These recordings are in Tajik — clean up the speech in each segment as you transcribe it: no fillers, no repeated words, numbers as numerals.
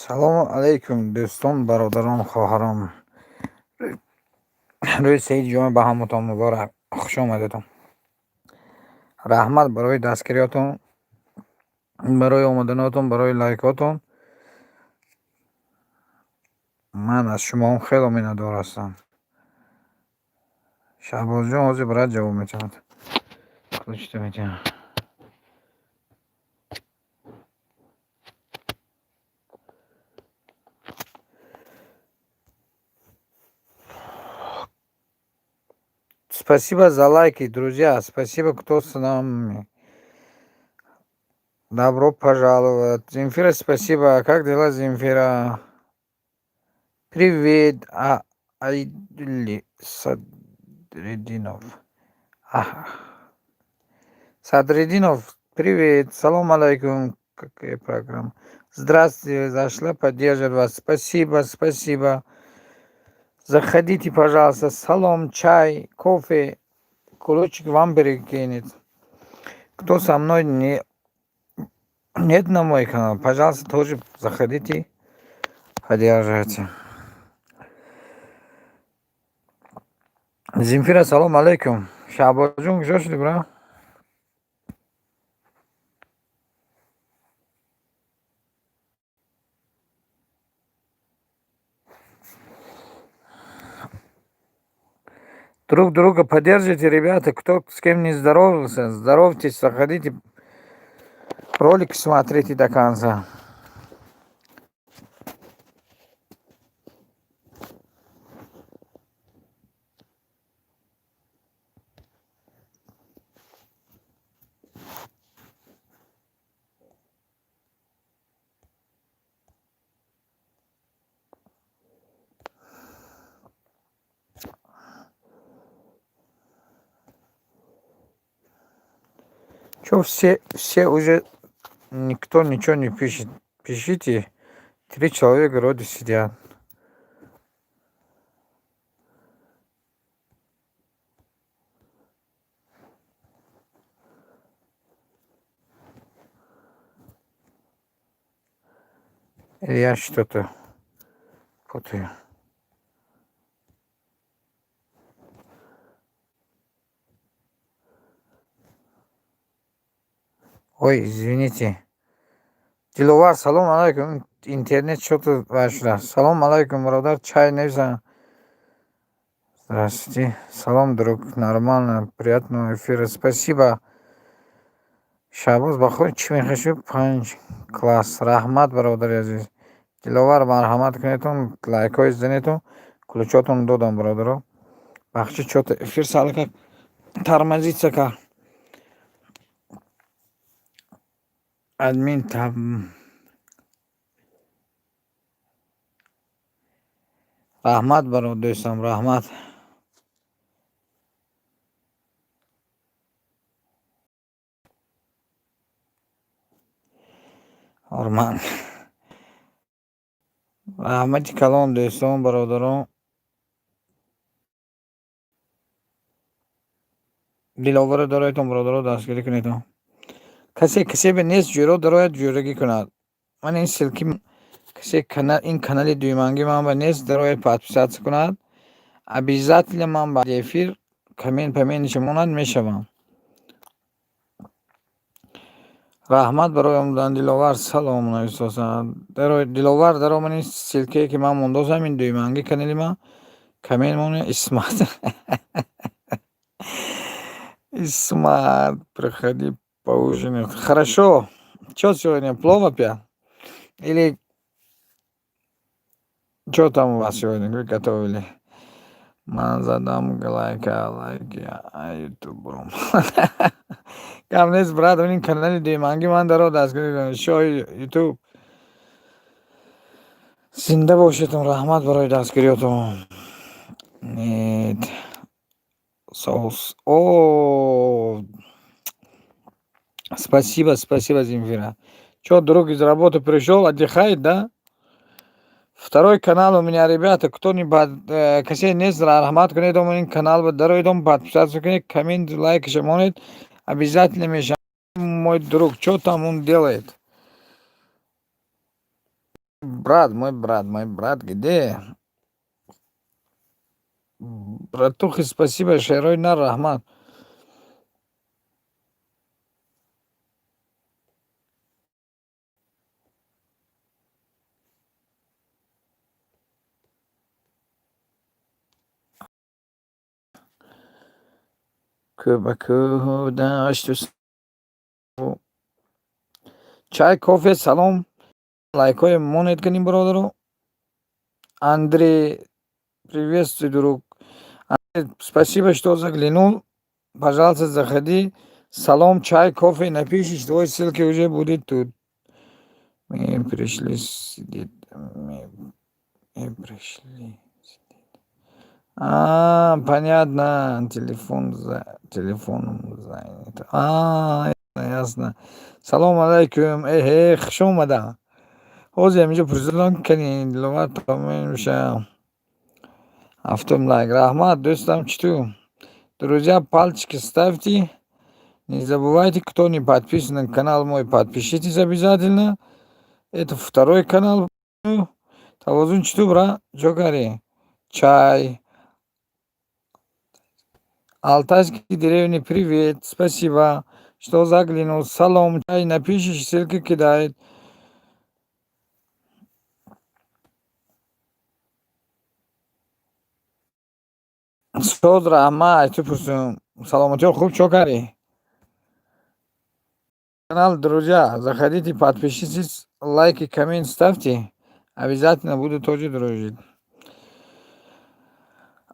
Салому алайкум, дӯстон, бародарон, хоҳарон. Рӯзи саиди ҷумъа ба ҳаматон муборак. Хуш омадедон. Раҳмат барои дастгириётон, барои омаданотон, барои лайкотон. Ман аз шумоам хело миннатдор ҳастам. Шаҳбозҷон ҳозир брат ҷавоб метиҳад. Ключта метиҳам. Спасибо за лайки, друзья. Спасибо, кто с нами. Добро пожаловать. Земфира, спасибо. Как дела, Земфира? Привет, Айдли Садридинов. Ага. Садридинов, привет. Салом алейкум. Какая программа? Здравствуйте, зашла поддерживать вас. Спасибо, спасибо. Заходите, пожалуйста. Салом, чай, кофе. Кулочек вам перекинет. Кто со мной не нет на мой канал, пожалуйста, тоже заходите, поддерживайте. Земфира, салом алейкум. Шаҳбозҷон куҷо шуди, бра? Друг друга поддержите, ребята. Кто с кем не здоровался, здоровьтесь, заходите, ролик смотрите до конца. Чё все уже, никто ничего не пишет? Пишите. Три человека вроде сидят. Или я что-то путаю? Ой, извините. Диловар, салом алайкум. Интернет что-то вошла. Салом алайкум, бародар. Чай нависан. Здравствуйте. Салом, друг. Нормально. Приятного эфира. Спасибо. Шаҳбоз, ба худ чӣ мехоҳӣ? Панҷ класс. Раҳмат, бародари азиз. Диловар, марҳамат кунедтон, лайкҳои занедтон, ключотон додам, бародаро. Бахши, чё-то эфир салка тормозится кард. Админ там. Раҳмат, бародар, дӯстам, раҳмат. Ҳурмат. Раҳмати калон, дӯстон, бародарон. Диловаро дороедтон, бародаро, дастгирӣ кунедтон. Касе касе нест ҷӯро дарояд, ҷӯрагӣ кунад. Ман ин ссылки касе ин канали дуюмангӣ ман ба нест дарояд, подписаться кунад. Обязательно ман баъди эфир коммент паменти монад мешавам. Раҳмат барои омадан, Диловар, салом нависосан. Диловар, даромад, ин ссылкае ки ман мондозам, ин дуюмангӣ канали ман коммент монед. Исмат. Исмат, приходи поужинать. Хорошо. Чё сегодня, плов опять? Или чё там у вас сегодня вы готовили? Ман задам лайка, лайки, а ютубром. Гап нест, брат, ин канали дуюмангӣ ман даро дастгирӣ кунед. Шоҳи ютуб. Зинда бошедтон, раҳмат барои дастгириётон. Нет. Соус. О, спасибо, спасибо, Земфира. Чё, друг из работы пришел, отдыхает, да? Второй канал у меня, ребята, кто не касе нест, раҳмат кунед, ин канал дароедом, подписаться кунед, коммент, лайк монед, обязательно мешавам. Мой друг, что там он делает? Брат, мой брат, мой брат где? Братухи, спасибо, шерои нар, раҳмат. Кӯ ба кӯҳу дашту. Чай, кофе, салом, лайкҳое монед кунем, бародаро. Андрей, приветствую, друг. Андрей, спасибо, что заглянул. Пожалуйста, заходи. Салом, чай, кофе напишешь, твой ссылки уже будет тут. Мы пришли сидеть, мы пришли сидеть. А, понятно, телефон за телефоном занят. А, ясно. Салом алайкум. Эҳе, хуш омада. Ҳозир ҳаминҷо пурсидам, кани Диловар меша. Ҳафтум лайк. Раҳмат, дӯстам, чӣ ту? Друзья, пальчики ставьте. Не забывайте, кто не подписан на канал мой, подпишитесь обязательно. Это второй канал. Тавозун чӣ ту, бра? Чо карӣ? Чай. Алтайский деревни, привет. Спасибо, что заглянул. Салом, чай напишешь, ссылки кидает. Соз, раҳмат, ту пурсум. Саломатиё хуб, чо карӣ? Канал, друзья, заходите, подпишитесь, лайки, коммент ставьте. Обязательно буду тоже дружить.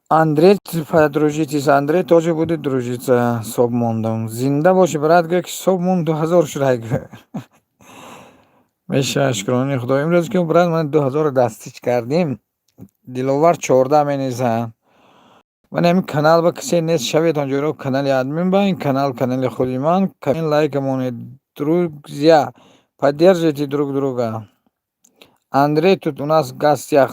Андрей, подружитесь, Андрей тоже будет дружиться. Соб мондам. Зинда бошӣ, брат, гӯя ки соб монд, 2000 шудай гӯя. Меша, шукрони Худо. Имрӯз ки, брат, ман 2000 дастич кардем. Диловар 14 менависад. Ман ҳамин канал ба касе нест, шаветон ҷойро канали админ ба ин канал, канали худи ман. Лайк монед, друзья, поддержите друг друга. Андрей тут у нас в гостях.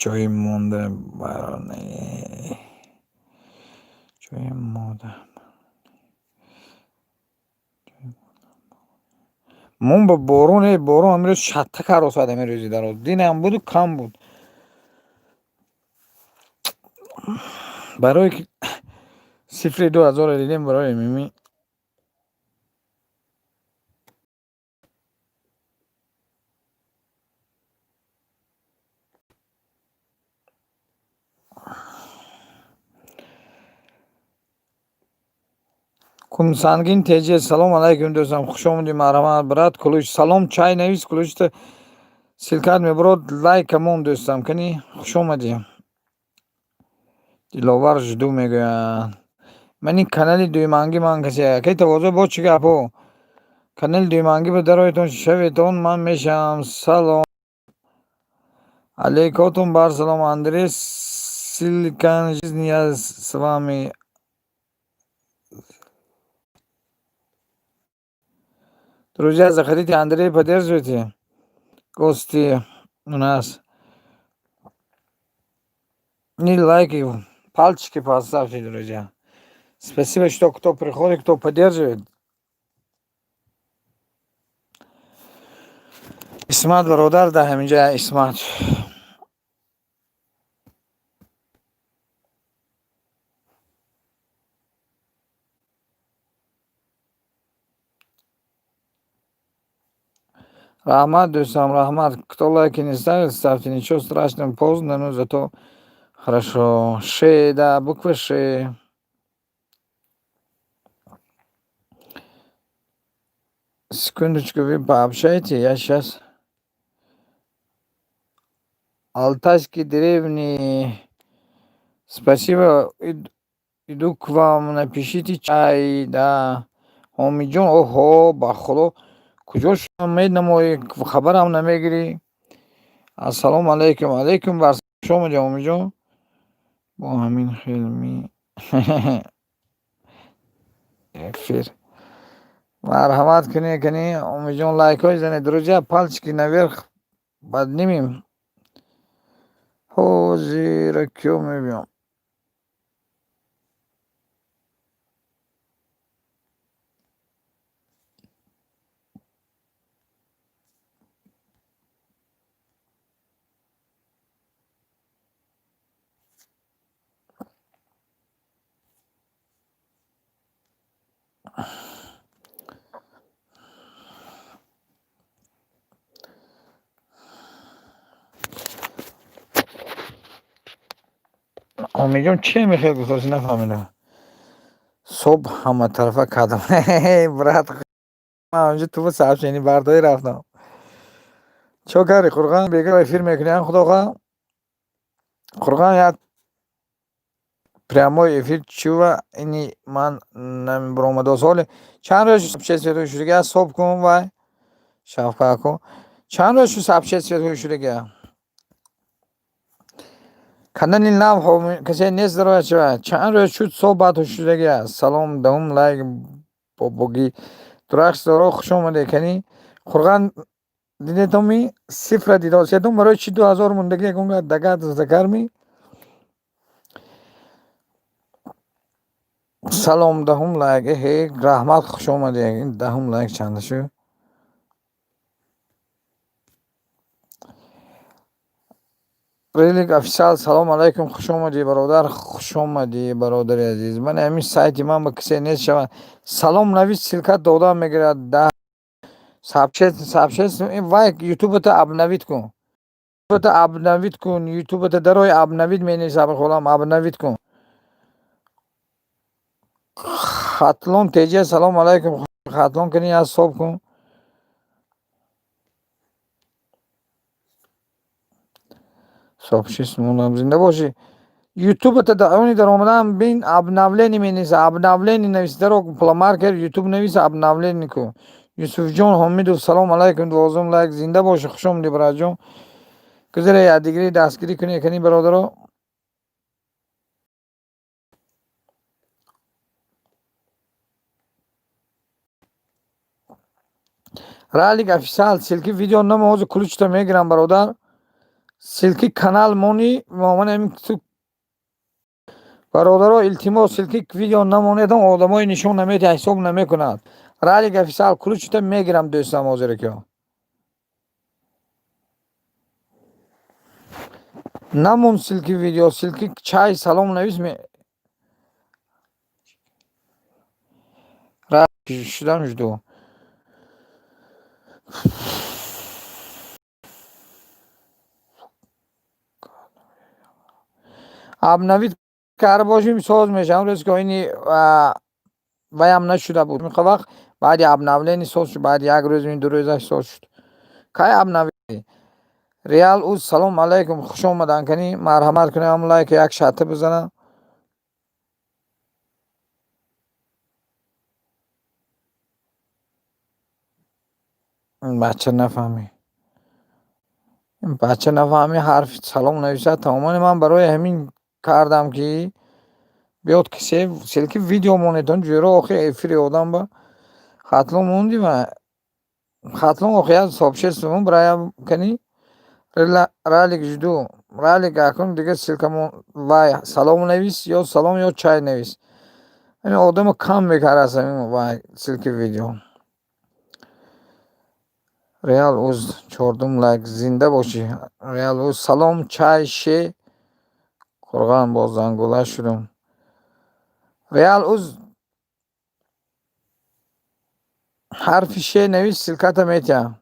Ҷои монда бароне, ҷои мода мон ба борон. Э, борон ҳамирӯз шатта каросад, ҳамин рӯзи дароз. Динам буду, кам буд. Барое ки сифри 2000-ро дидем, барои мими. Кумсангин теҷе, салом алайкум, дӯстам, хуш омадӣ, марҳамат, брат. Ключ, салом, чай навис, ключта ссылкат мебарод, лайка мон, дӯстам, кани, хуш омадӣ. Диловар жду мегӯяд. Ман ин канали дуюмангӣ ман касе акай тавозӯ бо чӣ гапҳо? Канали дуюмангӣ ба дароятон шаветон, ман мешавам. Салом алейкотум бар салом, Андрей Силикан жизни, я с вами. Друзья, заходите, Андрей, поддерживайте. Гости у нас. Не лайки, пальчики поставьте, друзья. Спасибо, что кто приходит, кто поддерживает. Исмат бародар да ҳаминҷа Исмат. Раҳмат, дӯстам, раҳмат. Кто лайки не ставит, ставьте. Ничего страшного, поздно, но зато хорошо. Ше, да, буква Ше. Секундочку, вы пообщайте, я сейчас. Алтайские деревни. Спасибо, иду к вам, напишите чай, да. Ҳомиҷон, оҳо, ба худо, куҷо шудам, менамоӣ, хабарам намегирӣ. Ассалому алайкум, алайкум бар, хуш омадӣ, ҳомиҷон. Бо ҳамин хел ми эфир. Марҳамат кунед, кани, Ҳомиҷон, лайкҳои занед. Друзья, пальчики наверх поднимем. Ҳозира киё мебиём. Омидҷон, чи мехоҳед гуфтаси, нафаҳмидам. Соб ҳаматарафа кардам, брат, ман ту сообщение бардорӣ рафтам. Чо карди, Қурған? Бега эфир мекунӣ, худоха, Қурған, як прямой эфир чува ини ман намебуромадо. Соли чанд рӯз сообщение шудага? Соб кун, вай шавқако, чанд рӯз шу сообщение шудага? Канали нав касе нест дарояд, чива чанд рӯз шуд собат шудага? Салом, 10-ум лайк, бобогӣ дурахш доро, хуш омадед. Кани, Қурған, дидетоми сифра дидосетон, барои чи 2000 мондагӣ ягон дагат закарми? Салом, 10-ум лайк, эҳе, раҳмат, хуш омадед. 10-ум лайк чанда шуд? Релик Офисиал, салом алайкум, хуш омадӣ, бародар, хуш омадӣ, бародари азиз. Ман ҳамин сайти ман ба кисе нест шавад. Салом навис, ссылка дода мегирад. Сообщение вай ютубата обновить кун, ютубата обновить кун, ютубата дарои обновить менависам, холам, обновить кун. Хатлон теҷа, салом алайкум, Хатлон, кани аз соб кун. Сообщество, зинда бошӣ. Ютубата они даромадан бин, обновление менависа, обновление навис, даро пламаркер ютуб навис, обновление кун. Юсуфҷон Ҳомидов, салом алайкум, 12-ум лайк, зинда бошӣ, хуш омадӣ, бародарҷон. Гузаре якдигарӣ дастгирӣ кунед, кани, бародаро. Ралик Офисиал, ссылки видео намо, ҳозир ключта мегирам, бародар. Ссылки канал мони ман ҳамин бародаро, илтимос, ссылки видео намонедам, одамои нишон наметиҳад, ҳисоб намекунад. Ралик Офисиал, ключта мегирам, дӯстам, ҳозир ки намон ссылки видео, ссылки чай, салом навис, шудам, жду. Обновить карда бошем, соз мешавам. Рӯз ки ини ваям нашуда буд, вақт баъди обновление соз шуд, баъди як рӯз, 2 рӯзаш соз шуд. Кай обновить? Реал уз, салом алайкум, хуш омадан, кани, марҳамат кунем, лайк як шарта бизанам. Бача нафаҳмӣ, бача нафаҳмӣ, ҳарфи салом нависад, тамоман. Ман барои ҳамин кардам, ки биёд кисе ссылки видео монедон ҷӯро, охи эфири одам ба Хатлон монди ва Хатлон охи як сообщество барая. Кани, Ралик, жду, Ралик, акун дига ссылка вай салом навис, ё салом, ё чай навис. Ҳамин одамо кам мекард ҳамин вай ссылки видео. Реал уз, 4-ум лайк, зинда бошӣ, Реал уз. Салом, чай, ше, Қурған, боз зангула шудам. Реал уз, ҳарфи ше навис, ссылката метиҳам.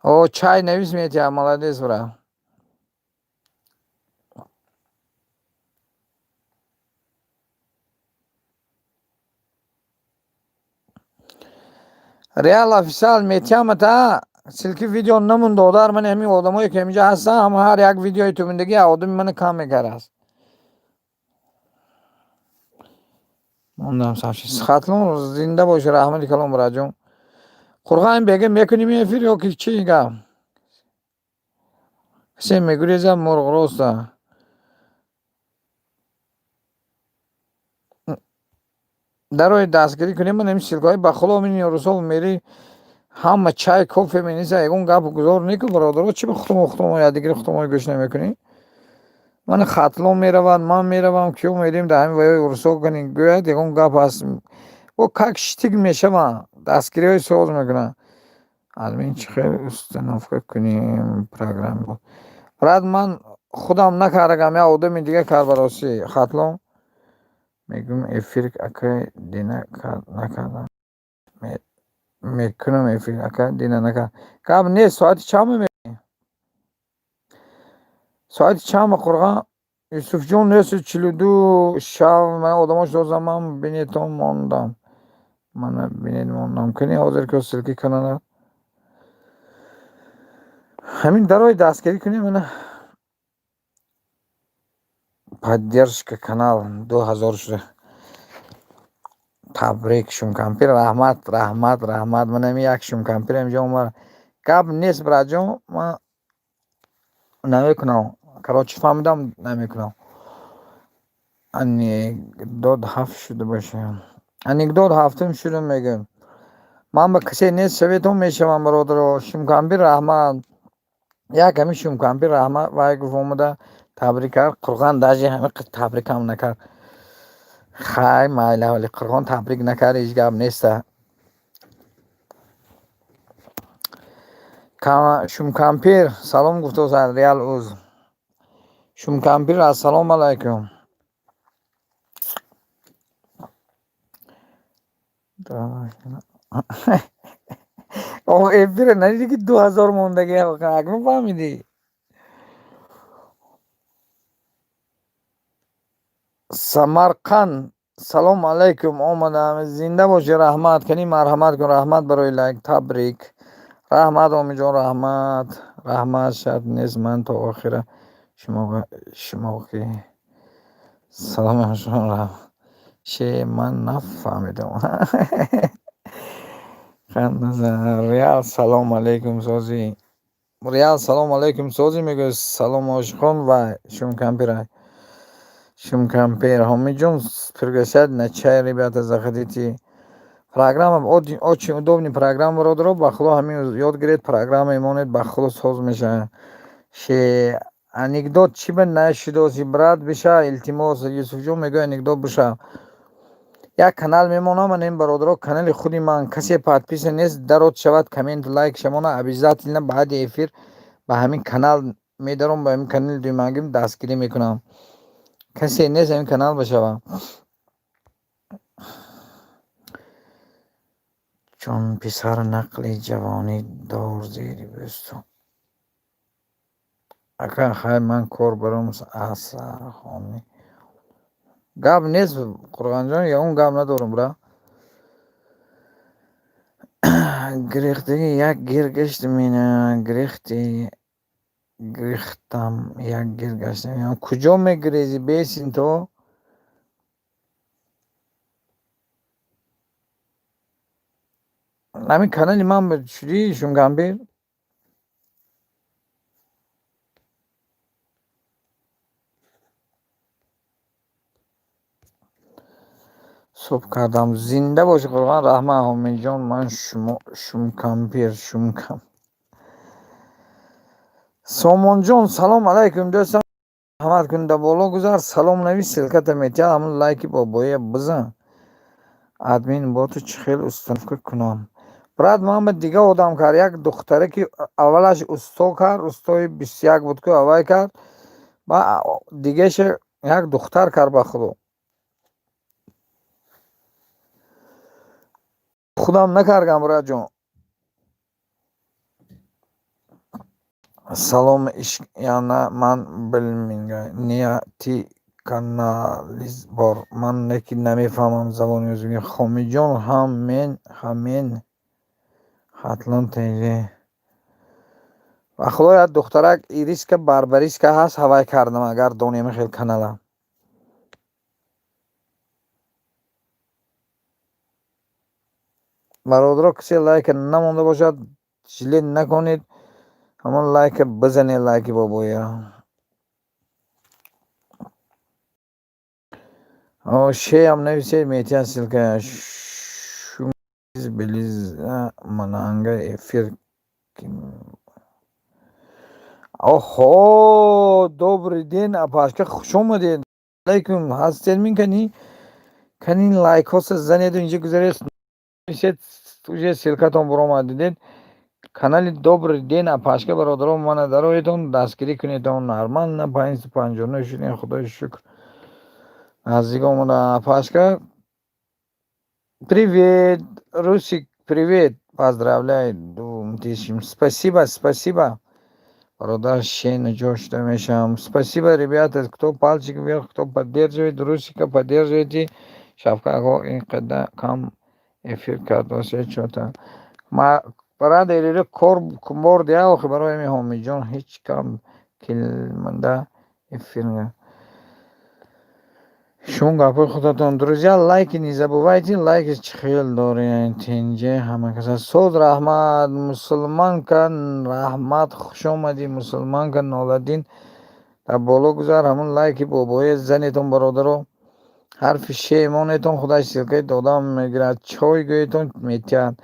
О, чай навис, метиҳам, молодец, брат. Реал Офисиал, метиҳамата ссылки видео намун, додар. Ман ҳамин одамое ки ҳаминҷа ҳастам, ҳама ҳар як видеои туминдагӣ одами мана кам мекардааст. Мондам. Хатлон, зинда бошӣ, раҳмати калом, братҷон. Қурған, бега мекунем эфир ё ки чӣ гап? Касе мегурезад, мурғ роста. Дарои дастгирӣ кунем, ман ҳамин ссылкаҳои ба худо мин рӯзҳо мери, ҳама чай, кофе менависа, ягон гап гузор неку, бародаро, чӣ ба худмо худмо якдигари худмо гӯш намекунем? Ман Хатлон меравад, ман меравам, киё мерем, дар ҳамин ваёи урусҳо кани, гӯяд, ягон гап ҳаст, о как штик мешаванд, дастгириҳои соз мекунанд. Админ, чӣ хел установка кунем программа, брат? Ман худам накардагам, як одами дига кард, бароси. Хатлон мегӯм, эфир акай дина накардам, мекунам эфир, ака дина накард, гап нест. Соати чанд мемерӣ? Соати чанд ба, Қурған? Юсуфҷон, 942 шав, ман одамош дозам, ман бинетон мондам. Мана бинед мондам. Кани ҳозир ки ссылки канала. Ҳамин дарои дастгирӣ кунем, мана поддержка канал 2000 шуда. Табрик, Шумкампир, раҳмат, раҳмат, раҳмат. Ман ҳамин як Шумкампир инҷо омад. Гап нест, братҷон, ман намекунам. Короче, фаҳмидам, намекунам. Анекдот ҳафт шуда бошад. Анекдот ҳафтум шудам, мегӯям. Ман ба касе нест советон мешавам, бародаро. Шумкампир, раҳмат. Як ҳамин Шумкампир раҳмат, вай гуфт, омада табрик кард. Қурғон даже ҳамин табрикам накард. Хай, майла, вале Қурғон табрик накард, ҳеҷ гап неста. Шумкампир салом гуфтааст Реал уз. Шумкампир, ассалому алайкум. Эфира надидӣ, ки 2000 мондагӣ, акнун фаҳмидӣ? Самарқанд, салому алайкум, омадам. Зинда бошӣ, раҳмат. Кани марҳамат кун, раҳмат барои лайк, табрик. Раҳмат, Омиҷон, раҳмат, раҳмат. Шарт нест, ман то охира шумо ки салом ше, ман нафаҳмидам. Реал, салом алейкум, созӣ. Реал, салом алейкум, созӣ, мегӯяд. Салом, ошиқон ва Шумкампир. Шумкампир, Ҳомиҷон приглашает на чай, ребята, заходите. Программа очень удобный программа, бародаро, ба Худо, ҳамин ёд гиред, программа монед, ба Худо, соз мешавад. Ше, анекдот чӣ ба нашудоси, брат, биша, илтимос. Юсуфҷон мегӯяд, анекдот биша. Як канал мемонам, ман ин, бародаро, канали худи ман, касе подписан нест, дарод шавад, коммент, лайк шамона, обязательно баъди эфир ба ҳамин канал медаром, ба ҳамин канали дуюмагим дастгирӣ мекунам. Касе нест, ҳамин канал бишавад. Чун писар нақли ҷавонӣ дор зери бӯстон. Ака, хай, ман кор баром асархонӣ. Гап нест, Қурғонҷон, ягон гап надорам, бра. Гирехтагӣ як гир гаштам, ина гирехти гирехтам, як гир гаштам. Куҷо мегирезӣ, бесин то? Ҳамин канали ман шудӣ, Шумкампир? Субҳ кардам. Зинда бошӣ, Қурғон, раҳмат, Ҳомиҷон, ман шумо Шумкампир, Шумкам. Сомонҷон, салом алайкум, дӯстам, раҳмат кун, да боло гузар, салом навис, ссылката метиҳад, ҳамун лайки бобоя бизан. Админ боту чӣ хел установка кунам? Брат, ман ба дига одам кард, як духтаре ки аввалаш усто кард, устои 21 буд, ку аввай кард, ба дигаша як духтар кард, ба Худо. Худам накардам, братҷон. Салом, ишқ, яна ман билминга нияти канализ бор. Ман лекин намефаҳмам забони ӯзбекӣ. Ҳомиҷон, ҳам мен, ҳам мен Хатлон ТЖ. Ба Худо, як духтарак Ириска Барбариска ҳаст, ҳавай кардам, агар донем хел канала. Бародаро, касе лайка намонда бошад, жалеть накунед, ҳамон лайка бизанед, лайки бобоя. Шеам нависед, метиҳад ссылка. Белиза мананга эфир. Оҳо, добрый день, апашка, хуш омадед. Алайкум, ҳастед мин кани? Кани лайкҳоса занеду инҷа гузаред, нависед, уже ссылкатон буромад, дидед? Канали Добрый день, апашка, бародаро, мана дароедон, дастгирӣ кунедон, нормально, 559 шудем, худои шукр. Наздик омада, апашка. Привет, Русик, привет. Поздравляю, 2000. Спасибо, спасибо. Бародар, шен ҷо шуда мешавам. Спасибо, ребята, кто пальчик вверх, кто поддерживает Русика, поддерживайте. Шавкат ако, ин қадар кам эфир кардосе, чота барадари кор бор дия. Охи, барои ҳами Ҳомиҷон ҳеҷ кам килманда эфир. Шумо гапҳои худатон. Друзья, лайки не забывайте, лайки. Чӣ хел доред, тинҷе ҳама каса? Соз, раҳмат. Мусулманка, раҳмат, хушомадӣ. Мусулманка 01 дар боло гузар, ҳамун лайки бобои занетон. Бародаро, ҳарфи ше монетон, худаш ссылкаи додам мегирад. Чой гӯетон, метиҳад.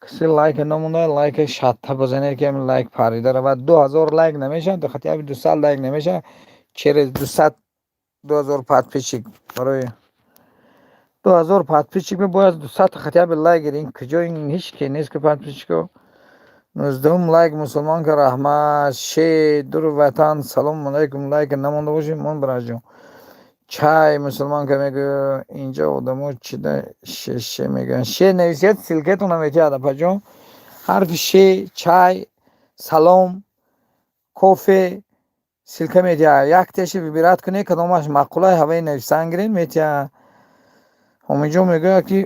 Касе лайка намонда, лайка шатта бизанед, ки ҳамин лайк парида равад. 2000 лайк намешавад, хотя бы 200 лайк намешавад. Через 200 2000 подписчик, барои 2000 подписчик бояд 200 хотя бы лайк гирӣ. Ин куҷо, ин ҳеҷ ке нест, ки подписчико. 19-ум лайк. Мусулмонка, раҳмат. Ше дуру ватан, салому алайкум. Лайка намонда бошед, мон, бираҷон. Чай, мусулмонка мегӯ, инҷо одамо чида ше мегӯянд. Ше нависед, ссылкатона метиҳад, апаҷон. Ҳарфи ше, чай, салом, кофе, ссылка медиҳад. Яктеша выбирать кунед, кадомаш маъқулай, ҳаваи нависан гиред, метиҳад. Ҳомиҷон мегӯяд, ки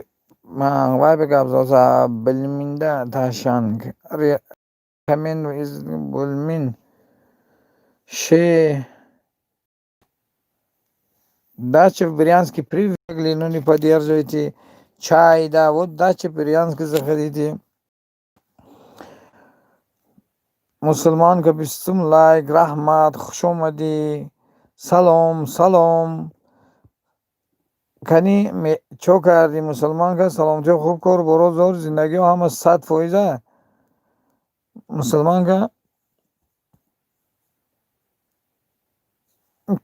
вай ба гап зоза билминда ташанг камен булмин ше. Дача в Брянске, привыкли, но не поддерживаете. Чай, да, вот дача в Брянске, заходите. Мусулмонка, 20-ум лайк, раҳмат, хуш омадӣ. Салом, салом. Кани чо кардӣ, мусулмонка? Саломатиҳо хуб, кор боро зор, зиндагиҳо ҳама 100%. Мусулмонка,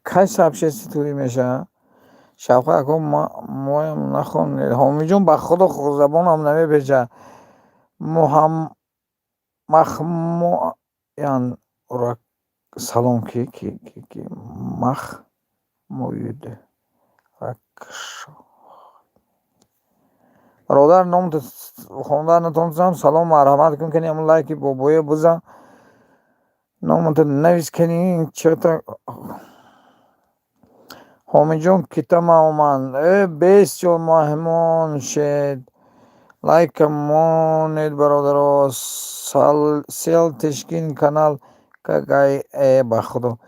кай сообщество тӯрӣ мешавад? Шавқат ако, моям нахонед. Ҳомиҷон, ба худо, забонам намепечад. Махмоян, салом, ки ки ки ки махмоюд ракшо. Бародар, номто хонда натонистам. Салом, марҳамат кун, кани ҳамун лайки бобоя бизан, номато навис, кани чета. Ҳомиҷон, китама оманд. Э, бесҷо меҳмон шед. Лайка монед, бародаро. Сел тишкин канал какай. Э, ба худо,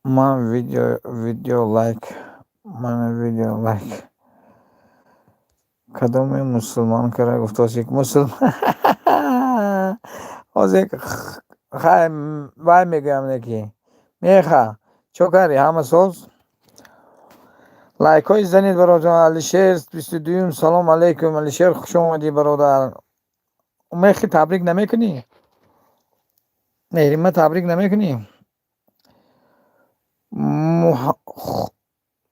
ман видео, видео лайк, ман видео лайк. Кадоме мусулмонкара гуфтоси? Мусулмон ҳозир хай вай мегӯям, неки меха. Чо кардӣ, ҳама соз? Лайкҳои занед, бародарон. Алишер, 22-юм. Салом алейкум, Алишер, хуш омадӣ, бародар. Мехи табрик намекунӣ? Меҳрима, табрик намекунӣ?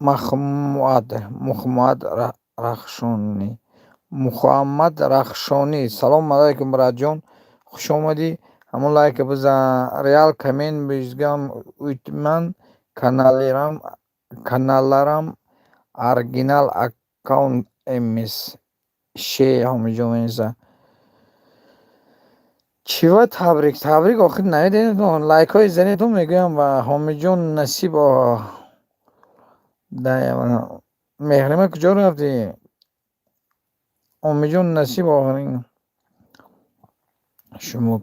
Махмуад, Мухаммад Рахшонӣ, Мухаммад Рахшонӣ, салом алайкум, братҷон, хуш омадӣ. Ҳамон лайка бизан. Реал камен бизгам уйтман каналларам оригинал аккаунт эмес. Ше ҳомиҷон менависа. Чива табрик, табрик охир намедонед. Лайкҳои занедтон мегӯям ва Ҳомиҷон насиб. Меҳрима, куҷо рафтӣ? Ҳомиҷон насиб, охирин шумо.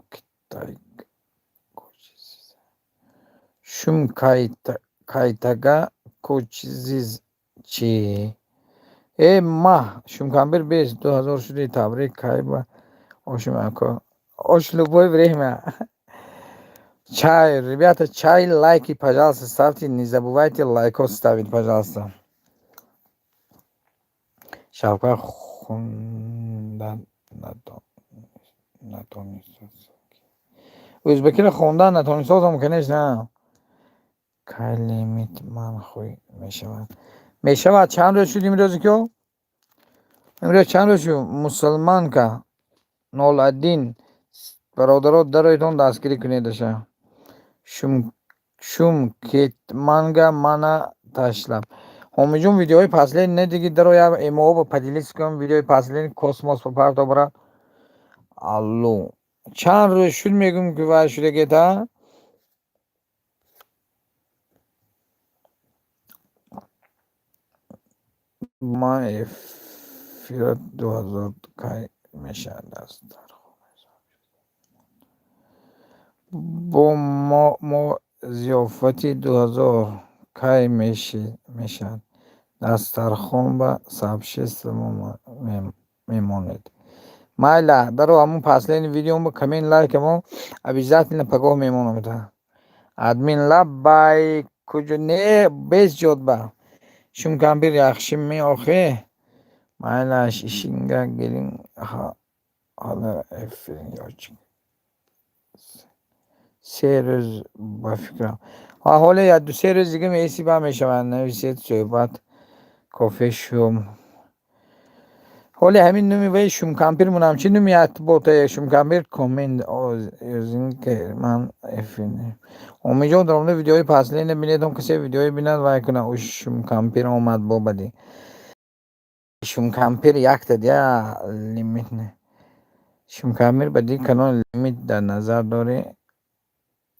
Шум кайтага кӯчзиз чӣ? Э, маҳ шумкамбир бес 2000 шуди, табрик. Кай ба ошим, ако? Ош любое время. Чай, ребята, чай, лайки, пожалуйста, ставьте, не забывайте лайкос ставить, пожалуйста. Шавкат хондан натонистам, ӯзбекиро хондан натонистозам, конечно. Кай лимит манхӯй мешавад? Мешавад. Чанд рӯз шуд имрӯзи ко? Имрӯз чанд рӯз шуд? Мусулманка 01, бародаро, дароитон, дастгирӣ кунедаша. Шум кетманга мана ташлаб. Ҳомиҷон, видеои последний недиги, даро, як эмоҳо поделиться кун, видеои последний космос парто, брат. Алло. Чанд рӯз шуд, мегӯм, ки вай шудагета. Ман эфират 2000 кай мешавад? Бо мо зиёфати 2000 кай мешавад? Дастархон ба сообщество мемонед. Майла, даро, ҳамун последний видеом коммент, лайкамо обязательно пагоҳ мемонам. Админ, лаббай, куҷо? Не, бес ҷодба. Шумкампир яхшими охи? Майлаш, ишинга келин, hali efiring ochiq. 3 рӯз ба фикрам. Ҳоле як ду се рӯз дига меиси, ба мешавад. Нависед, суҳбат, кофе, шум. Ҳоле ҳамин нуми вай Шумкампир мунам. Чӣ нуми ботае Шумкампир? Коммент ки ман эфир. Омиҷон, даромада видеои последний бинедам, касе видеое бинад, вай кунад. Ӯ Шумкампир омад бо бади. Шумкампир якта дия лимит не. Шумкампир ба ди канал лимит дар назар дорӣ?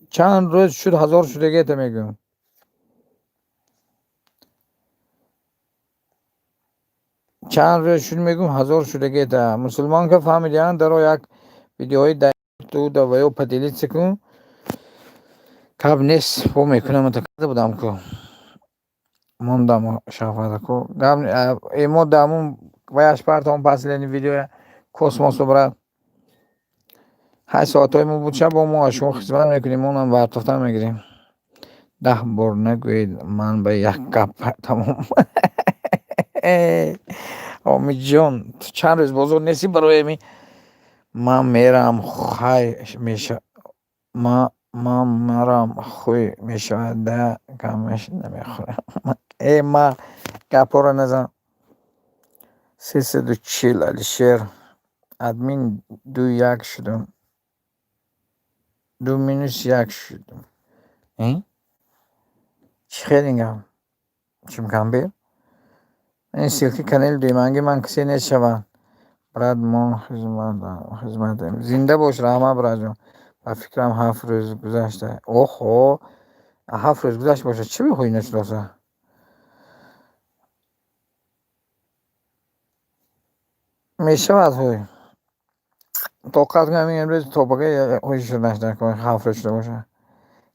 Чанд рӯз шуд, 1000 шудагета, мегӯям. Чанд рӯз шуд, мегӯм, 1000 шудагета. Мусулмонка, фаҳмидиан, даро, як видеои да ва ё поделиться кун. Гап нест, бо мекунам, карда будам ку. Мондам шафадаку. Гап эмо дамун ваяш партон, последний видеоя космосо, брат. 8 соатҳои мо буд, шаб бо мо аз шумо хизмат мекунем, онам бартофта мегирем. 10 бор нагӯед, ман ба як гап тамом. Омидҷон, ту чанд рӯз бозор нестӣ, барои ами ман мерам, хай меша, ман марам хуй мешавад да, камаш намехӯрам. Э, ма гапҳоро назан. 340, Алишер. Админ, ду як шудам. Ду минус як шудам. Чӣ хел ин гап? Шумкампир? Ин ссылки канали дуюманги ман касе нест шавад. Брат, мо хизматем. Зинда бош, раҳмат, братҷон. Ба фикрам, 7 рӯз гузашта. Оҳо, 7 рӯз гузашта бошад, чӣ бихоҳӣ нашудоса? Мешавад, ҳой. Тоқат кун, ҳамин имрӯз то пага ҳой шуданаш 7 рӯз шуда бошад.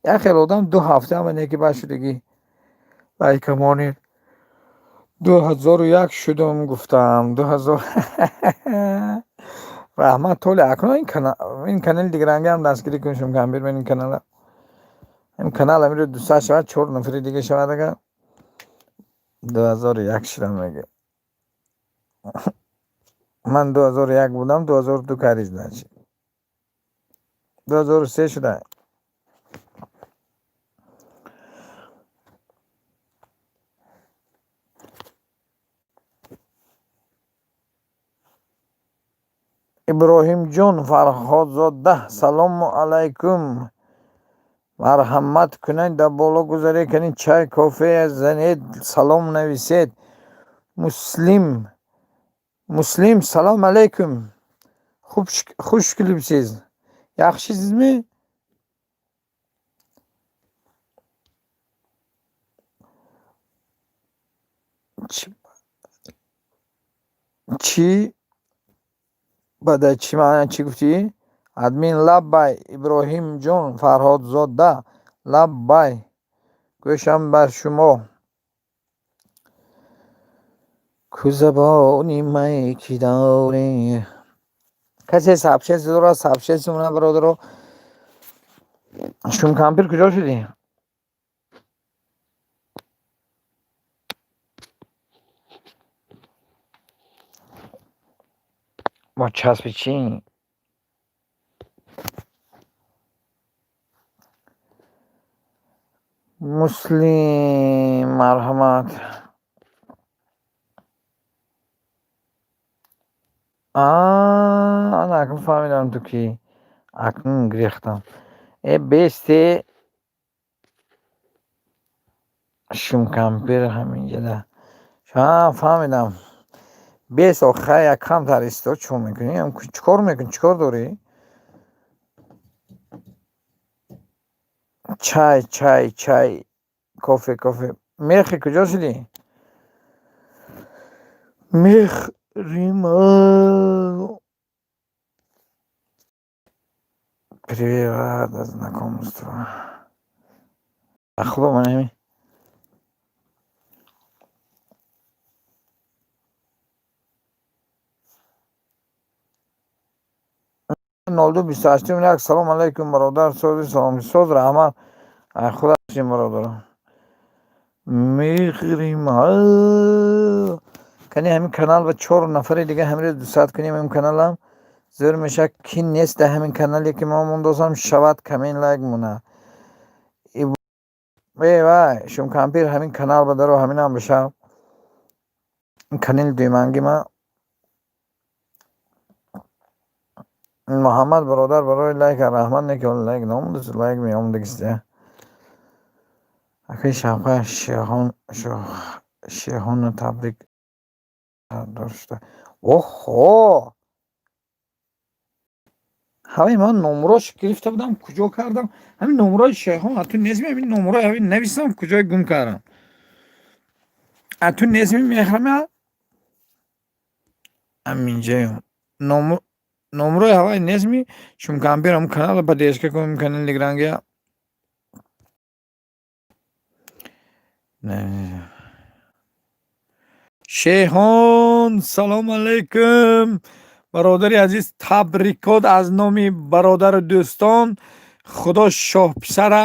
Як хел одам 2 ҳафта ама неки баъд шудагӣ. Лайка монед. 2001 шудум, гуфтам. 2000. Раҳмат, Толя. Акнун ин канали дигарангаам дастгирӣ кун, Шумкампир, ин канала. Ин канал амиро 200 шавад, чор нафари дига шавад агар. 2001 шудам, мега. Ман 2001 будам, 2002 карди, значит. 2003 шуда. Иброҳимҷон Фарҳодзода, салому алайкум. Марҳамат кунед, дар боло гузарӣ кунед, чай, кофе занед, салом нависед. Муслим, Муслим, салом алайкум. Хуш келибсиз. Yaxshisizmi? Чӣ бада, чӣ маъна, чӣ гуфтӣ? Админ, лаббай, Иброҳимҷон Фарҳодзода, лаббай. Гӯшам бар шумо. Ку забони май ки дорӣ. Касе сообщение дорад, сообщение мона, бародаро. Шумкампир, куҷо шудӣ? Бо часпи чӣ? Муслим, марҳамат. Ана акнун фаҳмидам, ту кӣ. Акнун гирехтам. Э, бесте, Шумкампир ҳаминҷода. Фаҳмидам. Бес, охай, як камтар исто, чӣ мекунӣ? Чӣ кор мекунӣ? Чӣ кор дорӣ? Чай, чай, чай, кофе, кофе. Мехи, куҷо шудӣ? Мехрима. Привет, рада знакомству. Худо, ман ҳамин 0228 1. Салом алайкум, бародар, сози салом, соз, раҳмат, худо ҳастем, бародаро. Мехрима, кани ҳамин канал ба чор нафари дига ҳамин 200 кунем, ин каналам зӯр мешавад. Ки нест дар ҳамин канале, ки мо мондозам, шавад коммент, лайк мона. Э вай, шумкампир, ҳамин канал ба даро, ҳаминам бишав, ин канали дуюманги ма. Муҳаммад бародар, барои лайк раҳмат. Не ки ҳоли лайк наомадааст, лайк меомадагист. Акаи Шавқа, Шеҳонро табрик дошта. Оҳо, ҳавай, ман номрош гирифта будам, куҷо кардам ҳамин номрои Шеҳон? Ату нестми ҳамин номрои? Ҳамин нависам, куҷое гум кардам? Ату нестми, мехрама, ҳаминҷаем номрои ҳавай нестми? Шумкампир, ҳам канала поддержка кун, канали дигрангия. Шеҳон, салом алайкум, бародари азиз, табрикот аз номи бародару дӯстон. Худо шоҳписара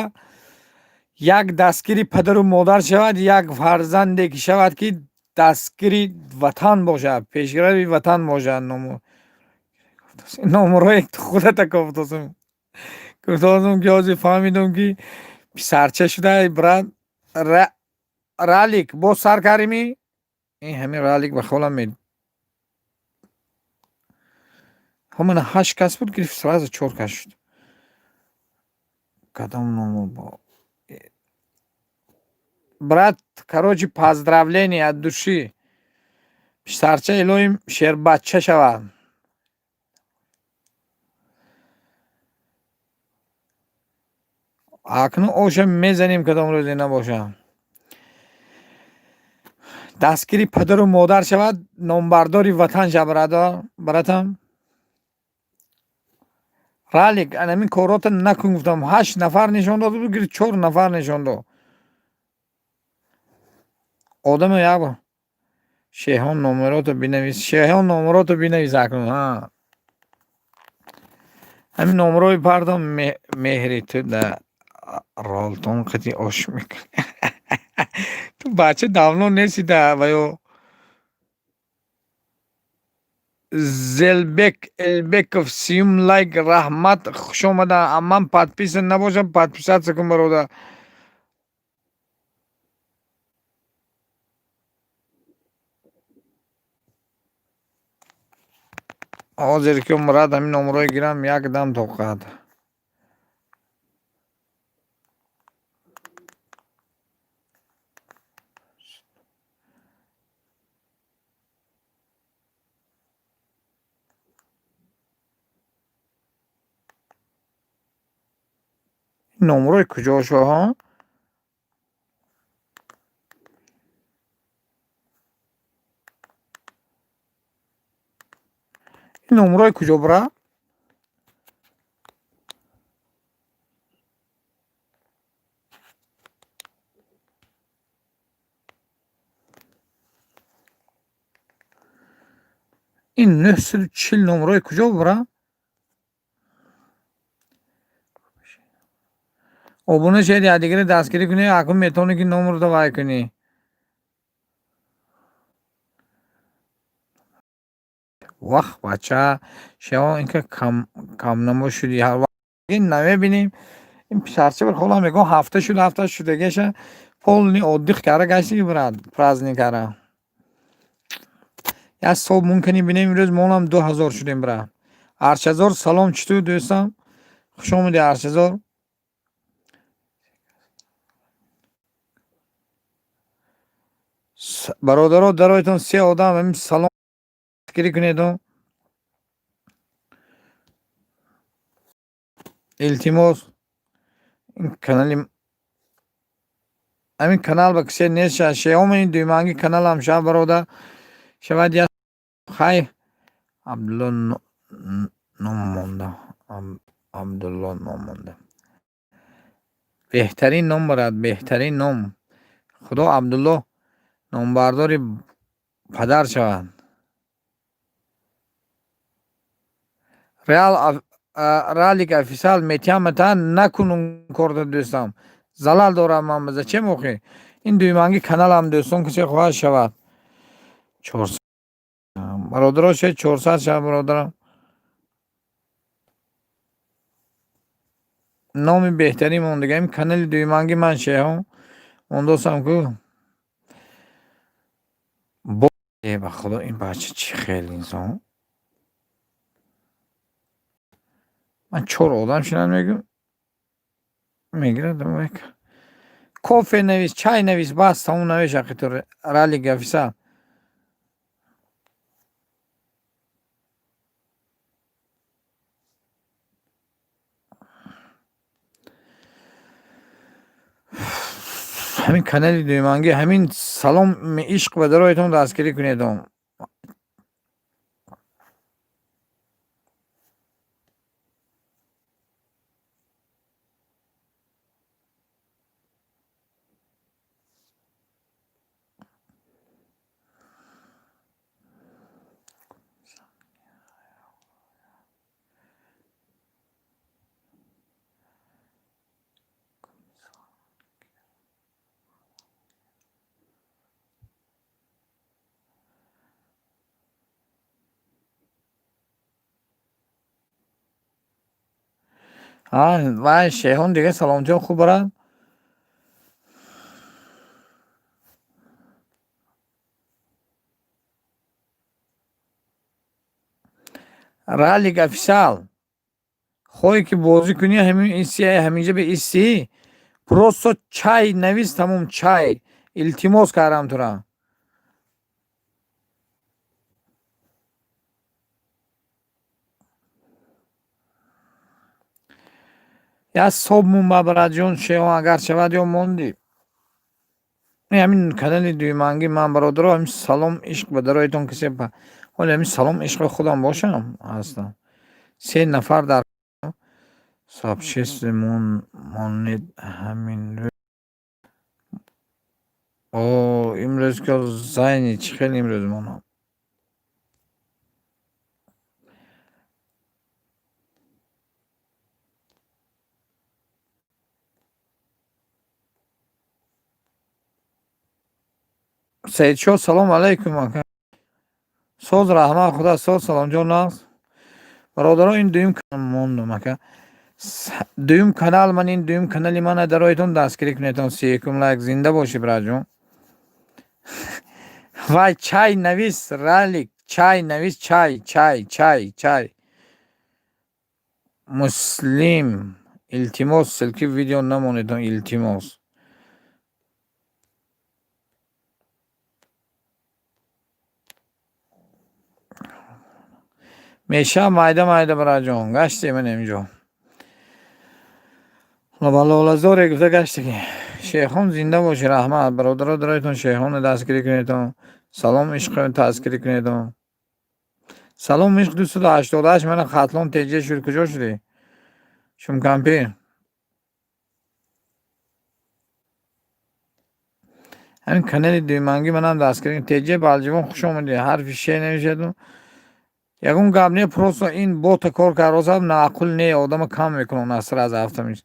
як дастгири падару модар шавад, як фарзанде ки шавад, ки дастгири ватан бошад, пешрави ватан бошад. Номрои худата кофтосум, гуфтосум, ки ҳозир фаҳмидум, ки писарча шуда, брат. Ралик боз сар кардимӣ? Ин ҳамин ралик ба холам ҳамана ҳашт кас буд, гирифт, сразу чор кас шуд. Кадом номо? Брат, короче, поздравление от души. Писарча илоҳим шербачча шавад. Акнун оша мезанем, кадом рӯзе набошад. Дастгири падару модар шавад, номбардори ватан шав, братам. Ралик, анамин корота накун, гуфтам. Ҳашт нафар нишон дод, гирифт, чор нафар нишон дод. Одаме як бор. Шеҳон, номерото бинавис. Шеҳон, номерото бинавис акнун. Ҳа, ҳамин номерои пардом. Меҳри, ту да ролтон қати ош мекунӣ. Ту бача давно нести да ваё. Зелбек Элбеков, сиюм лайк, раҳмат, хушомада. Ман подписан набошам, подписаться кун, бародар. Ҳозир ки мурад ҳамин номерое гирам, як дам тоқат. Номерои куҷо шоҳон? Ин номерои куҷо, бира? Ин 940 номерои куҷо, бира? Обуна шавед, якдигаро дастгирӣ кунед. Акун метавонӣ, ки номерро вай кунӣ. Вах, бача шеҳон, инка камнамо шудӣ, намебинем. Ин писарча бір холам мегӯ, ҳафта шуд, ҳафта шудагиаша полный отдых кара гашти, брат, праздник кара. Як соб мумкини бинем, имрӯз монам 2000 шудем, брат. Аршазор, салом, чӣ ту, дӯстам, хуш омадӣ, Аршазор. Бародаро, дароятон, се одам ҳамин салом дастгирӣ кунеду, илтимос. Ин канали ҳамин канал ба кисе нест ша шеҳом, ин дуюманги каналам ша, бародар, шавад я. Хай, Абдулло ном монда, Абдулло ном монда. Беҳтарин ном барад, беҳтарин ном. Худо Абдулло номбардори падар шавад. Реал Ралик офисиал метиҳам, накун он корда, дӯстам, залал дорам ман. Зачем охи? Ин дуюманги каналам, дӯстон, касе хоҳад, шавад. Бародаро, ше 400 шавад, бародарам. Номи беҳтарин мондага ин канали дуюманги ман, шеҳон мондосам ку. Ба худо, ин бача чӣ хел инсон? Ман чор одам шинам, мегӯм, мегирад. Кофе навис, чай навис, бас, тамом. Навиш ақи ту, Ралик офисиал. Ҳамин канали дуюмангӣ, ҳамин Саломи ишқ ба дароятон дастгирӣ кунедон. Вай, шеҳон, дига саломатиён хуб барад. Ралик офисиал, хоҳе ки бозӣ кунӣ, ҳамин ҳаминҷа ба истӣ, просто чай навис, тамом, чай. Илтимос кардам тура. Як соб мон ба, бараҷон, шеҳон, агар шавад ё мондӣ. Ҳамин канали дуюмангӣ ман, бародаро, ҳамин Салом ишқ ба дароятон касе. Ҳоли ҳамин Салом ишқи худам бошам, ҳастам. Се нафар дар сообществе монед ҳамин. О, имрӯз ки зайни чӣ хел имрӯз монам? Саидшоҳ, салом алайкум, ака. Соз, раҳмат, худо соз, саломҷон, нағз. Бародаро, ин дуюм мондум, ака. Дуюм канал ман, ин дуюм канали мана дароятон дастгирӣ кунедон. 31 лайк, зинда бошӣ, бираҷон. Вай, чай навис, Ралик, чай навис, чай, чай, чай, чай. Муслим, илтимос, ссылки видео намонедон, илтимос. Меша, майда майда, бираҷон, гаштем ман инҷо. Лолазоре гуфта гаште ки шейхон, зинда бошӣ, раҳмат, бародаро, дароятон шейхонро дастгирӣ кунедон, Салом ишқ дастгирӣ кунедон. Салом ишқ 288, мана Хатлон теҷа шуд, куҷо шудӣ? Шумкампир. Ҳамин канали дуюмангӣ манам дастгирӣ. Теҷа Балҷивон, хуш омадӣ. Ҳарфи ше навишаду ягон гап не, просто ин бота кор кард, маъқул не, одама кам мекунад наср аз ҳафтамиш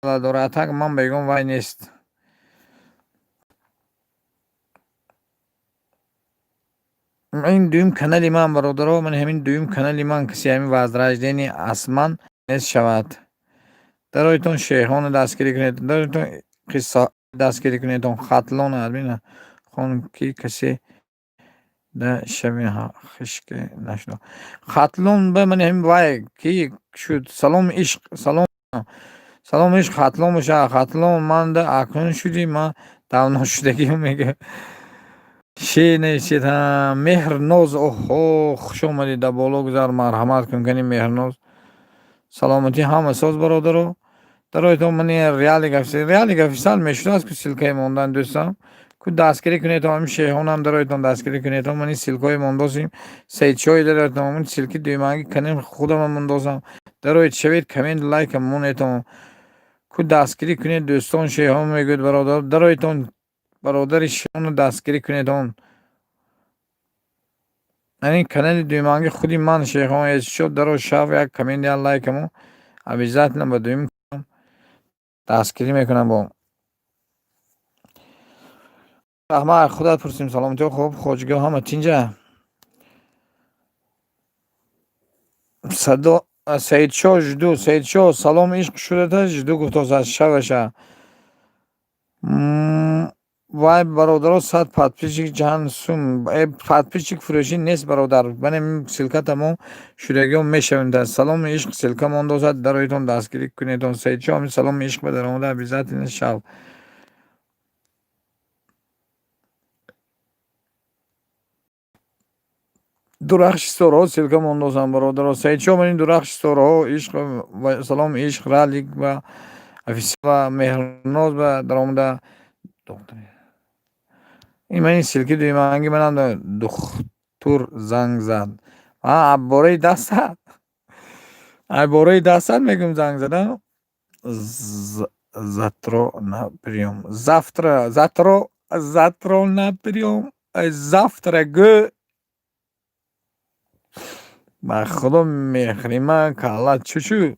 дорад. Так ман ба ягон вай нест. Ин дуюм канали ман, бародаро, ман ҳамин дуюм канали ман, касе ҳамин возрождение асман нест шавад. Дароятон шейхонро дастгирӣ кунед, дароятон қисса дастгирӣ кунедон, Хатлон админа хон ки касе да шави хишке нашуд. Хатлон ба ман ҳамин вай ки шуд, Салом ишқ, салом, Салом ишқ Хатлон боша. Хатлон ман да акнун шудӣ, ман давно шудагиам, мега. Ше нависед, Меҳрноз, оҳо, хуш омадӣ, дар боло гузар, марҳамат кун, кани Меҳрноз. Саломатӣ ҳама соз, бародаро. Дароитон, мани Реалик Офисиал, Реалик Офисиал мешудааст ку ссылкаи мондан, дӯстам, ку дастгирӣ кунедон. Ҳамин шеҳонам дароитон, дастгирӣ кунедон. Мани ссылкаҳои мондосим. Саидшоҳи дароитон, ҳамин ссылки дуюманги канем худамам мондосам. Дароед, шавед, коммент, лайка монетон. Ку дастгирӣ кунед, дӯстон. Шеҳон мегӯяд, бародар, дароитон, бародари шеҳоно дастгирӣ кунедон. Ин канали дуюманги худи ман, Шеҳон Эсшо, даро, шав, як коммент, як лайкамо обязательно ба дуюм дастгирӣ мекунам. Бо раҳмат, худат пурсим, саломатиҳо хуб, хоҷигиҳо ҳама тинҷа. Садо Саидшоҳ, жду. Саидшоҳ, салом ишқ шудата, жду гуфтост шаваша. Вай, бародаро, 100 подписчик чанд сум? Подписчик фурӯшӣ нест, бародар. Манем ссылка тамом шудагиҳо мешавем. Саломи ишқ ссылка мондозад, дароитон, дастгирӣ кунедон. Саидшоҳ, ҳамин саломи ишқ ба даромада обязательно шав. Дурахши ситораҳо ссылка мондозам, бародаро. Саидшоҳ, манин дурахши ситораҳо, ишқ, саломи ишқ, Ралик ва Офисиал ва Меҳрноз ба даромада. Ин ман ссылки дуюманги манам. Духтур занг зад. Бораи дастат, бораи дастат мегӯм, занг зада. Завтра на приём, завтра, завтра, завтра на приём, завтра гӯ. Ба худо, мехрима калла чӯчӯ.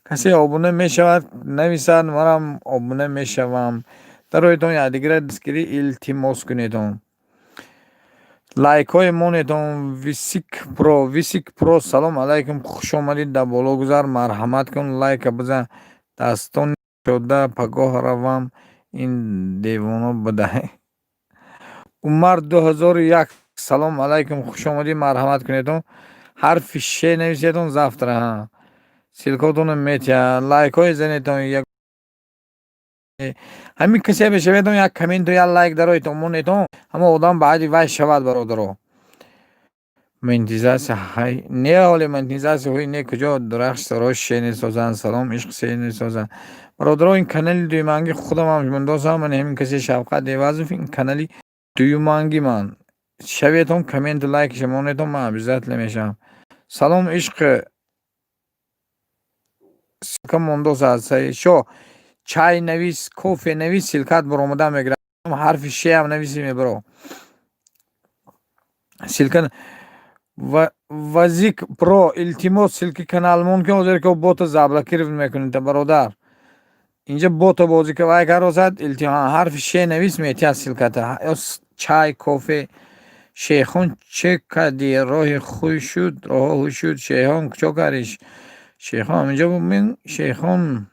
Касе обуна мешавад, нависад, манам обуна мешавам. Дароитон, якдигара дастгирӣ, илтимос кунедон. Лайкҳое монедон. Висик Про, Висик Про, салом алайкум, хуш омадед, дар боло гузар, марҳамат кун, лайка бизан. Дастони шода, пагоҳ равам, ин девона буда. Умар 2001, салом алайкум, хуш омадӣ, марҳамат кунедон. Ҳарфи ше нависедон, завтра ссылкотонро метиҳад. Лайкҳое занедон. Ҳамин касе бешаведон, як комменту як лайк дароитон монедон, ҳама одам баъди вай шавад, бародаро. Монетизатсия ҳай не, ҳоле монетизатсия ҳои не. Куҷо дурахш ситораҳо ше месозанд, салом ишқ се месозанд. Бародаро, ин канали дуюманги худамам мондосам. Ман ҳамин касе Шавқат Эвазов, ин канали дуюманги ман. Шаветон, комменту лайкша монедон, ман обязательно мешавам. Салом ишқ ссылка мондосад. Саидшоҳ, чай навис, кофе навис, ссылкат баромада мегирад. Ҳарфи шеам нависи, мебаро ссылка. Вазик Про, илтимос, ссылки каналмон, ки ҳозир ки бота заблокировать мекунед, бародар. Инҷа бота бозӣ вай каросад. Ҳарфи ше навис, метиҳад ссылката, ё чай, кофе. Шейхон, чӣ кардӣ? Роҳи хуй шуд, роҳҳо ҳуй шуд. Шейхон, чо кардӣ? Шейхон ҳаминҷо бин, шейхон.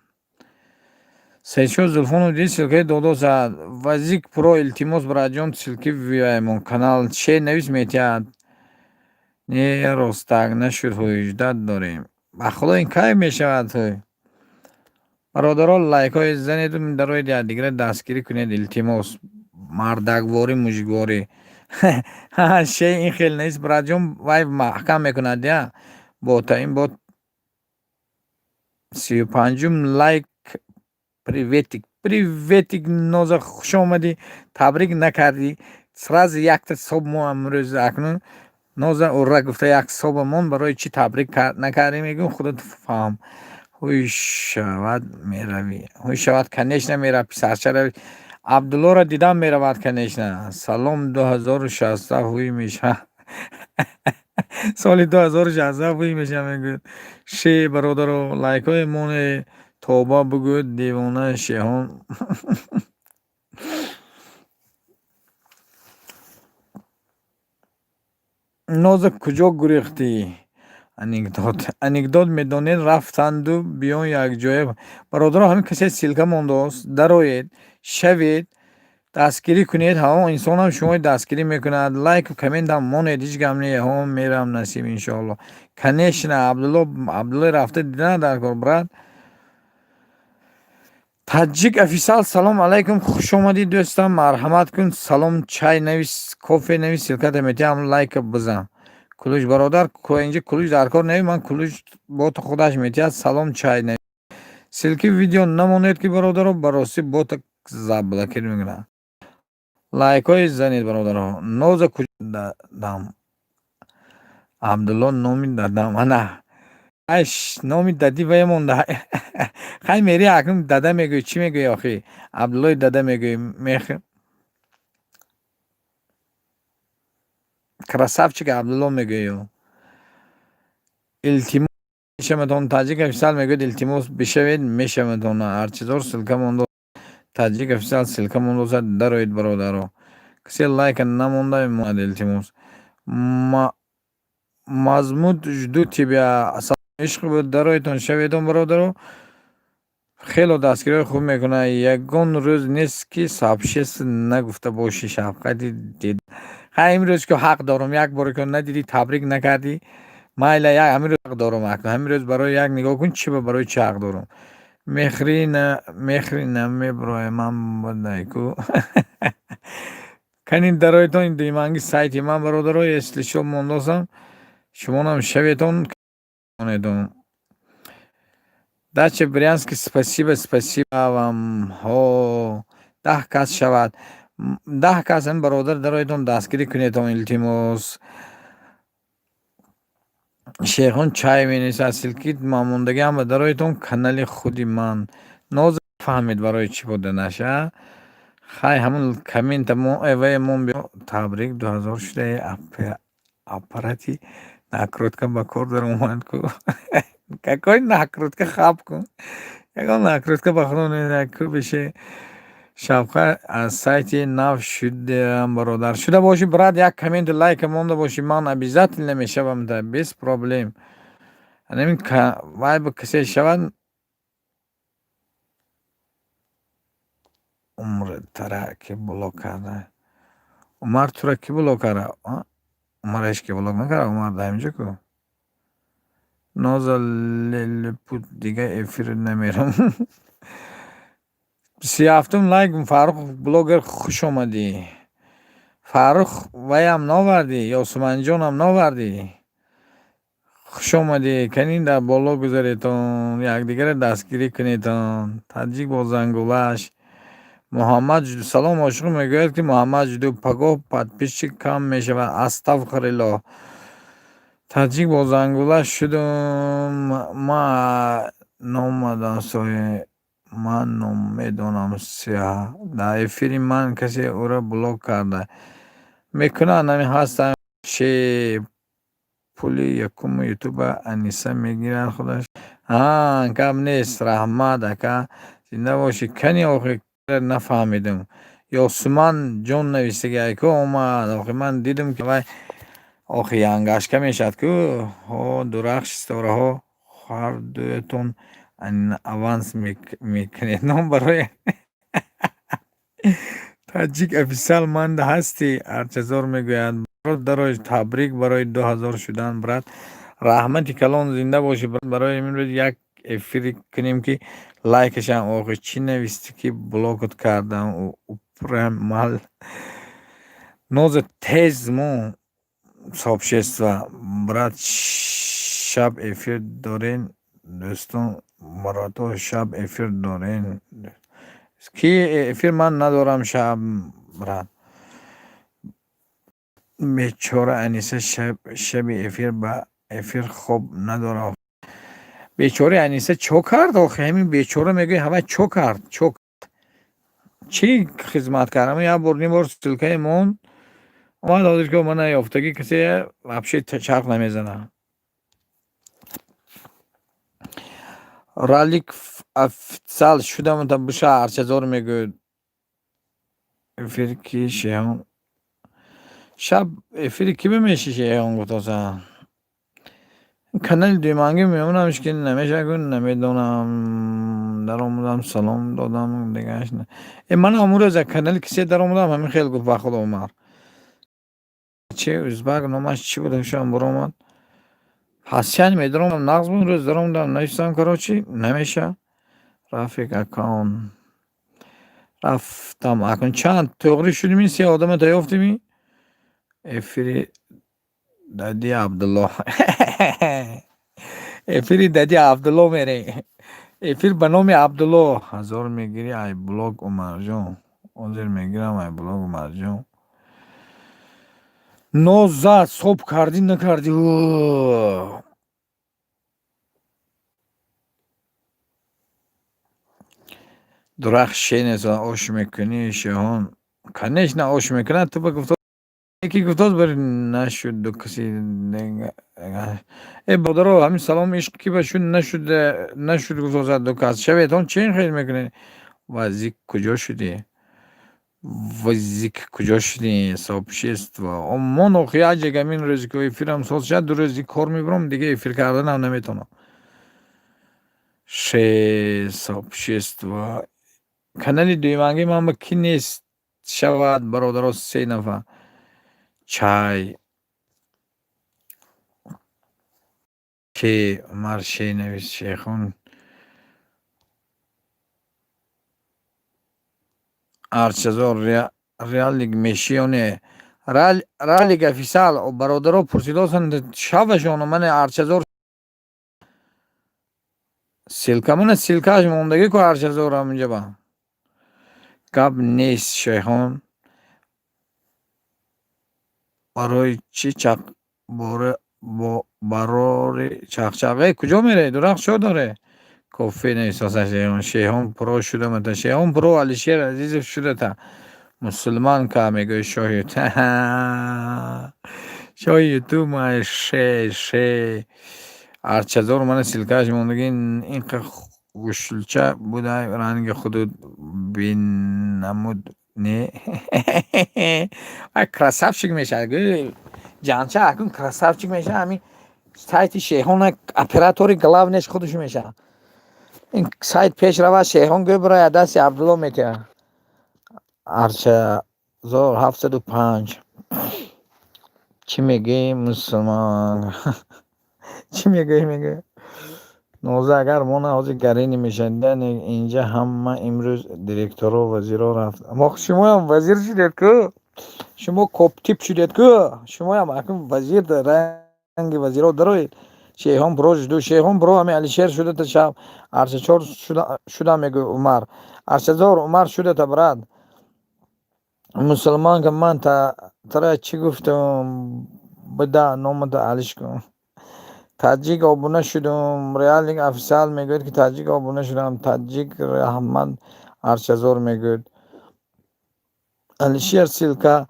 Саидшоҳ Зулфонов дид, ссылкаи додосад. Вазик Про, илтимос, братҷон, ссылки виаймон канал, ше навис, метиҳад. Не, ростак нашуд, ҳуҷдат дорем. Ба худо, ин кай мешавад ҳуй? Бародаро, лайкҳое занеду дарои якдигара дастгирӣ кунед, илтимос. Мардакворӣ, мужикворӣ. Ше ин хел нест, братҷон, вай маҳкам мекунад я бота. Ин бот 35-ум лайк. Приветик, приветик, Ноза, хуш омадӣ. Табрик накардӣ, сразу якта соб мо амрӯз акнун. Ноза, ура гуфта як собамон. Барои чӣ табрик накардӣ, мегӯм, худат фаҳм. Ҳуй шавад, меравӣ, ҳуй шавад, конечно мерав, писарчара Абдуллоро дидам, меравад, конечно. Салом, 2016 ҳуй мешавад, соли 2016 ҳуй мешавад, мегӯяд. Ше, бародаро, лайкҳое моне. Тоба бигӯ, девона шеҳон. Ноза, куҷо гурехтӣ? Анекдот, анекдот медонед? Рафтанду биён якҷоя. Бародаро, ҳамин касе ссылка мондааст, дароед, шавед, дастгирӣ кунед. Ҳамон инсонам шумои дастгирӣ мекунад. Лайку комментам монед, ҳеҷ гап не. Ҳо, мерам, насиб, иншоалло, конечно. Абдулло, Абдулло рафта дида дар кор, брат. Таҷик Офисиал, салом алайкум, хуш омадӣ, дӯстам, марҳамат кун. Салом, чай навис, кофе навис, ссылката метиҳам, лайка бизан. Кулуш, бародар, инҷа кулуш дар кор неви, ман кулуш бота худаш метиҳад. Салом, чай навис. Ссылки видео намонед, ки, бародаро, ба ростӣ бота заблокир мекунад. Лайкҳои занед, бародаро. Ноза куҷодам? Абдулло номи дадам. Ана аш номи дади вая монда. Хай, мери, акнун дада мегӯӣ, чӣ мегӯӣ охӣ? Абдуллои дада мегӯӣ. Мех красавчик Абдулло мегӯӣ. Илтимос мешавадон. Таҷик Офисиал мегӯяд, илтимос, бишавед, мешавадон. Ҳарчизор ссылка мондо. Таҷик Офисиал ссылка мондозад, дароед, бародаро. Касе лайка намонда мемонад, илтимос. Мазмуд, жду тебя. Ишқ буд, дароедтон, шаведон, бародаро. Хело дастгириҳои хуб мекунад. Ягон рӯз нест, ки сообщество нагуфта бошӣ, шафқати дид. Хай, имрӯз ки ҳақ дорам, як боре ки надидӣ, табрик накардӣ, майла, як ҳамин рӯз ҳақ дорам. Акнун ҳамин рӯз барои як нигоҳ кун, чӣ барои чӣ ҳақ дорам. Мехрӣ на мехрӣ, намеброям ман будай-ку. Кани, дароедтон диманги сайти ман, бародаро, если шо мондосам, шумонам шаветон монедон. Дача Брянский, спасибо, спасибо вам. Ҳо, 10 кас шавад. 10 кас ҳамин бародар, дароедтон, дастгирӣ кунедтон, илтимос. Шерхон чай менависад. Ссылки мондагӣ ҳама дароедтон канали худи ман. Ноза фаҳмед, барои чӣ буданаш, а? Хай, ҳамун коммента мо эвае мон. Табрик, 2000 шудаи, аппарати накрутка ба кор даромад ку. Какой накрутка, хаб кун. Ягон накрутка ба худо ку беше. Шавқа аз сайти нав шудам, бародар. Шуда бошӣ, брат, як комменти, лайка монда бошӣ, ман обязательно мешавам, да, без проблем. Ҳамин вай ба касе шавад. Умртара ки блок карда. Умар тура ки блок карда? Умар ҳеч ки блок накарда, Умар дар ҳаминҷо ку. Ноза лелепут, дига эфир намерам. 37-ум лайк. Фаррух блогер, хуш омадӣ. Фаррух, ваям новардӣ, Ёсуманҷонам новардӣ. Хуш омадӣ. Канӣ, дар боло гузаретон, якдигарро дастгирӣ кунедон. Таҷик бо зангулаш. Муҳаммад, салом, ошиқ мегӯяд, ки Муҳаммад жду, пагоҳ подписчик кам мешавад. Астағфируллоҳ. Таҷик бо зангулаш шудум. Ма номадам соҳиб. Ман номедонам сиҳа. Дар эфири ман касе ӯро блок карда. Мекунанд, ҳамин ҳастанд. Ше пули якуми ютуба Аниса мегирад худаш. А, гап нест, раҳмат, ака. Зинда бошӣ. Кани, охи нафаҳмидам. Ёсуман ҷон навистагиай ку, омад. Охи ман дидам, ки вай охи янгашка мешавад ку. Ҳо, дурахши ситораҳо, ҳардуятон аванс мекунед. Ном барои Таҷик Офисиал манда ҳастӣ, Арчазор мегӯяд. Дарои, табрик барои 2000 шудан, брат. Раҳмати калон, зинда бошӣ. Барои имрӯз як эфире кунем, ки лайкашам. Охи чӣ навистӣ, ки блокат кардам? Упрамал. Ноза, тез мо сообщество. Брат, шаб эфир дорен, дӯстон, барото, шаб эфир дорен? Ки эфир ман надорам шаб, брат. Бечора Аниса шаби эфир ба эфир хоб надорад. Бечораи Аниса чо кард охи? Ҳамин бечора мегӯяд, ҳавай чо кард? Чо чӣ хизмат кард? Ҳамин як бор, ним бор ссылкаи монд, омад, ҳозир ки мана ёфтагӣ, касе вообще чарх намезанад. Ралик официал шудам, буша, Арчазор мегӯяд. Эфир ки шеҳон? Шаб эфири кӣ бимеши, шеҳон гуфтоса? Канали дуюмангӣ мемонамш, ки намешавад, гӯ, намедонам. Даромадам, салом додам, дигааш э ман ҳамун рӯз як канали кисе даромадам, ҳамин хел гуфт ба худо Умар. Чи узбак номаш чӣ буд, ҳушам буромад. Ҳасян медаромадам, нағз буд, рӯз даромадам, навиштам, короче, намешавад. Рафик аккаунт рафтам, акнун чанд туғрӣ шудими, се одама та ёфтими? Эфири дади Абдулло. Эфири дади Абдулло мерем. Эфир ба номи Абдулло. Ҳазор мегирӣ, ай блог, Умарҷон? Ҳозир мегирам, ай блог, Умарҷон. Ноза, соб кардӣ, накардӣ? Дурахт шенеса ош мекунӣ, Шеҳон? Конечно, ош мекунад. Ту ба гуфто, яке гуфтоз бар нашуд, ду каси. Э, бародаро, ҳамин саломи ишқ ки ба шуд, нашуд, нашуд, гуфтозад ду кас. Шаветон чӣ хел мекунед? Вазик куҷо шудӣ? Вазик куҷо шудӣ? Сообщество мон охи аҷег ҳамин рӯзе ки эфирам соз шад, 2 рӯзи кор мебарам, дига эфир карданам наметавонам. Ше сообщество канали дуюманги ман ба кӣ нест шавад, бародаро, се нафар. Чай ке Умар ше навис, Шехон. Арчазор реалик мешӣ ё не? Ралик офисиал, бародаро пурсидосанд шавашон мане Арчазор ссылка, мана ссылкааш мондагӣ ку Арчазор ҳаминҷа ба. Гап нест, Шайхон. Барои чӣ чақ барори чақчақ? Э, куҷо меравӣ? Дурахт чо доре? Кофе нависоса Шеҳон. Шеҳон про шудамата. Шеҳон про Алишер Азизов шудата. Мусулман ка мегӯяд шоҳи шоҳи ютуб май ше ше. Арчазор мана ссылкааш мондагӣ, инқа гӯшулча будай, ранги худу бинамуд не? Ай, красавчик мешавад, ҷанча акун красавчик мешавад. Ҳамин сайти Шеҳон оператори главнеш худаш мешавад. Ин сайт пеш равад, Шеҳон гӯй бирая дасти Абдулло метиҳад. Арчазор 705. Чӣ мегӯӣ, мусулмон? Чӣ мегӯӣ, мегӯ? Ноза, агар мо на ҳозир гарини мешавад, инҷа ҳама имрӯз директоро, вазиро рафт. Шумоям вазир шудед ку? Шумо коптиб шудед ку? Шумоям акун вазир, ранги вазиро дароед. Шеҳон про шуду, Шеҳон про ҳамин Алишер шудата шаб. Арчачор шудам мегӯ Умар. Арчазор Умар шудата, брат. Мусулмонка, ман тара чӣ гуфтам? Буда номата алиш кун. Таҷик обуна шудум. Реалик офисиал мегӯяд, ки таҷик обуна шудам. Таҷик раҳмат, Арчазор мегӯяд. Алишер ссылка,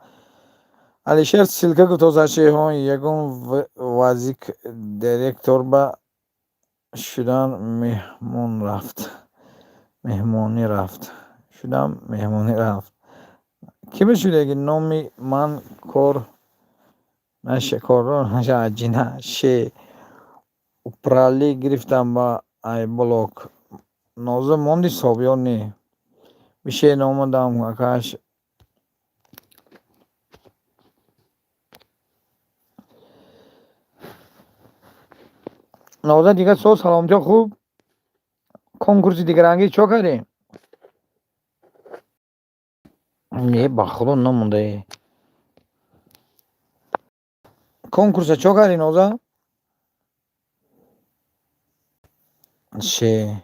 Алишер ссылка гуфтозад Шеҳон. Ягон вазик директор ба шудан меҳмон рафт. Меҳмонӣ рафт. Шудам меҳмонӣ рафт. Кӣ ба шудаги номи ман кор наша, корро наша аҷина ше упрали гирифтам ба айблок. Ноза, монди соб ё не? Бишед, омадам акаш. Ноза, дигар со саломатиё хуб? Конкурси дигарангӣ чо кардем? Не, ба худо намондае. Конкурса чо кардӣ, Ноза? Ше.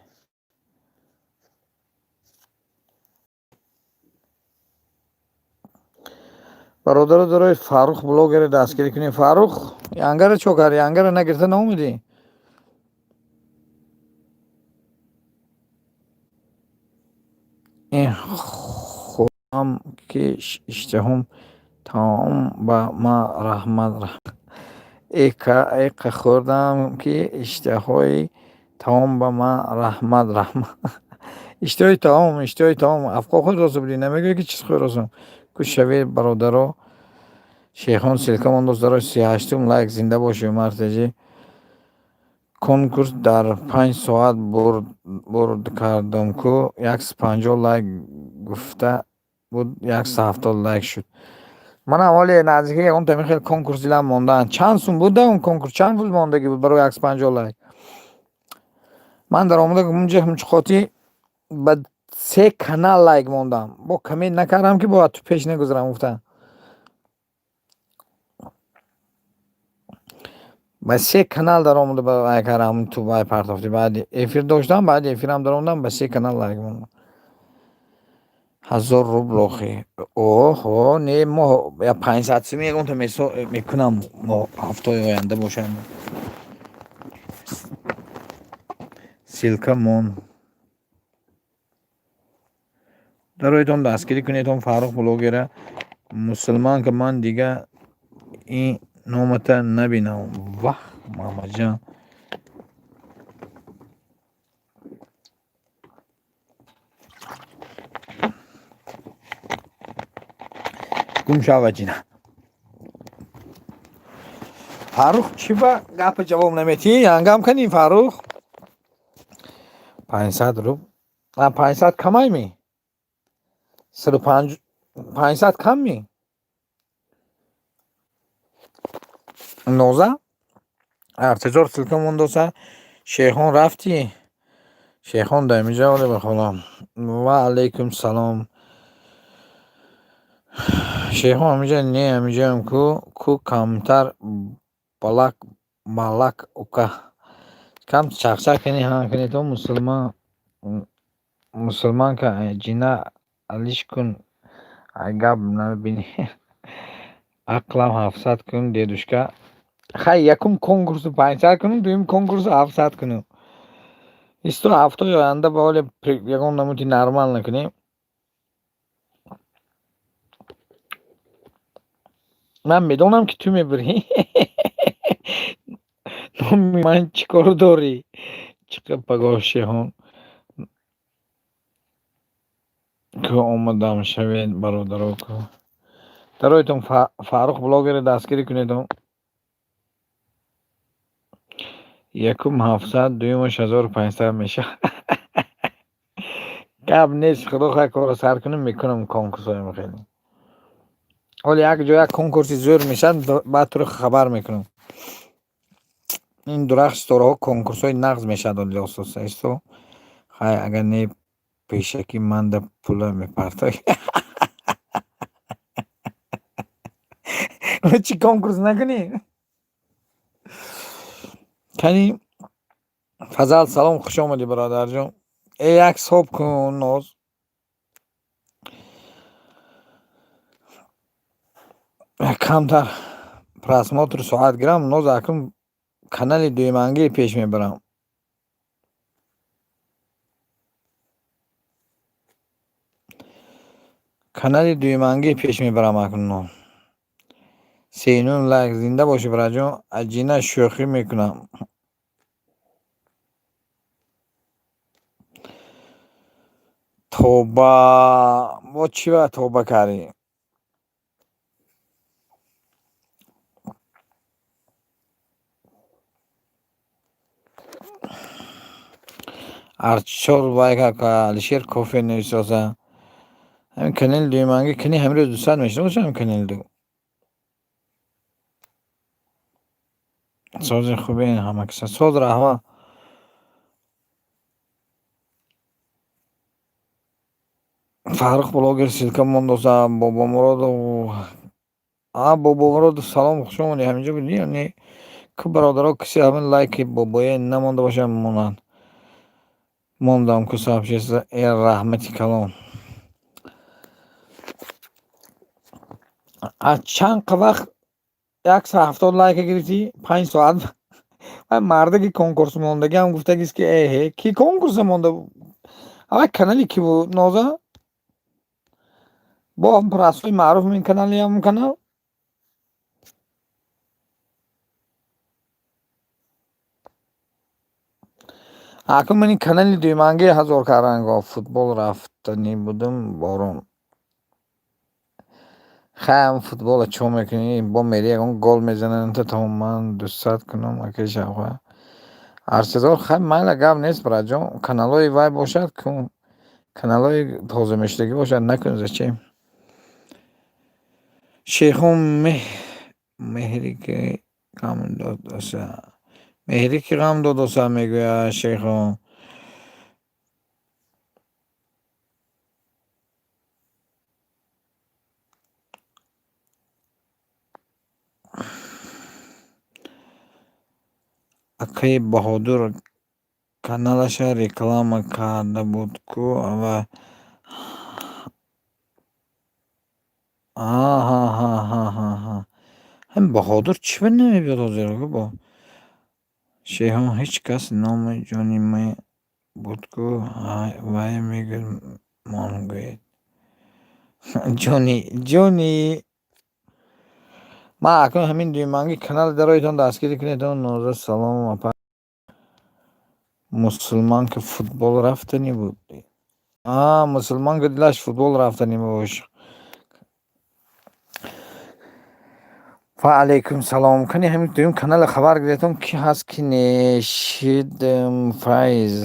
Бародаро, дорои Фаррух блогеро дастгирӣ кунем. Фаррух, янгара чо кардӣ? Янгара нагирифта наомадӣ? Ин хӯрам ки иштиҳом таом ба ма раҳмат. Эқа хӯрдам ки иштиҳои таом ба ма раҳмат, раҳмат. Иштиҳои таом, иштиҳои таом. Афқо хӯрдоса будӣ, намегӯӣ ки чиз хӯрдосам. Кӯш шавед, бародаро. Шехон ссылка мондост дарои 38-ум лайк, зинда бошӣ, Умар Теҷӣ. Конкурс дар 5 соат бурд кардам ку, 150 лайк гуфта буд, 170 лайк шуд. Манам ҳоле наздики ягон тами хел конкурс дилам мондаанд. Чанд сум буд он конкурс? Чанд пул мондагӣ буд барои 150 лайк? Ман дар омада унҷа ҳамчуқотӣ ба се канал лайк мондам. Бо коммент накардам, ки бояд ту пеш нагузарам гуфтам. Ба се канал даромада ба вай кардам, ту вай партофтӣ. Баъди эфир доштам, баъди эфирам даромадам, ба се канал лайк мондам. 1000 рубл охи. Оҳо, не, мо я 500 сум ягонта мекунам, мо ҳафтаи оянда бошад. Ссылка мон. Дароитон дастгирӣ кунедон Фаррух блогера. Мусулман ка ман дига ин номата набинам. Ваҳ, Муҳаммадҷон. Гум шава ҷина. Фаррух чӣ ба гапа ҷавоб наметиҳӣ? Янгам канӣ Фаррух? 500 рубл. 500 камай ми? 35 500 кам ми? 19 7000 ссылка мондоса. Шейхон рафтӣ? Шейхон дар инҷа оле бихонам. Ва алайкум салом. Шейхон ҳаминҷа не, ҳаминҷаам ку камтар балак малак ука. Кам чақчақ кунӣ, ҳа кунӣ то мусулман ка ҷина алиш кун, ай гап набинӣ. Ақлам 700 кун, дедушка. Хай, якум конкурсу 500 кунум, дуюм конкурсу 700 кунум. Исто ҳафтаи оянда ба ҳоле ягон намуди нормал накунем. Ман медонам, ки ту мебурӣ. Номи ман чӣ кор дорӣ? Чиқа пагоҳ Шеҳон. Ку омадам шавед бародаро ку. Дароитон Фаррух блогеро дастгирӣ кунедон. Якум 700, дуюмаш 1500 мешавад. Гап нест, худо хоҳад корро сар кунем, мекунам конкурсҳоям хеле. Ҳоло як ҷо як конкурси зӯр мешавад, баъд туро хабар мекунам. Ин дурахт ситораҳо конкурсҳои нағз мешавад ҳоли оста исто. Хай, агар не пешакӣ манда пула мепартоӣ. Чӣ конкурс накунӣ? Кани Фазал, салом, хуш омадӣ, бародарҷон. Э, як ҳисоб кун, Ноз. Камтар просмотр соат гирам, Ноз, акнун канали дуюмангӣ пеш мебарам. Канали дуюмангӣ пеш мебарам акнун. Сенун лайк, зинда бошӣ, бародарҷон. Аҷина шӯхӣ мекунам. Тоба, бо чӣ ба тоба кардӣ? Арчор лайк, Алишер кофе нависоса. Ҳамин канали дуюмангӣ кани ҳамин рӯз 200 мешуда бошад ҳамин канали ду. Сози хубе ҳама каса. Соз, раҳмат. Фаррух блогер ссылка мондоса. Бобомуродов. А, Бобомуродов, салом, хуш омадӣ. Ҳаминҷо будӣ ё не? Ку бародаро, касе ҳамин лайки бобое намонда бошад, монанд. Мондам ку сообщество. Э, раҳмати калон. Аз чанд вақт 170 лайка гирифтӣ? 5 соат. Вай мардаки конкурс мондагиам гуфтагист, ки эҳе, кӣ конкурса монда? Авай канали кӣ буд, Ноза? Бо ҳам маъруф ин канали ҳамон канал? Акун ман ин канали дуюмангӣ 1000 карданго. Футбол рафтанӣ будум, борон. Хай, ҳам футбола чо мекунӣ? Бо мери ягон гол мезананд, то ман 200 кунам, акаи Шавқа. Арсезор, хай, майла, гап нест, братҷон. Каналҳои вай бошад, ку каналҳои тоза мешудагӣ бошад, накун, зачем? Шейхон меҳри ки ғам додоса. Меҳри ки ғам додоса, мегӯяд Шейхон. Акаи Баҳодур каналаша реклама карда буд ку ва ҳа, ҳамин Баҳодур чӣ ба намебиёд ҳозир? Шеҳон, ҳеҷ кас номи ҷони ме буд ку, вай мегӯяд, мон гӯед. Ҷони, ҷони. Ман акнун ҳамин дуюманги канали дароитон дастгирӣ кунедон. Ноза, салом, апа. Мусулман ки футбол рафтанӣ буд. А, мусулман ки дилаш футбол рафтанӣ бош. Ва алайкум салом. Кани ҳамин дуюм канала хабар гирифтам, ки ҳаст, ки не. Шидм Файз.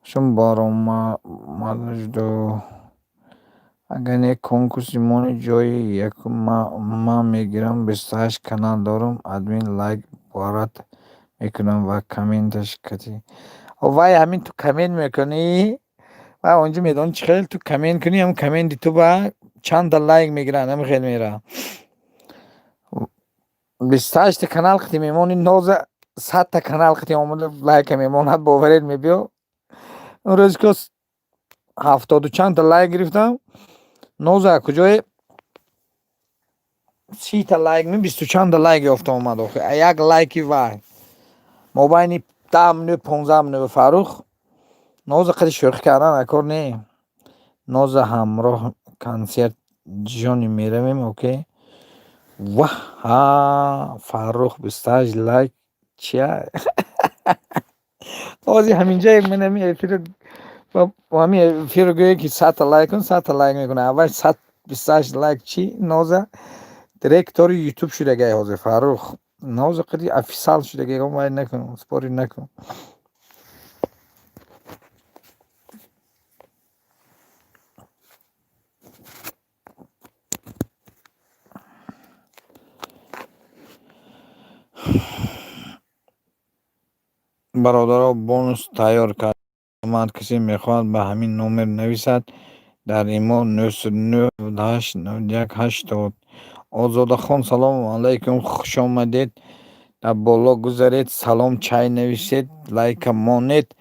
Шум баромадажду. Агар не, конкурси мони ҷои якум ман мегирам, 28 канал дорам, админ лайк борат мекунам ва комменташ кати. Вай ҳамин ту коммент мекунӣ, вай онҷо медонӣ чӣ хел ту коммент кунӣ, ҳамн комменти ту ба чанда лайк мегиранд, ҳамин хел мера. 28-та канал қити мемонӣ, ноза 100-та канал қити омада лайка мемонад, боваред мебиё. Он рӯз ки ҳафтоду чандта лайк гирифтам, ноза куҷое 30-та лайк ми бисту чандта лайк ёфта омад охи. Як лайки вай. Мобайни 10 минут, 15 минут Фаррух ноза қади шӯхӣ кардан акор не. Ноза ҳамроҳ консерт ҷони меравем, окей. Ваҳ, ҳа, Фаррух 28 лайк чия? Ҳозир ҳаминҷа ман ҳамин эфирро, ҳамин эфирро гӯе ки 100-та лайк кун, 100-та лайк мекунад. Аввал сад 28 лайк чӣ? Ноза директори Ютуб шудагай ҳозир Фаррух. Ноза қади официал шудагай, вай накун, спорить накун. Бародаро, бонус тайёр кардам. Касе мехоҳад, ба ҳамин номер нависад дар имо: 998 91 80. Озодахон, салому алайкум, хушомадед. Дар боло гузаред, салом чай нависед, лайка монед,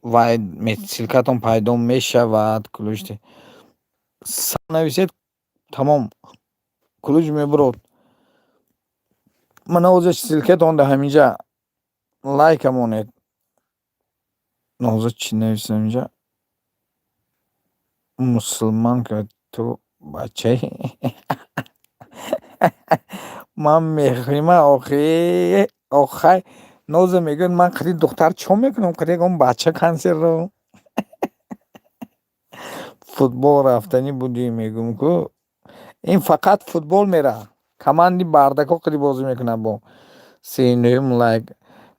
вай ссылкатон пайдо мешавад. Ключ нависед, тамом, ключ мебурод. Мана ҳозир ссылкатон дар ҳаминҷа, лайка монед. Ноза чӣ нависам инҷа? Мусулман ка ту бачаи ман мехӯрима охи, охай. Ноза мегӯяд, ман қади духтар чо мекунам, қади ягон бача консертро. Футбол рафтанӣ будӣ, мегӯм ку. Ин фақат футбол мера. Команди бардако қади бозӣ мекунад бо. 39-ум лайк.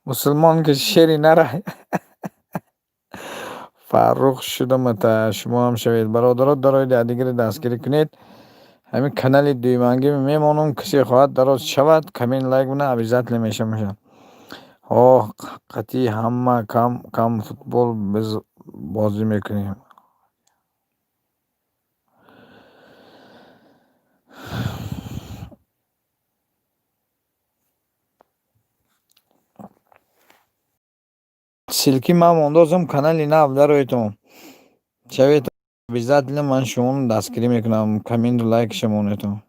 Мусулмон ки шери нара. Фаррух шудамата, шумо ҳам шавед. Бародаро, дароед, якдигарро дастгирӣ кунед. Ҳамин канали дуюмангӣ мемонам, касе хоҳад дароз шавад, коммент лайк кунад, обязательно мешавад. Ҳо, қатъи ҳама кам кам футбол бозӣ мекунем. Ссылки ман мондозам, канали нав дароедтон. Шавед, обязательно ман шуморо дастгирӣ мекунам. Комменту лайкша монедтон.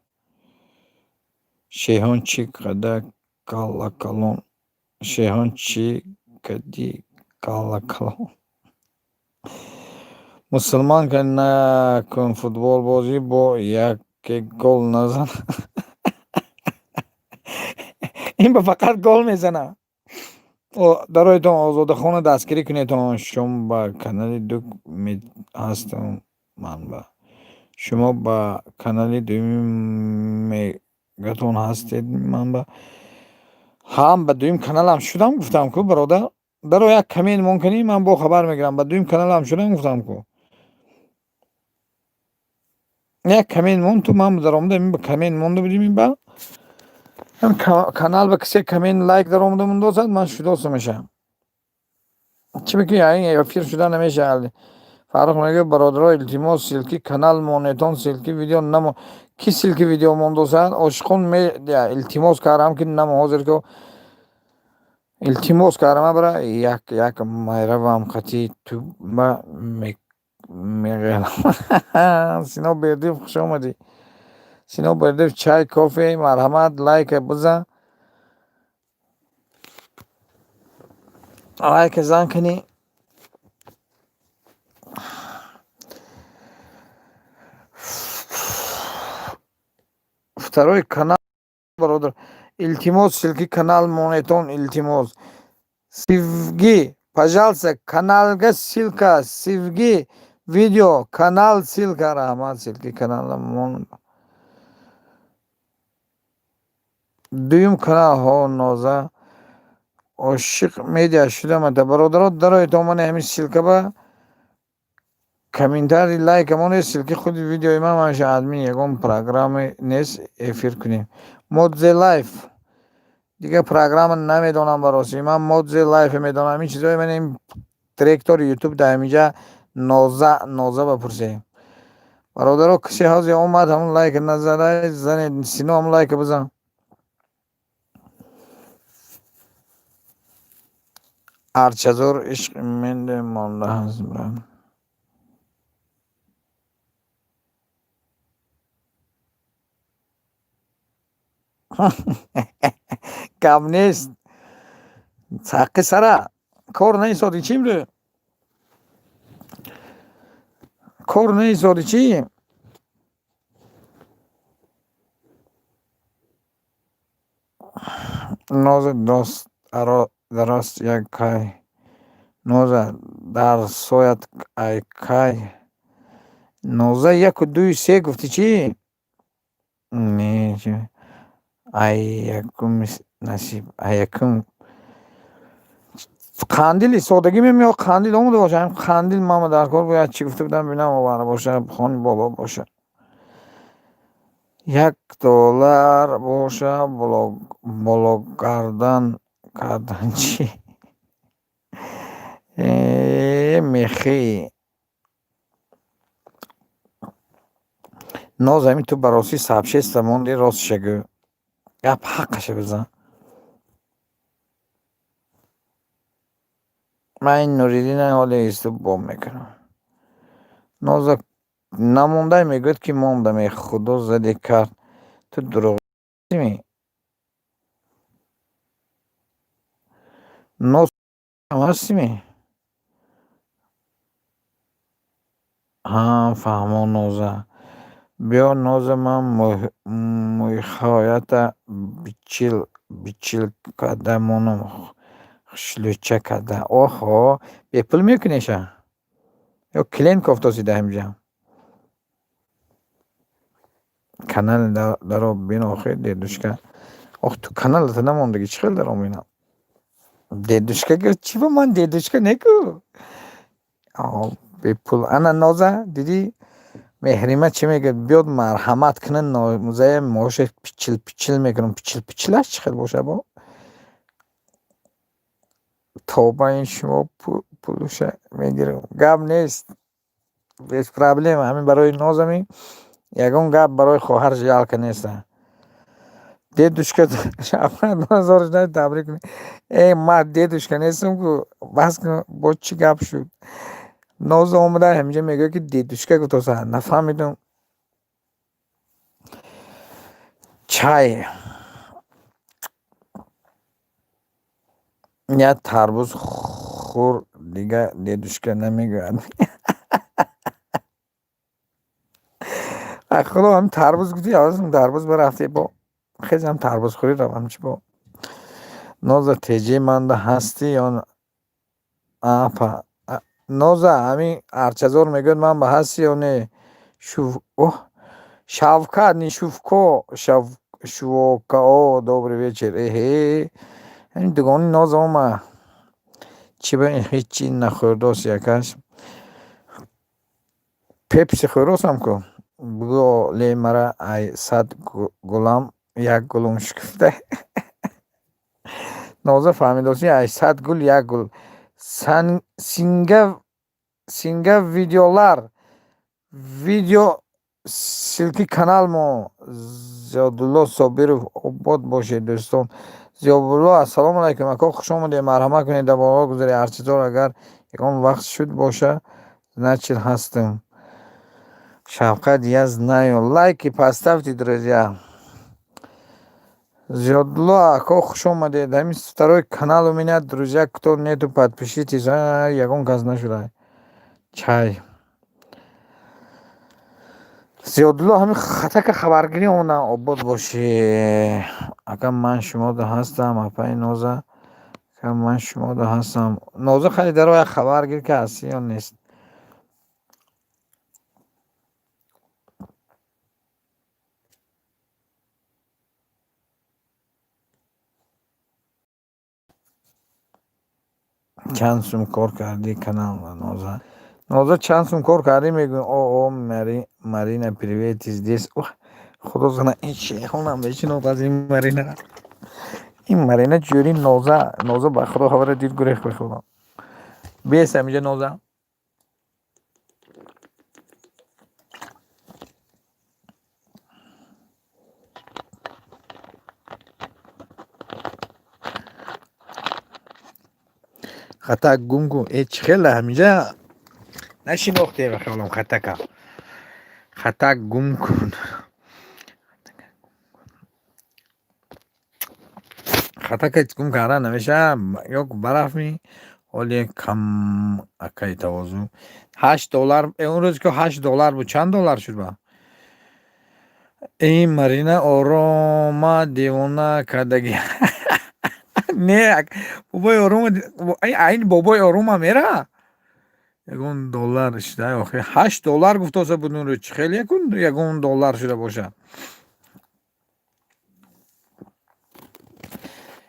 Шеҳон чӣ қадар каллакалон. Шеҳон чӣ кади каллакалон. Мусулман ка накун футболбозӣ, бо яке гол назан. Ин ба фақат гол мезанад. Дароедтон, Озодахонро дастгирӣ кунедтон. Шумо ба канали ду ҳастам ман ба. Шумо ба канали дуюми мегатон ҳастед ман ба. Ҳам ба дуюм каналам шудам, гуфтам ку, бародар. Даро як коммент мон кунӣ, ман бо хабар мегирам. Ба дуюм каналам шудам, гуфтам ку. Як коммент мон ту, ман даромада ба коммент монда будим ба. Канал ба касе коммент лайк даромада мондозад, ман шудосам мешавам. Чӣ мекунӣ? Ин эфир шуда намешавад. Фаррух мегӯяд, бародаро, илтимос, ссылки канал монетон, ссылки видео намо. Ки ссылки видео мондозад? Ошиқон медиа, илтимос кардам ки намо, ҳозир ки Илтимос кардам, бара як як майравам қати туба меғелам. Сино Бердиев, хуш омадӣ. Сино Бердиев, чай, кофе, марҳамат, лайка бизан. Лайка зан кунӣ. Второй канал, бародар. Илтимос, ссылки канал монетон, илтимос. Сивги, пожалуйста, каналга ссылка, сивги, видео, канал ссылка, раҳмат, ссылки канала мон. Дуюм канал, ҳо, Ноза. Ошиқ медиа шудамата. Бародаро, дароед омани ҳамин ссылка ба комментарий, лайк монед, ссылки худи видеои ман маша админ ягон программе нест, эфир кунем. Модзе лайф. Дигар программа намедонам бароси. Ман Модзе лайф медонам. Ин чизҳои ман ин директори Ютуб дар ҳаминҷа Ноза, Ноза бапурсем. Бародаро, касе ҳозир омад, ҳамон лайк назада, занед, Сино, ҳамон лайка бизан. Арчазор ишқи менде монда ҳаст, брат. Гап нест. Саққи сара. Кор наисоди чӣ имрӯз? Кор наисоди чӣ? Ноза дост дарост як кай. Ноза дар соят ай кай. Ноза яку дуи се гуфтӣ чӣ? Не, чӣ? Ай якум насиб, ай якум қандили содагӣ мемеё, қандил омода боша, ҳам қандил мама дар кор бояд чӣ гуфта будам, бинам оварда боша, хони боло боша. $1 боша, блоггардан кардан чӣ? Э, мехӣ. Ноз, ҳамин ту ба ростӣ сообщество монди, ростша гӯ. Гап ҳаққаша бизан. Ман ин Нуриддина ҳоле исту бом мекунам. Ноза намондай мегӯяд, ки мондам, э худо заде кард. Ту дурӯғми? Ноз ҳастими? Ҳа, фаҳмо, Ноза. Биё, Ноза, ман мӯйхоята бичил бичил карда монам, хушлӯча карда. Оҳо, бепул мекунеша? Ё клиент кофтоси дар ҳаминҷа? Канали даро бин охир, дедушка. Ох, ту каналата намондагӣ, чӣ хел даро бинам? Дедушка гӯ, чӣ ба ман дедушка неку? Бепул. Ана Ноза, дидӣ? Меҳрима чӣ мегӯяд? Биёд марҳамат кунад, Нозая моша пичил пичил мекунам. Пичил пичилаш чӣ хел боша бо? Тоба ин шумо пулуша мегирам. Гап нест. Без проблема. Ҳамин барои Нозами ягон гап барои хоҳар жалко неста. Дедушка 2016 табрик кунед. Э, ман дедушка нестам ку. Бас кун, бо чӣ гап шуд? Ноза омада ҳаминҷа мегӯяд, ки дедушка гуфтоса. Нафаҳмидам. Чай. Як тарбуз хӯр, дигар дедушка намегӯяд. Ай худо, ҳамин тарбуз гуфтӣ, ҳавасам тарбуз барафте бо. Хезам тарбузхӯрӣ равам чӣ бо. Ноза теҷаи манда ҳастӣ ё апа? Ноза, ҳамин Арчазор мегӯяд, ман ба ҳастӣ ё не? Оҳ, Шавкат, не Шувко, Шувокао, добрый вечер. Эҳе, ҳамин дугони Ноза омад. Чӣ ба ин ҳечи нахӯрдост якаш? Пепси хӯрдостам ку. Бугӯ ле мара ай 100 гулам як гулум шукуфта. Ноза фаҳмидост, ай 100 гул як гул. Синга синга видеолар видео ссылки канал мо. Зиёдулло Собиров, обод бошед, дӯстон. Зиёбулло, ассалому алайкум, ако, хуш омадед, марҳамат кунед, дар боло гузаред. Ҳарчизор агар ягон вақт шуд боша, значит, ҳастам. Шавқат, я знаю. Лайки поставьте, друзья. Зиёдулло ако, хуш омадед. Ҳамин второй канал у меня, друзья, кто нету, подпишитесь. Ягон кас нашуда. Чай. Зиёдулло, ҳамин хатака хабаргирӣ омадам, обод бошӣ. Ака, ман шумода ҳастам, апаи Ноза. Ака, ман шумода ҳастам. Ноза, хайли даро як хабар гир, ки ҳастӣ ё нест. Чанд сум кор кардӣ канал, Ноза? Ноза, чанд сум кор кардӣ, мегӯем. О, Марина, привет, ты здесь? Худо зана, ин шайхонам мешинохт аз ин Марина. Ин Марина ҷӯри Ноза. Ноза, ба Худо, хабара дид, гурехт, ба Худо. Бес ҳаминҷа, Ноза. Хатак гум кун. Э, чӣ хела ҳаминҷа нашинохте, ба хаёлам, хатака. Хатак гум кун. Хатака гум кардан намешавад, ё барафми ҳоле кам, акаи тавозун. 8 доллар, он рӯз ки 8 доллар буд, чанд доллар шуд ба? Ин Марина орома девона кардагӣ. Не, бобои орома, айн бобои орома мера? Ягон доллар шуда охи. 8 доллар гуфтоса буд он рӯз, чӣ хеле якун ягон доллар шуда бошад.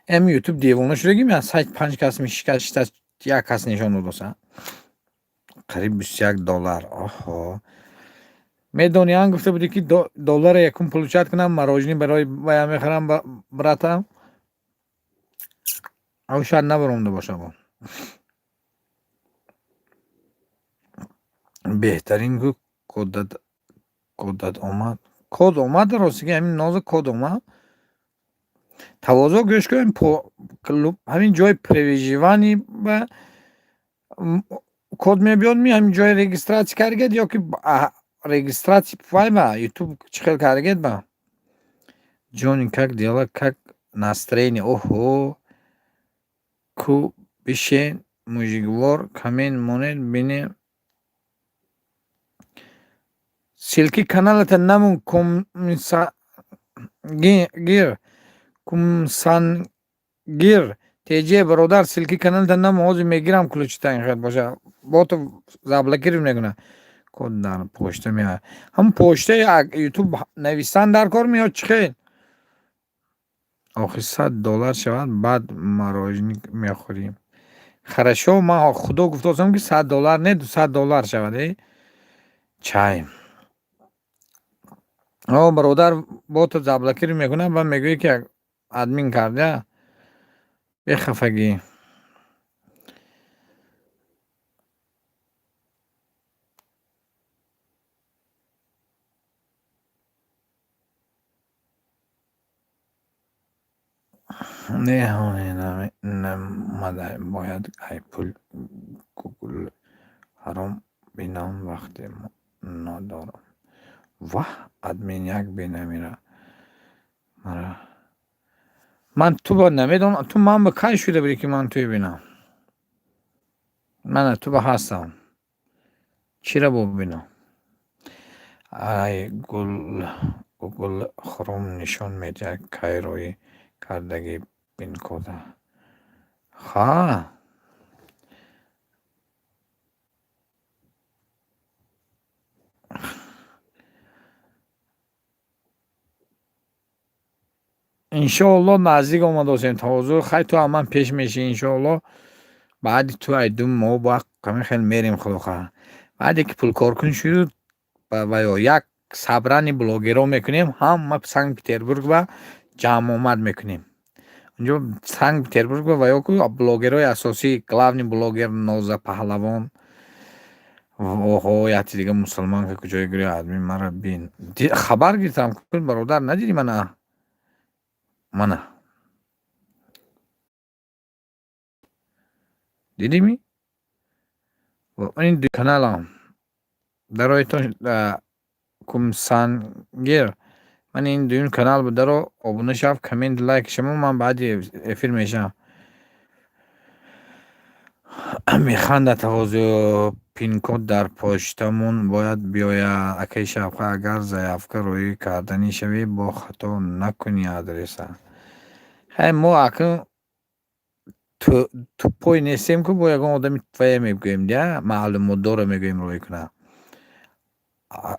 Эм Ютуб девона шудагӣ, ман сайт панҷ кас мешикаста, як кас нишон додоса. Қариб 21 доллар. Оҳо. Медонӣ, ан гуфта будӣ, ки доллара якум получать кунам, мороженое барои вая мехарам, братам. Ав шояд набаромада бошад. Беҳтарин гу кодат, кодат омад. Код омад, ростиги ҳамин Ноза, код омад. Тавозӯ, гӯш кун, ҳамин ҷои проживание ба код мебиёд ми, ҳамин ҷои регистрация кардагед ё ки регистрация вай ба Ютуб чӣ хел кардагед ба? Ҷони, как дела, как настроение? Оҳо, ку бишен, мужиквор, камен монед, бинем. Ссылки каналата намун гир, кумсангир теҷе, бародар, ссылки каналата намун, ҳозир мегирам ключита, ин хел боша. Бото заблокировать мекунад. Код дар почта меояд. Ҳамун почтаи Ютуб нависан дар кор меояд, чӣ хел? Охи 100 доллар шавад, баъд мороженое мехӯрем. Хорошо, ман худо гуфтосам, ки 100 доллар не, 200 доллар шавад, э? Чай. О, бародар, бото заблокировать мекунад, баъд мегӯӣ, ки админ карда. Бехафагӣ. Не, намада, бояд ай пул Гугл ҳаром бинам, вақте надорам. Ваҳ, админ як бенамира. Мара. Ман ту ба намедонам, ту ман ба кай шуда будӣ, ки ман туя бинам? Мана ту ба ҳастам. Чира бубинам? Ай гул Гугл Хром нишон медиҳад, кай роӣ кардагӣ пин-кода. Ха. Иншоалло, наздик омадосем, тавозӯ, хай, ту аз ман пеш мешӣ, иншоалло. Баъди ту ай 2 моҳ бояд ҳамин хел мерем, худо хоҳад. Баъде ки пулкоркун шуд, ва ё як собрание блогерҳо мекунем, ҳама Санкт Петербург ба ҷамъомад мекунем. Унҷо Санкт Петербург ва ё ку блогерҳои асосӣ, главный блогер Ноза Паҳлавон. Оҳо, якти дига мусулмон ки куҷое гирӣ, админ маро бин. Хабар гирифтам, бародар, надидӣ мана? Мана. Дидӣ? Ин ду каналам. Дароитон Кумсангир. Ман ин дуюм канал буд. Даро обуна шав, коммент, лайк шамо, ман баъди эфир мешавам. Механда тавозӯ, пин-код дар почтамон бояд биёяд. Акаи Шавқа, агар заявка роӣ карданӣ шавӣ, бо хато накунӣ адреса. Хай, мо акнун тупой нестем, ку бо ягон одами твоя мегӯем, дя маълумотдорро мегӯем роӣ кунад.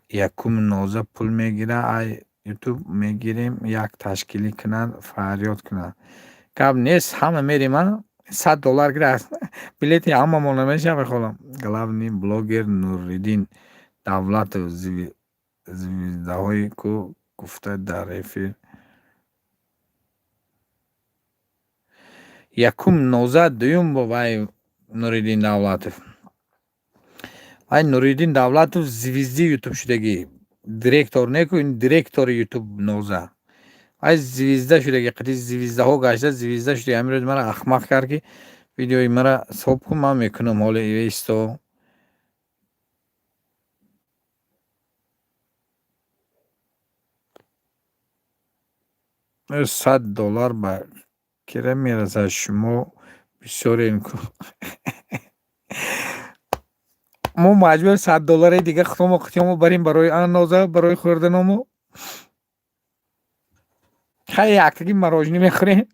Якум Ноза пул мегирад, ай ютуб мегирем, як ташкилӣ кунад, фарёд кунад. Гап нест, ҳама мерем, а? $100 гирад, билети ҳамамон намешавад, холам. Главный блогер Нуриддин Давлатов звездаҳои ку гуфта дар эфир. Якум Ноза, дуюм вай Нуриддин Давлатов. Вай Нуриддин Давлатов звезди ютуб шудагӣ. Директор неку, ин директори ютуб Ноза. Вай звезда шудагӣ, қати звездаҳо гашта звезда шудагӣ. Ҳамин рӯз мара ахмақ кард, ки видеои мара соб кун, ман мекунам ҳоли исто. $100 ба кира мерасад, шумо бисёрен ку. Мо маҷбур $100 дига худомо қитёмо барем барои андоза, барои хӯрданомо. Хай, яктаги мороженое мехӯрем.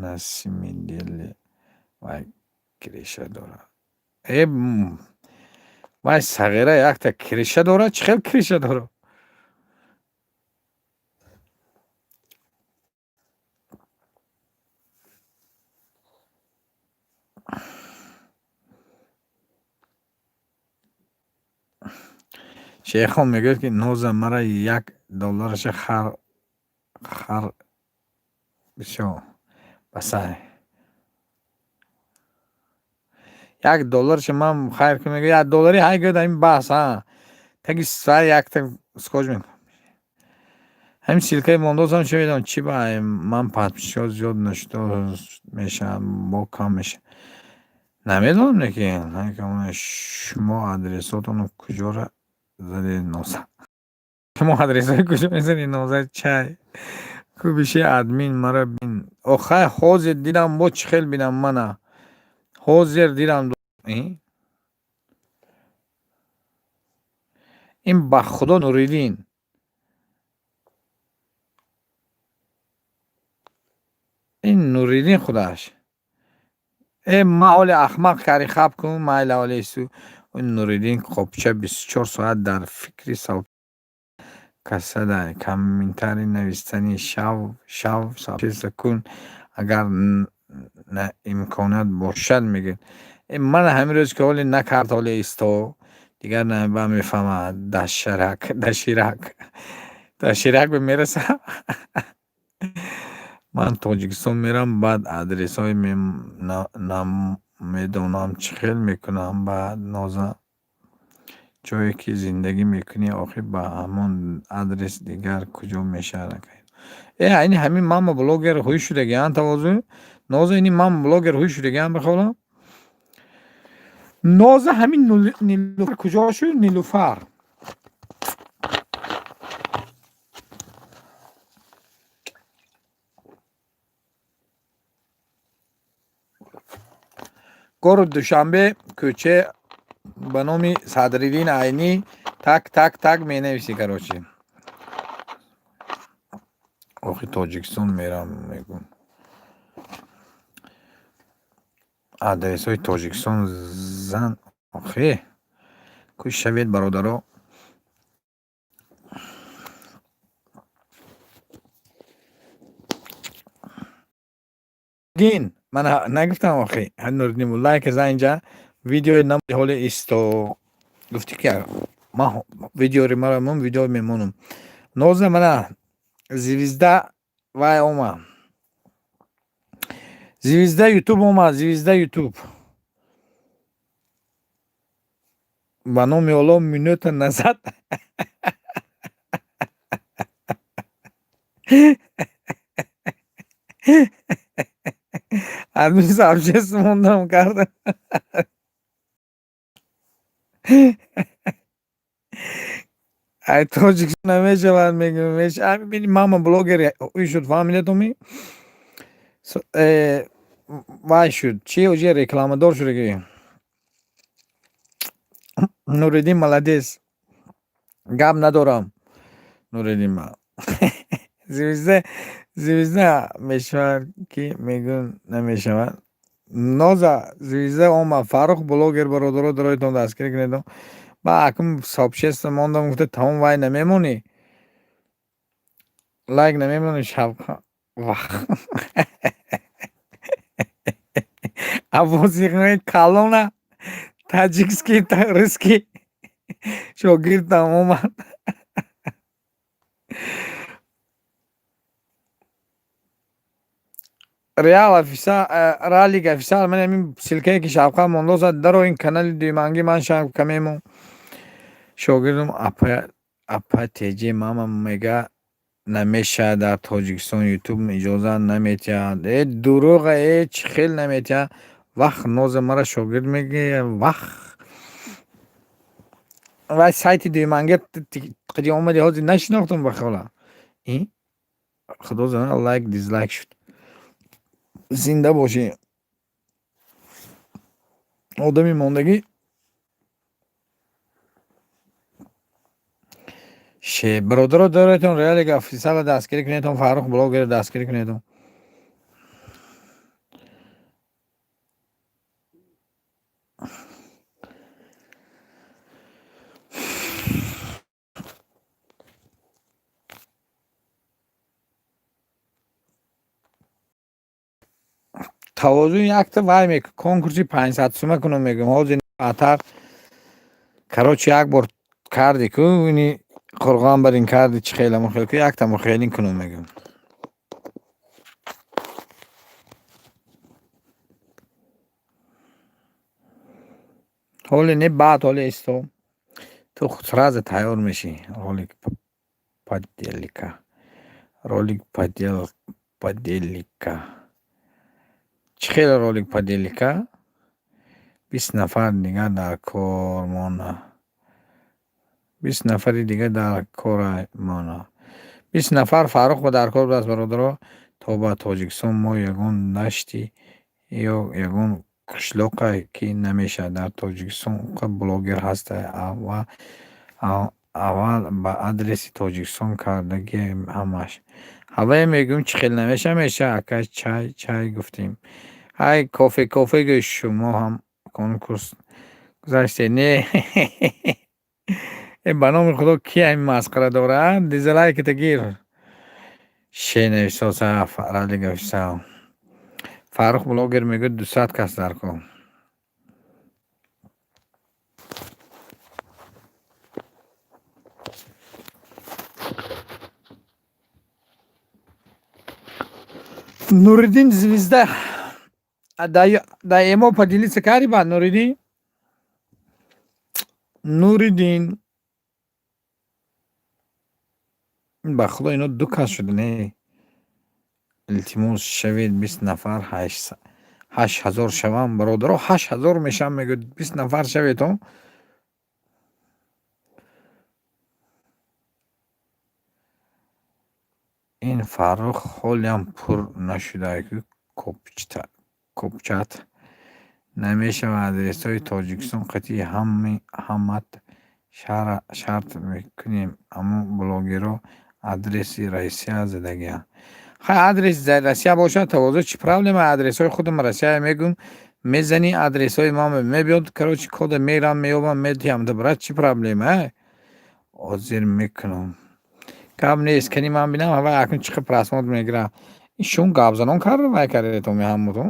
Насимидели вай кириша дорад. Э, вай сағира якта кириша дорад, чӣ хел кириша дорад? Шейхон мегӯяд, ки Ноза мара $1-аша хар хар бисёр басай. $1-аша ман хайр кун, мегӯяд, $1 ҳай гӯяд, ҳамин баҳс, ҳа. Таги сар якта скотч мекунам. Ҳамин ссылкаи мондозам чӣ медонам, чӣ ба ман подписчиҳо зиёд нашуда мешавад, бо кам мешавад. Намедонам, лекин шумо адресотонро куҷора задед, Ноза? Шумо адресҳои куҷо мезанед, Ноза? Чай? Ку биши админ мара бин. Охай, ҳозир дидам, бо чӣ хел бинам мана. Ҳозир дидам. Ин ба худо Нуриддин. Ин Нуриддин худаш. Э, ман ҳоли ахмақ кари, хаб кун, майла ҳоли ису. Нуриддин қопча 24 соат дар фикри сав касадай, комментарий навистанӣ шав шав сообщество кун, агар имконият бошад, мегӯяд. Э, ман ҳамин рӯз ки ҳоли накард, ҳоли исто, дигар ба мефаҳмад, дашарак, даширак. Даширак ба мерасад. Ман Тоҷикистон мерам, баъд адресҳои намедонам, чӣ хел мекунам баъд, Ноза? Ҷое ки зиндагӣ мекунӣ, охир ба ҳамон адрес, дигар куҷо мешавад? Э, айни ҳамин мама блогер ҳуй шудагиан тавозӯ. Ноза, ини ман блогер ҳуй шудагиан бихолам. Ноза, ҳамин Нилуфар куҷо шуд? Нилуфар. Город Душанбе, кӯча ба номи Садриддин Айнӣ, так так так менависӣ, короче. Охи Тоҷикистон мерам, мегӯм. Адресҳои Тоҷикистон зан, охе. Кӯш шавед, бародаро. Дин, ман нагуфтам охи. Нуриддин, лайк зан инҷа. Видеои нам ҳоли исто. Гуфтӣ ки ман видеори мара мон видео мемонам. Ноза, мана звезда вай омад. Звезда ютуб омад, звезда ютуб. Ба номи Алло, минута назад. Админ сообщество мондам карда. Ай, тоҷикистон намешавад, мегӯям. Бини, мама блогер ӯ шуд, фаҳмидед оми? Вай шуд, чи уже рекламадор шудаги. Нуриддин молодец, гап надорам. Нуриддин ма звезда, звезда мешавад, ки мегӯн намешавад. Ноза звезда омад. Фаррух блогер, бародаро, дароитон, дастгирӣ кунедон. Ба акун сообщество мондам, гуфта, тамом, вай намемонӣ, лайк намемонӣ. Шавқа аввозиҳои калона, таджикский, русский шогирдам омад. Реал официал, Ралик официал. Ман ҳамин ссылка е ки Шавқа мондозад, даро ин канали дуюмангӣ ман шавка мемон. Шогирдам апа, апа теҷи мама мега, намешавад, дар Тоҷикистон Ютуб иҷоза наметиҳад. Э, дурӯға, э, чӣ хел наметиҳад? Вах, Ноза мара шогирд мегӯя, вах. Вай сайти дуюманги қади омади, ҳозир нашинохтам, ба хола. И худо зана, лайк, дизлайк шуд. Зинда бошӣ, одами мондагӣ. Ше, бародаро, доротон, Реалик официал а дастгирӣ кунедон, Фаррух блогер дастгирӣ кунедон. Тавозун якта вай мек, конкурси 500 сума кунам, мегӯям. Ҳозир атар, короче, як бор карди ку, ини қурғон бар ин карди, чӣ хеламо хел ку, яктамо хелин кунам, мегӯям. Ҳоле не, баъд, ҳоле исто, ту сразу тайёр мешӣ. Ролик поделка, ролик поделка, чӣ хел ролик поделка? 20 нафар дигар дар кор мона, 20 нафари дигар дар кора мона, 20 нафар Фаррух ба дар кор будааст. Бародаро, то ба Тоҷикистон мо ягон дашти ё ягон қишлоқе ки намешавад. Дар Тоҷикистон уқа блогер ҳаста, аввал ба адреси Тоҷикистон кардагиам ҳамаш. Ҳавае мегӯем, чӣ хел намешавад? Мешавад, ака. Чай, чай гуфтем, ҳай, кофе, кофе гӯй. Шумо ҳам конкурс гузаштед? Не, э, ба номи Худо, ки ҳамин масхара дорад? Дизлайк ата гир. Ше нависоса Ралик официал. Фаррух блогер мегӯяд, 200 кас дар кор. Нуриддин звезда да эмо поделиться карди. Баъд Нуриддин, Нуриддин, ба Худо, ино ду кас шуда. Не, илтимос, шавед 20 нафар, 8000 шавам. Бародаро, 8000 мешавам, мегӯяд, 20 нафар шавед. О, ин Фаррух ҳолиам пур нашуда ку. Копчат намешавад, адресҳои Тоҷикистон қатъи ҳамат шарт мекунем, аммо блогерҳо адреси Россия задагианд. Хай, адреси Россия бошад, тавозӯ, чӣ проблема? Адресҳои худам Россия мегӯм, мезанӣ, адресҳои ма мебиёд. Короче, кода мерам, меёбам, метиҳам, брат, чӣ проблема? Ҳозир мекунам, гап нест. Кани ман бинам, ҳавай акнун чӣ қадр просмотр мегирад. Ин шум гапзанон карда, вай кардетон ҳаматон.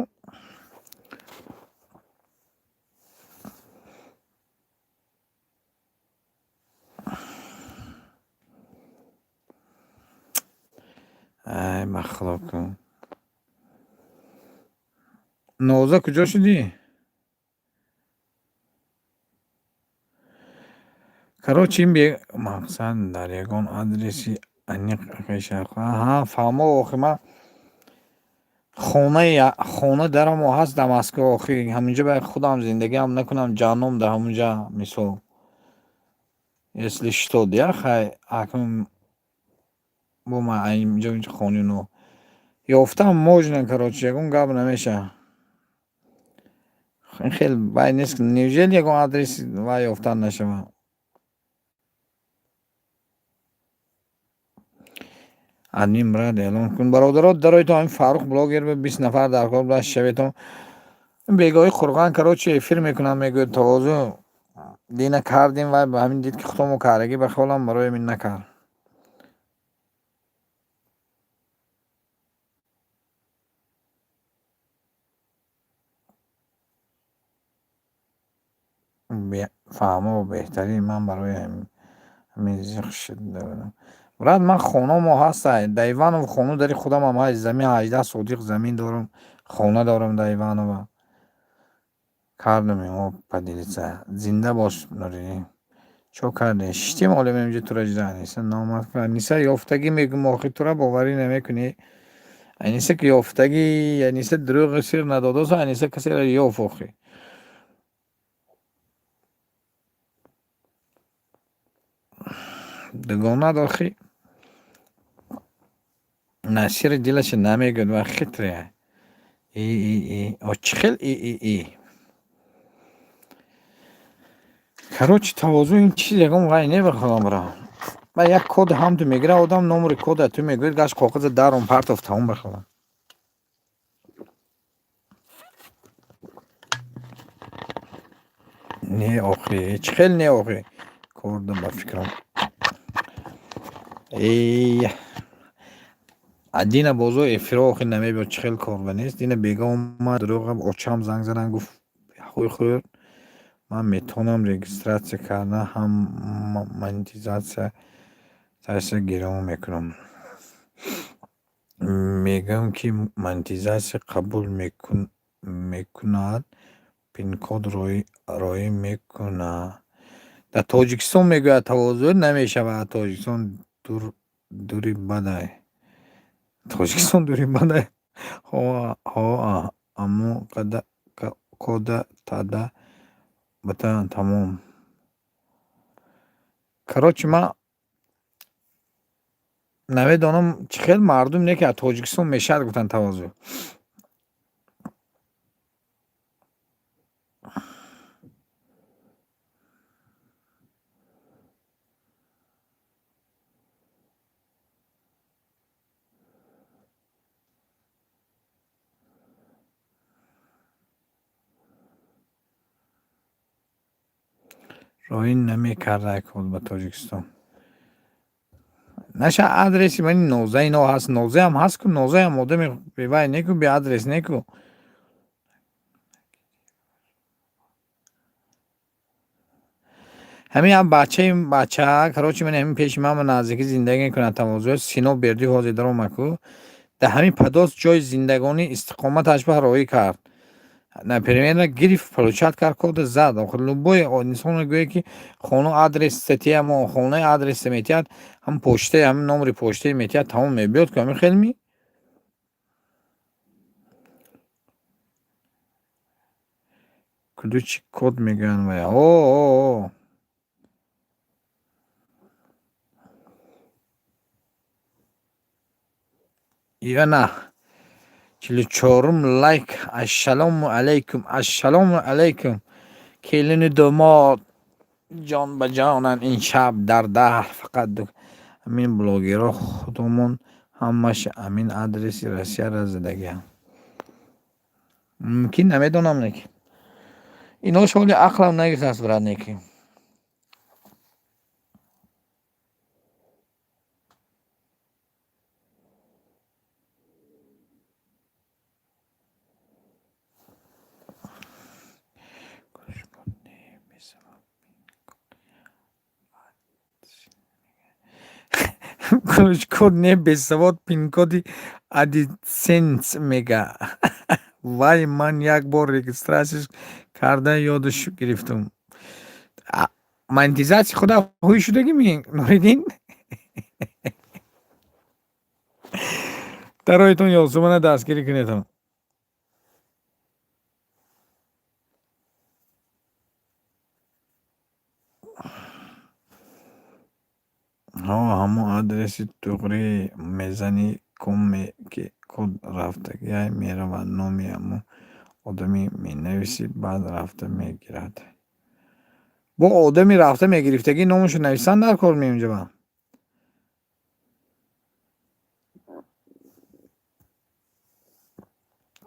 Ай, ба Худо кун. Ноза, куҷо шудӣ? Короче, ин мақсад дар ягон адреси Аниқ аҳа, фаҳмо. Охи, ман хонаи хона дарамо ҳаст дар Москва. Охи, ҳаминҷа бояд худам зиндагиам накунам, ҷанном дар ҳамунҷа, мисол, если что, дия. Хай, акнун бо ман инҷа хонино ёфтам можно, короче, ягон гап намешавад. Ин хел вай нест. Неужели ягон адрес вай ёфтан нашавад? Админ, брат, эълон кун, бародаро, дароитон. Ҳамин Фаррух блогер ба 20 нафар дар кор буда шаветон. Бегоҳи қурған, короче, эфир мекунам, мегӯяд, тавозӯ дина кардем. Вай ба ҳамин дид, ки худомо кардагӣ, ба хаёлам, барои ҳамин накард. Фаҳмо, беҳтарин. Ман барои ҳамин зиқ шуда будам, брат. Ман хонамо ҳаста дар Иваново, хона дари худамам ҳаст, замин 18 сотих замин дорам, хона дорам дар Иваново. Кардам имо поделиться. Зинда бош, Нуриддин. Чо кардем? Шиштем, олем инҷо тура ҷида. Аниса номад. Аниса ёфтагӣ мегӯм, охи, тура боварӣ намекунӣ. Аниса ки ёфтагӣ, Аниса дурӯғи сир надодоса. Аниса касеро ёфт, охи. Дугонат, охи, насири дилаша намегӯяд ва хитрия. И и и о, чӣ хел и и и. Короче, тавозӯ ин чиз ягон вай не, бихоҳам бира. Ба як код ҳам ту мегира, одам номери кода ту мегӯяд, гашт коғаза даром партоф, тамом, бихоҳам. Не, охи, чӣ хел не, охи, корда ба фикрам. Эй, дина бозо эфиро, охи, намебиёд. Чӣ хел корба нест. Дина бега омад, дурӯға. Очам занг задан, гуфт: «Хуй хӯр, ман метавонам регистрация кардан, ҳам монетизация таъсир гиром мекунам. Мегӯям, ки монетизация қабул мекунад, пинкод роӣ мекунад. Дар Тоҷикистон, мегӯяд, тавозӯ намешавад. Тоҷикистон дури бадай, Тоҷикистон дури бадай. Ҳо, аммо кода тада бата, тамом». Короче, ман намедонам, чӣ хел мардум не, ки аз Тоҷикистон мешавад, гуфтанд, тавозӯ. Роӣ намекарда код ба Тоҷикистон. Наша адреси мани Ноза ино ҳаст, Нозаам ҳаст ку, Нозаам одами бевай неку, беадрес неку. Ҳамин як бачаи бача, короче, ман ҳамин пеши ман наздикӣ зиндагӣ мекунад, тавозӯ Сино Бердиев, ҳозир даромад ку. Дар ҳамин Подольск ҷои зиндагонӣ истиқоматаш ба роӣ кард. Например, гирифт, получать кард, кода зад. Охир, любой инсон гӯяд, ки хона адрес статья мо хонаи адреса метиҳад, ҳам почтаи, ҳамин номери почтаи метиҳад, тамом, мебиёд ку. Ҳамин хел ми? Ключи код мегӯянд вая. О, о, о. Ина 44-ум лайк. Ассалому алайкум, ассалому алайкум. Келину домод ҷон ба ҷонанд ин шаб дар даҳр фақат ҳамин блогерҳо худомон ҳамаш ҳамин адреси Россияро задагианд. Мумкин, намедонам, неки. Инош ҳоли ақлам нагирифтааст, брат, неки. Ключкод не, бесавод, пинкоди AdSense мега. Вай, ман як бор регистрация карда ёдаш гирифтам. Монетизация худа ҳуй шудагӣ ми, Нуриддин? Дароитон Ёсумана дастгирӣ кунедам. Ҳо, ҳамон адреси туғрӣ мезанӣ, коме ки код рафтагиай меравад, номи ҳамон одами менависӣ, баъд рафта мегирад. Бо одами рафта мегирифтагӣ номашо нависан дар кор меонҷаба.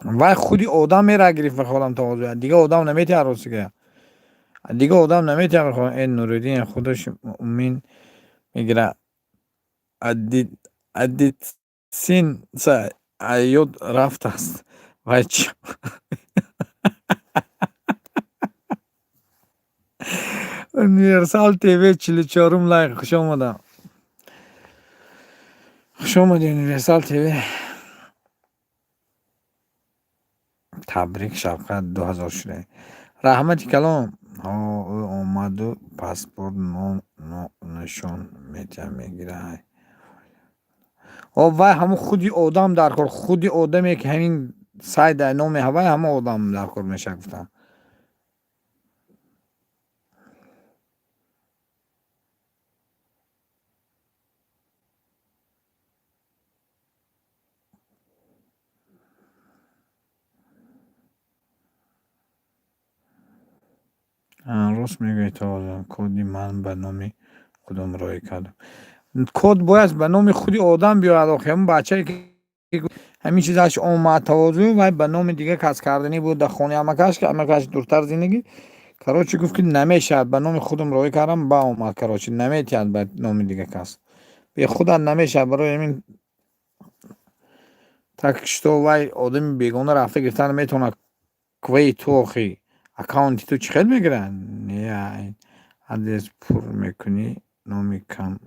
Вай худи одам мера гирифт мехоҳам тавозӯя. Дига одам наметиҳад ростига. Дига одам наметиҳад мехоҳам. Э Нуриддин худаш муъмин мегирад. Адитсинса ёд рафтааст. Вай чӣ? Универсал ТВ 44-ум лайк. Хуш омадам. Хуш омадӣ, Универсал ТВ. Табрик, Шавқат, 2000 шуда. Раҳмати калом. Ҳо, ӯ омаду паспорт нишон метиҳад, мегирад. Ҳо, вай ҳамон худи одам дар кор, худи одаме ки ҳамин сайт дар номи ҳавай, ҳамон одам дар кор мешавад, гуфтам. Рост мегӯӣ, Тавозун. Коди ман ба номи худам роӣ кардам. Код бояд ба номи худи одам биёяд, охи ҳамон бачае ки ҳамин чизаш омад тавозӯ, вай ба номи дига кас карданӣ буд дар хонаи амакаш, ки амакаш дуртар зиндагӣ. Короче, гуфт ки намешавад, ба номи худам роӣ кардам, ба омад, короче, наметиҳад ба номи дига кас. Бе худат намешавад, барои ҳамин так что вай одами бегона рафта гирифтан наметавонад. Кваи ту охи аккаунти ту чӣ хел мегирад? Не, адрес пур мекунӣ, номи кам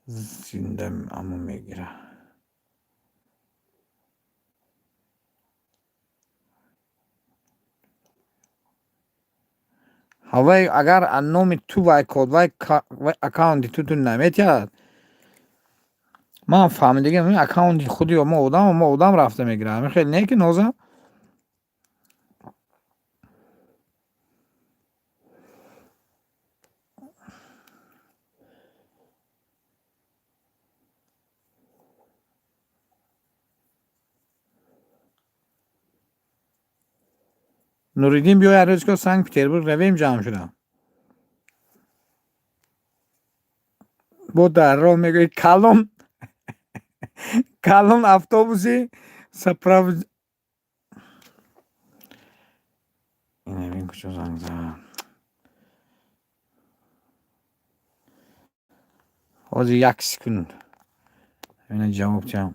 зинда аммо мегирад. Ҳавай агар аз номи ту вай код, вай аккаунти ту наметиҳад. Ман фаҳмидагиам аккаунти худи мо одам, мо одам рафта мегирад. Ҳамин хел не ки Ноза? Нуриддин, биё як рӯз ко Санкт Петербург равем ҷамъ шуда. Бо дар роҳ мегӯӣ калон калон автобуси сопров Инавин куҷо занг зад. Ҳозир як секунд. Ина ҷавоб диҳам.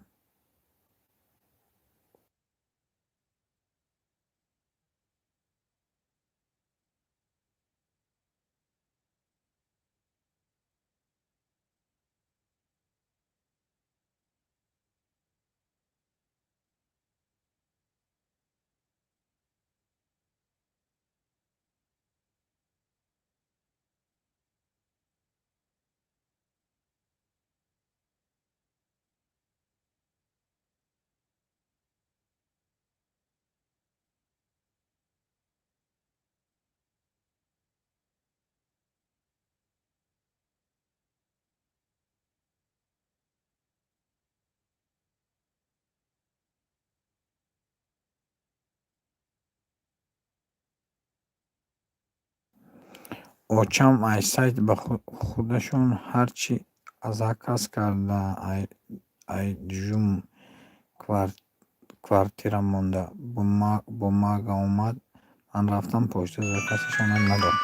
Очам ай сайт ба худашон ҳар чӣ заказ карда, айжум квартира монда. Бумага омад, ман рафтам почта, заказашонам надод.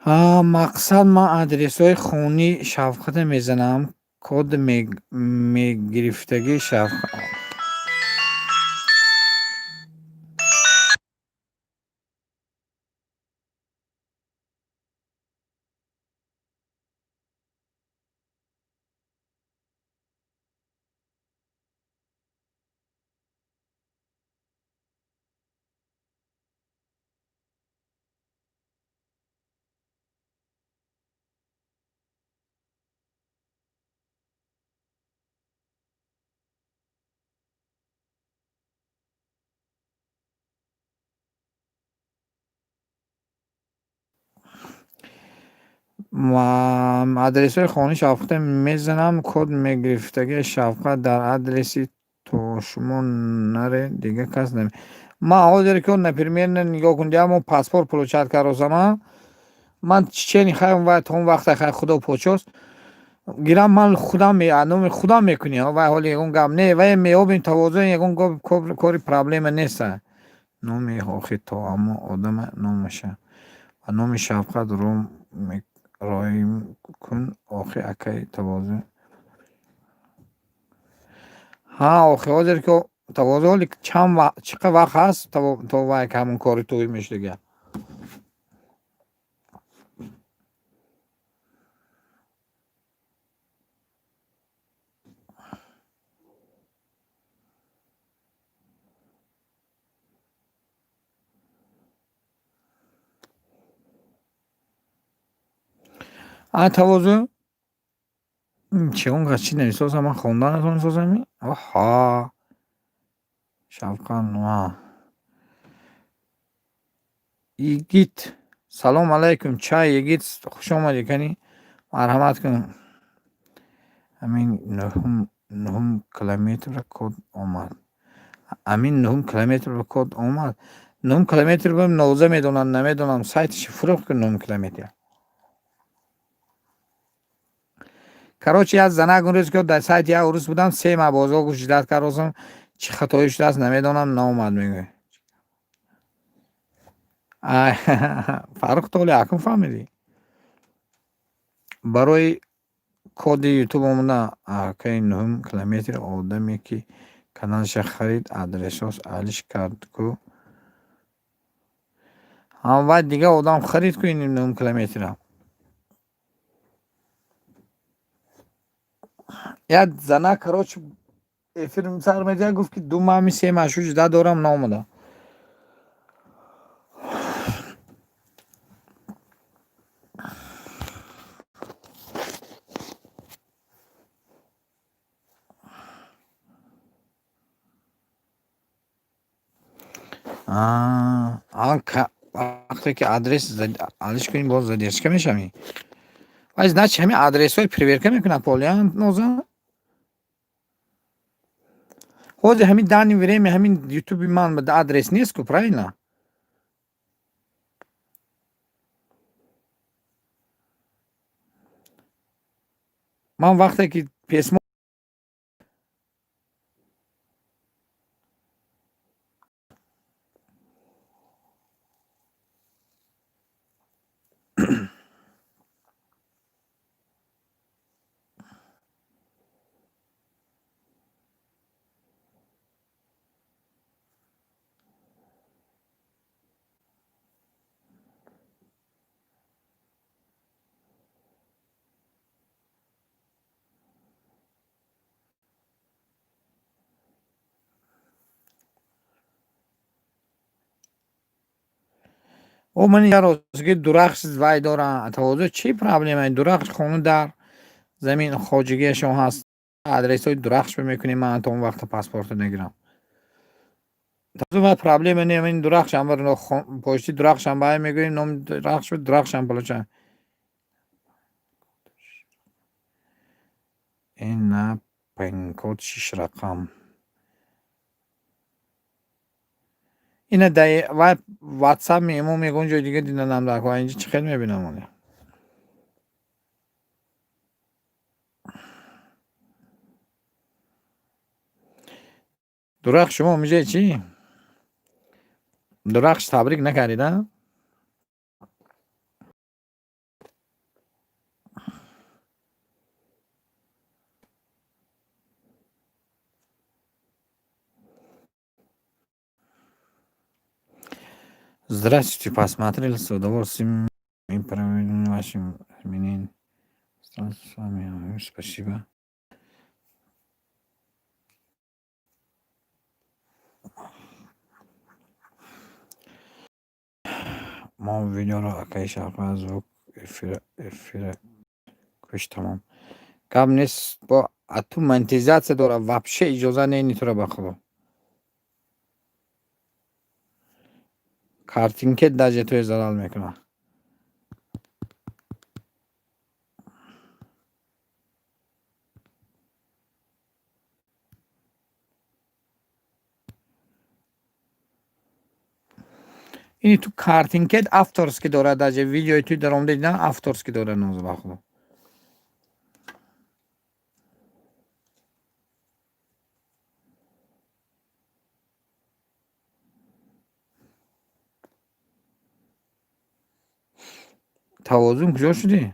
Мақсад, ман адресҳои хони Шавқата мезанам, код мегирифтагии Шавқат. Адресҳои хони Шавқата мезанам, код мегирифтагии Шавқат дар адреси то шумо наре, дига кас наме. Ман ҳозир ки, например, нигоҳ кун, мо паспорт получать кардосама, ман чечени хай вай то он вақта хай худо почост гирам, ман худам номи худам мекунӣ, вай ҳоли ягон гап не, вай меёбем тавозун, ягон кори проблема неста. Номи охи то аммо одама номаша ба номи Шавқат роим кун, охи акаи тавозун. Ҳа, охи, ҳозир ки тавозун ҳоли чанд чӣ қадр вақт ҳаст то вай ҳамон кори тӯй мешудага. А тавозун чӣ он чӣ нависосам, ман хонда натонистосам. Оҳо, Шавқат. Йигит, салом алайкум. Чай, Йигит, хушомадӣ, кани марҳамат кун. Ҳамин нуҳум километрба код омад, ҳамин нуҳум километрба код омад. Нуҳум километр ноза медонад, намедонам, сайташи фурӯх кун. Нуҳум километр. Короче, як занак он рӯз ки дар сайти як урус будам, 3 маҳ бозгоҳ гӯш ждать кардосам, чӣ хатоӣ шудааст, намедонам, наомад, мегӯяд. Фаррух, ту ҳоли акун фаҳмидӣ? Барои коди ютуб омада, акаи нуҳум километр одаме ки каналаша харид, адресҳош алиш кард ку. Вай дига одам харид ку ин нуҳум километра. Як занак, короче, эфир сар медиҳад, гуфт ки 2 маҳми 3 маҳ шу ждать дорам, наомада. Вақте ки адрес алиш кунӣ, боз задержка мешавӣ. Вай, значит, ҳамин адресҳои проверка мекунад полия ноза. Ҳозир ҳамин данный время ҳамин ютуби ман адрес нест ку, правильно? Ман вақте ки письмо О, ман ростги Дурахш вай дорам, тавозӯ чӣ проблема? Дурахш хона дар замин хоҷагиашон ҳаст. Адресҳои Дурахш мекунем, ман то он вақта паспорто нагирам. Вай проблема не, ин Дурахшам почти Дурахшам бай мегӯем, номи Дурахш, Дурахшам получа. Ин на пин-код шиш рақам. Ина дар вай ватсап меҳмон мегӯ, он ҷои дига диданам дар ко, инҷа чӣ хел мебинам оне? Дурахш, шумо омиҷаи чӣ? Дурахш, табрик накардид, а? Здравствуйте, посмотрели с удовольствием и провели вашим изменением. С вами спасибо. Мо видеоро, акаи Шавқат, звук эфира кӯш, тамом. Гап нест, бо ту монетизатсия дора, вообще иҷоза не тура, ба худо. Картинкет даже туе залал мекунад. Ини ту картинкет авторский дорад, даже видеои туи даромада дидан авторский дорад, нозу ба худо. Тавозун куҷо шудӣ?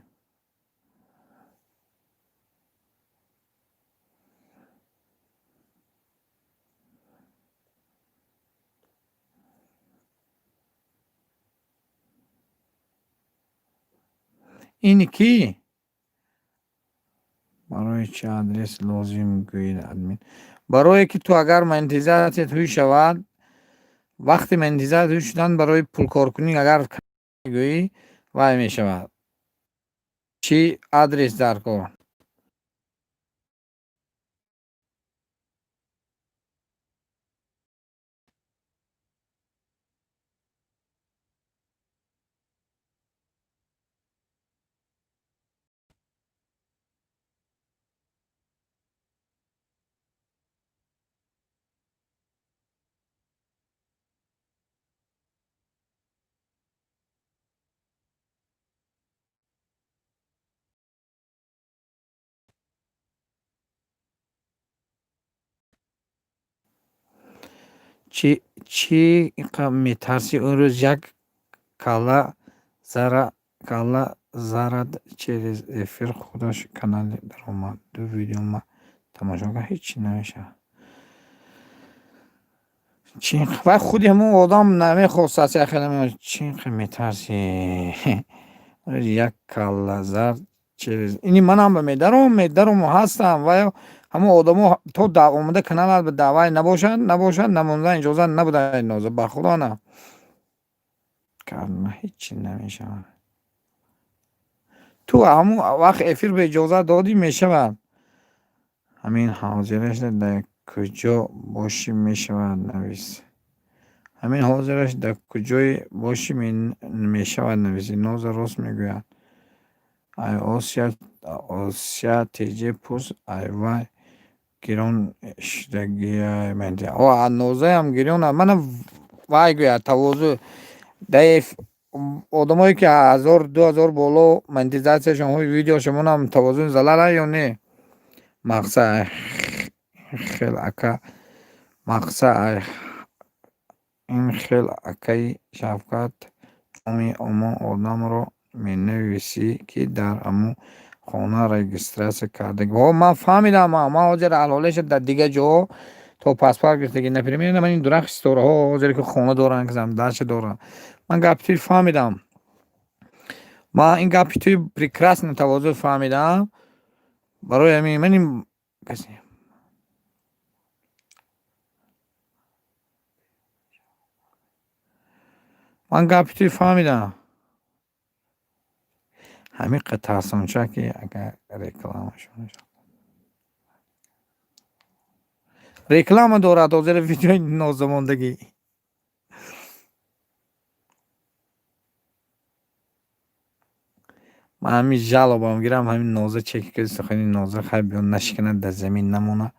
Ини кӣ? Барои чӣ адрес лозим, гӯед админ? Барое ки ту агар монетизатсия туй шавад, вақти монетизатсия шудан барои пулкоркунӣ агар гӯӣ, вай мешавад. Чӣ адрес дар кор? Чӣ инқадр метарсӣ? Он рӯз як калла зарад через эфир худаш канале даромад. Ду видео ма тамошо кард, ҳеҷ намешавад. Вай худи ҳамон одам намехост, чӣ инқадр метарсӣ? Як калла зард через ини манам медаром ҳастам, вай ҳамон одамо то омада каналат ба даъвай набошад, набошад, намондан иҷозат набуда, ноза ба худо на. Карма ҳеҷ намешавад. Ту ҳамон вақт эфир ба иҷозат додӣ, мешавад. Ҳамин ҳозираш дар куҷо бошӣ мешавад, навис. Ҳамин ҳозираш дар куҷое бошӣ мешавад, нависӣ. Ноза рост мегӯяд. Ай Осия ТЖ пурс, ай вай гирон шудагиай. О, нозаям гирён, мана вай гӯяд тавозӯ. Одамое ки 1000, 2000 боло монетизатсияшон видеошамонам тавозун залала ё не? Мақсад хел ака, мақсад ин хел, акаи Шавкат, номи ҳамон одамро менависӣ, ки дар ҳамон хона регистрация карда. О, ман фаҳмидам, ман ҳозир алҳолеша дар дигар ҷоҳо то паспорт гирифтагӣ, например, ман ин дурахти ситораҳо ҳозир ки хона доранд, дача доранд. Ман гапи туи фаҳмидам. Ман ин гапи туи прекрасно тавозӯ фаҳмидам. Барои ҳамин ман ин ман гапи туи фаҳмидам. Ҳамин қадр тарсонча, ки агар рекламашон реклама дорад, ҳозир видеои нозамондагӣ. Ман ҳамин жалобам гирам, ҳамин ноза чеки ки сухани ноза хай биё нашиканад, дар замин намонад.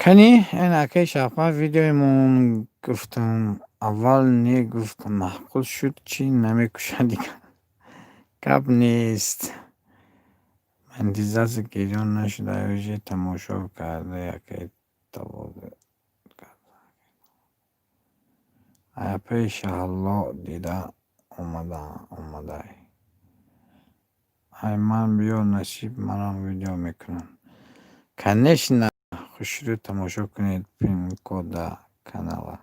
Кани ин акаи Шаҳбоз видеои-мон гуфтам, аввал не гуфт, маъқул шуд, чӣ намекушад дигар. Гап нест. Монетизатсия гирён нашуда, уже тамошо карда акаи тавозӯ. Апаи Шаҳло дида омадай. Ай ман биё, насиб манам видео мекунам. Конечно, хушрӯ тамошо кунед пин-кода канала.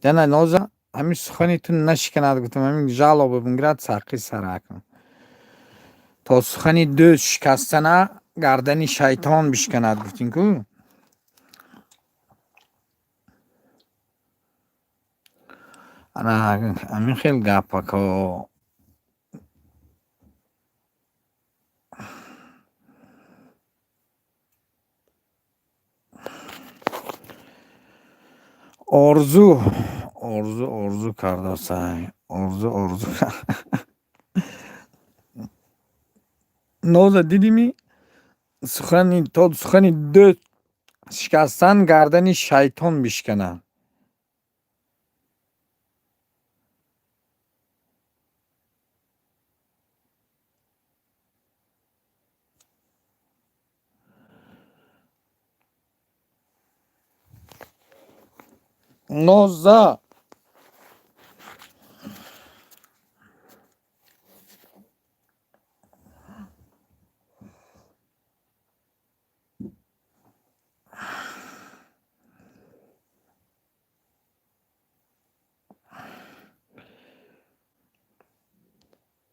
Дана Ноза, ҳамин сухани ту нашиканад, гуфтам, ҳамин жалоба бигирад сақи саракам. То сухани дӯст шикастана гардани шайтон бишканад, гуфтем ку. Ана ҳамин хел гапако. Орзу, орзу, орзу кардасай. Орзу, орзу. Ноза, дидӣ? Сухани то сухани дӯст шикастан гардани шайтон бишканад. Ноза!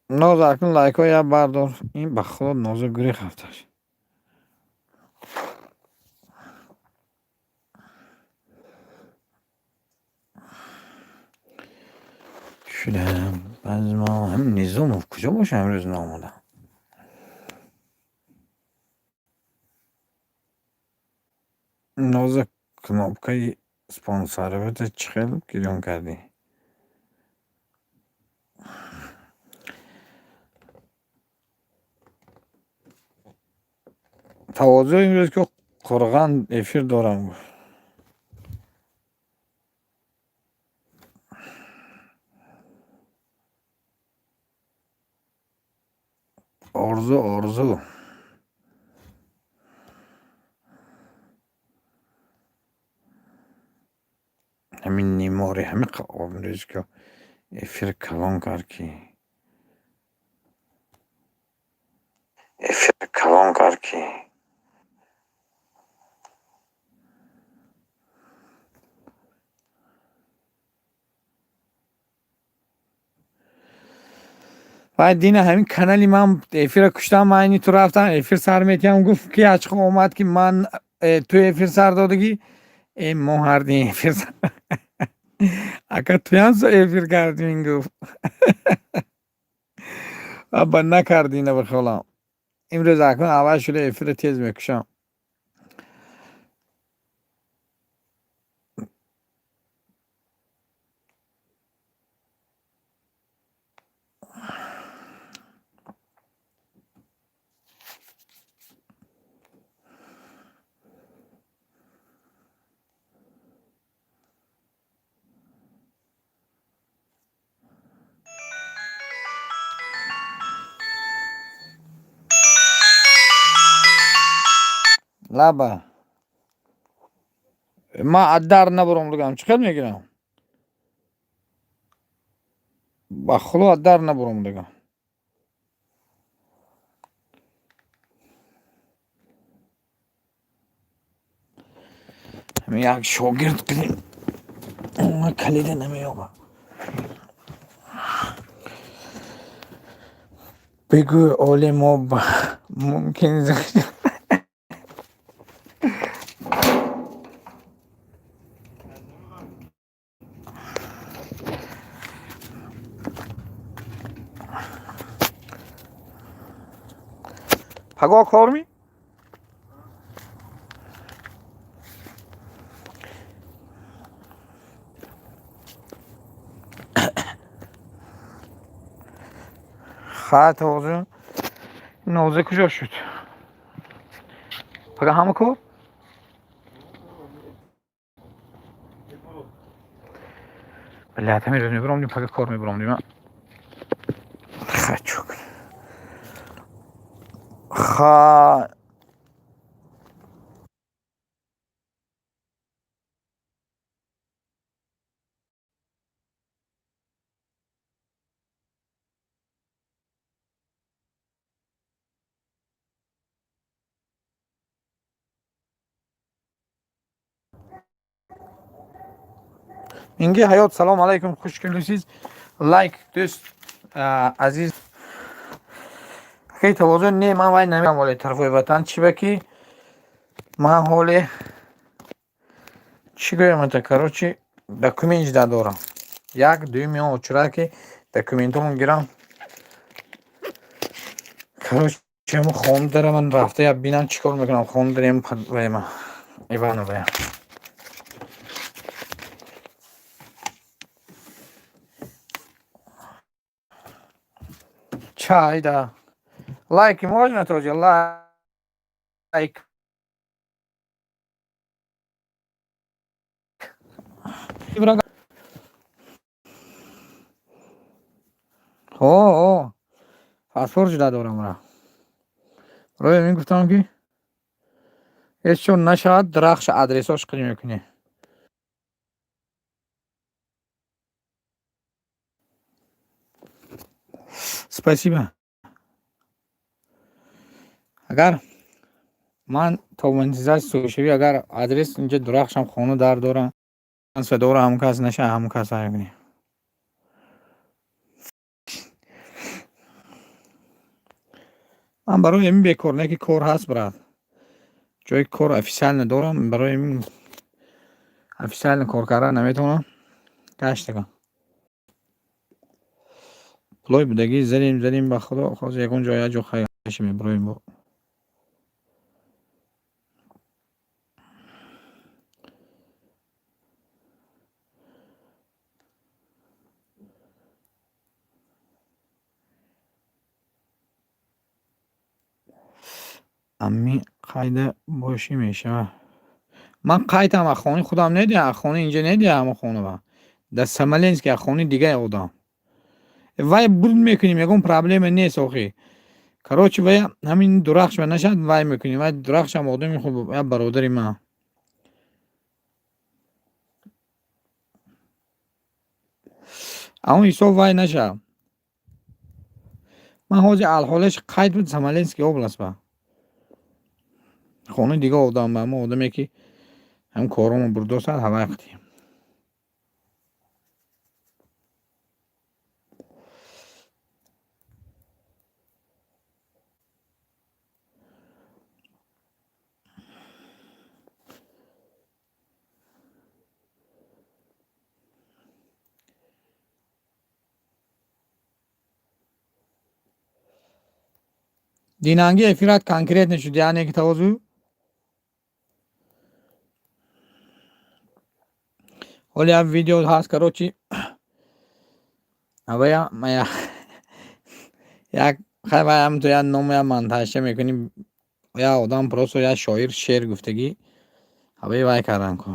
Ноза, акнун лайкҳо як бардор. Ин ба худо Ноза гурехт рафташ. Шудам баъзе мо ҳамин Низомов куҷо боша, имрӯз наомада. Ноза, кнопкаи спонсоровата чӣ хел гирён кардӣ? Тавозӯ имрӯз ки қурған эфир дорам, гуфт. Орзу, орзу. Ҳамин нимори ҳамин имрӯз ки эфир калон кард ки. Эфир калон кард ки. Вай дина ҳамин канали ман эфира куштам, ман ини ту рафтам, эфир сар метиҳам, гуфт ки ачқо омад ки ман ту эфир сар додагӣ. Э, мо ҳардин эфир сар. Ака, туям эфир кардин, гуфт. Аба накарди ина бихолам. Имрӯз акнун аввал шуда эфира тез мекушам. Лаба. Ман аз дар набаромдагам, чӣ хел мегирам? Ба худо, аз дар набаромдагам. Ҳамин як шогирд кунем, калида намеёбам. Бигӯ, оле мо мумкин. Пагоҳ кор ми? Хай, тавозун. Ноза куҷо шуд? Пага ҳама кор? Блядь, ҳамин рӯз мебаромдим, пага кор мебаромдим. Хочу. Ха. Инги ҳаёт, салом алайкум, хуш келибсиз. Лайк, дӯст азиз. Акаи тавозун не, ман вай намерам ҳоле тарафои ватан. Чӣ ба ки ман ҳоле чӣ гӯям, это, короче, документ жда дорам. Як дуюми он очура ки документҳомо гирам. Короче, ҳамо хона дара ман рафта я бинам чӣ кор мекунам. Хона дарем вайма Ивановая. Чай, да. Лайки можно тоже? Лайк. Ҳо, паспорт жда дорам ра. Роя мин гуфтам ки ҳеҷ чун нашавад, Дурахша адресош қил мекунӣ. Спасибо. Агар ман то монетизатсия шавӣ, агар адрес инҷа Дурахшам хона дар дорам, дора ҳамон кас наша, ҳамон кас мекунӣ. Ман барои ҳамин бекор не ки кор ҳаст, брат. Ҷои кор официально дорам, барои ҳамин официально кор кардан наметавонам. Гаштагам. Пулои будагӣ задем, задем, ба худо, ҳозир ягон ҷо як ҷо хайр мебароем бо. Амми қайда бошӣ мешавад. Ман қайтам, аз хонаи худам недиҳам, аз хонаи инҷа недиҳам, ҳамон хона. Дар Смоленск аз хонаи дигаи одам. Вай буд мекунем, ягон проблема нест охи. Короче, вай ҳамин Дурахш ба нашавад, вай мекунем. Вай Дурахшам одами хуб, як бародари ман. Аон ҳисоб вай нашавад. Ман ҳозир алҳолаш қайд буд Смоленский область ба. Хонаи дига одам ба, ҳамон одаме ки ҳам коромо бурдосад ҳавай қатӣ. Динанги эфират конкретно шуд, яъне ки тавозу ҳоле як видео ҳаст, короче, авая мая як хай вай ҳамто як ному як монтажча мекунӣ, як одам просто як шоир шеър гуфтагӣ, ҳаваи вай кардан ку.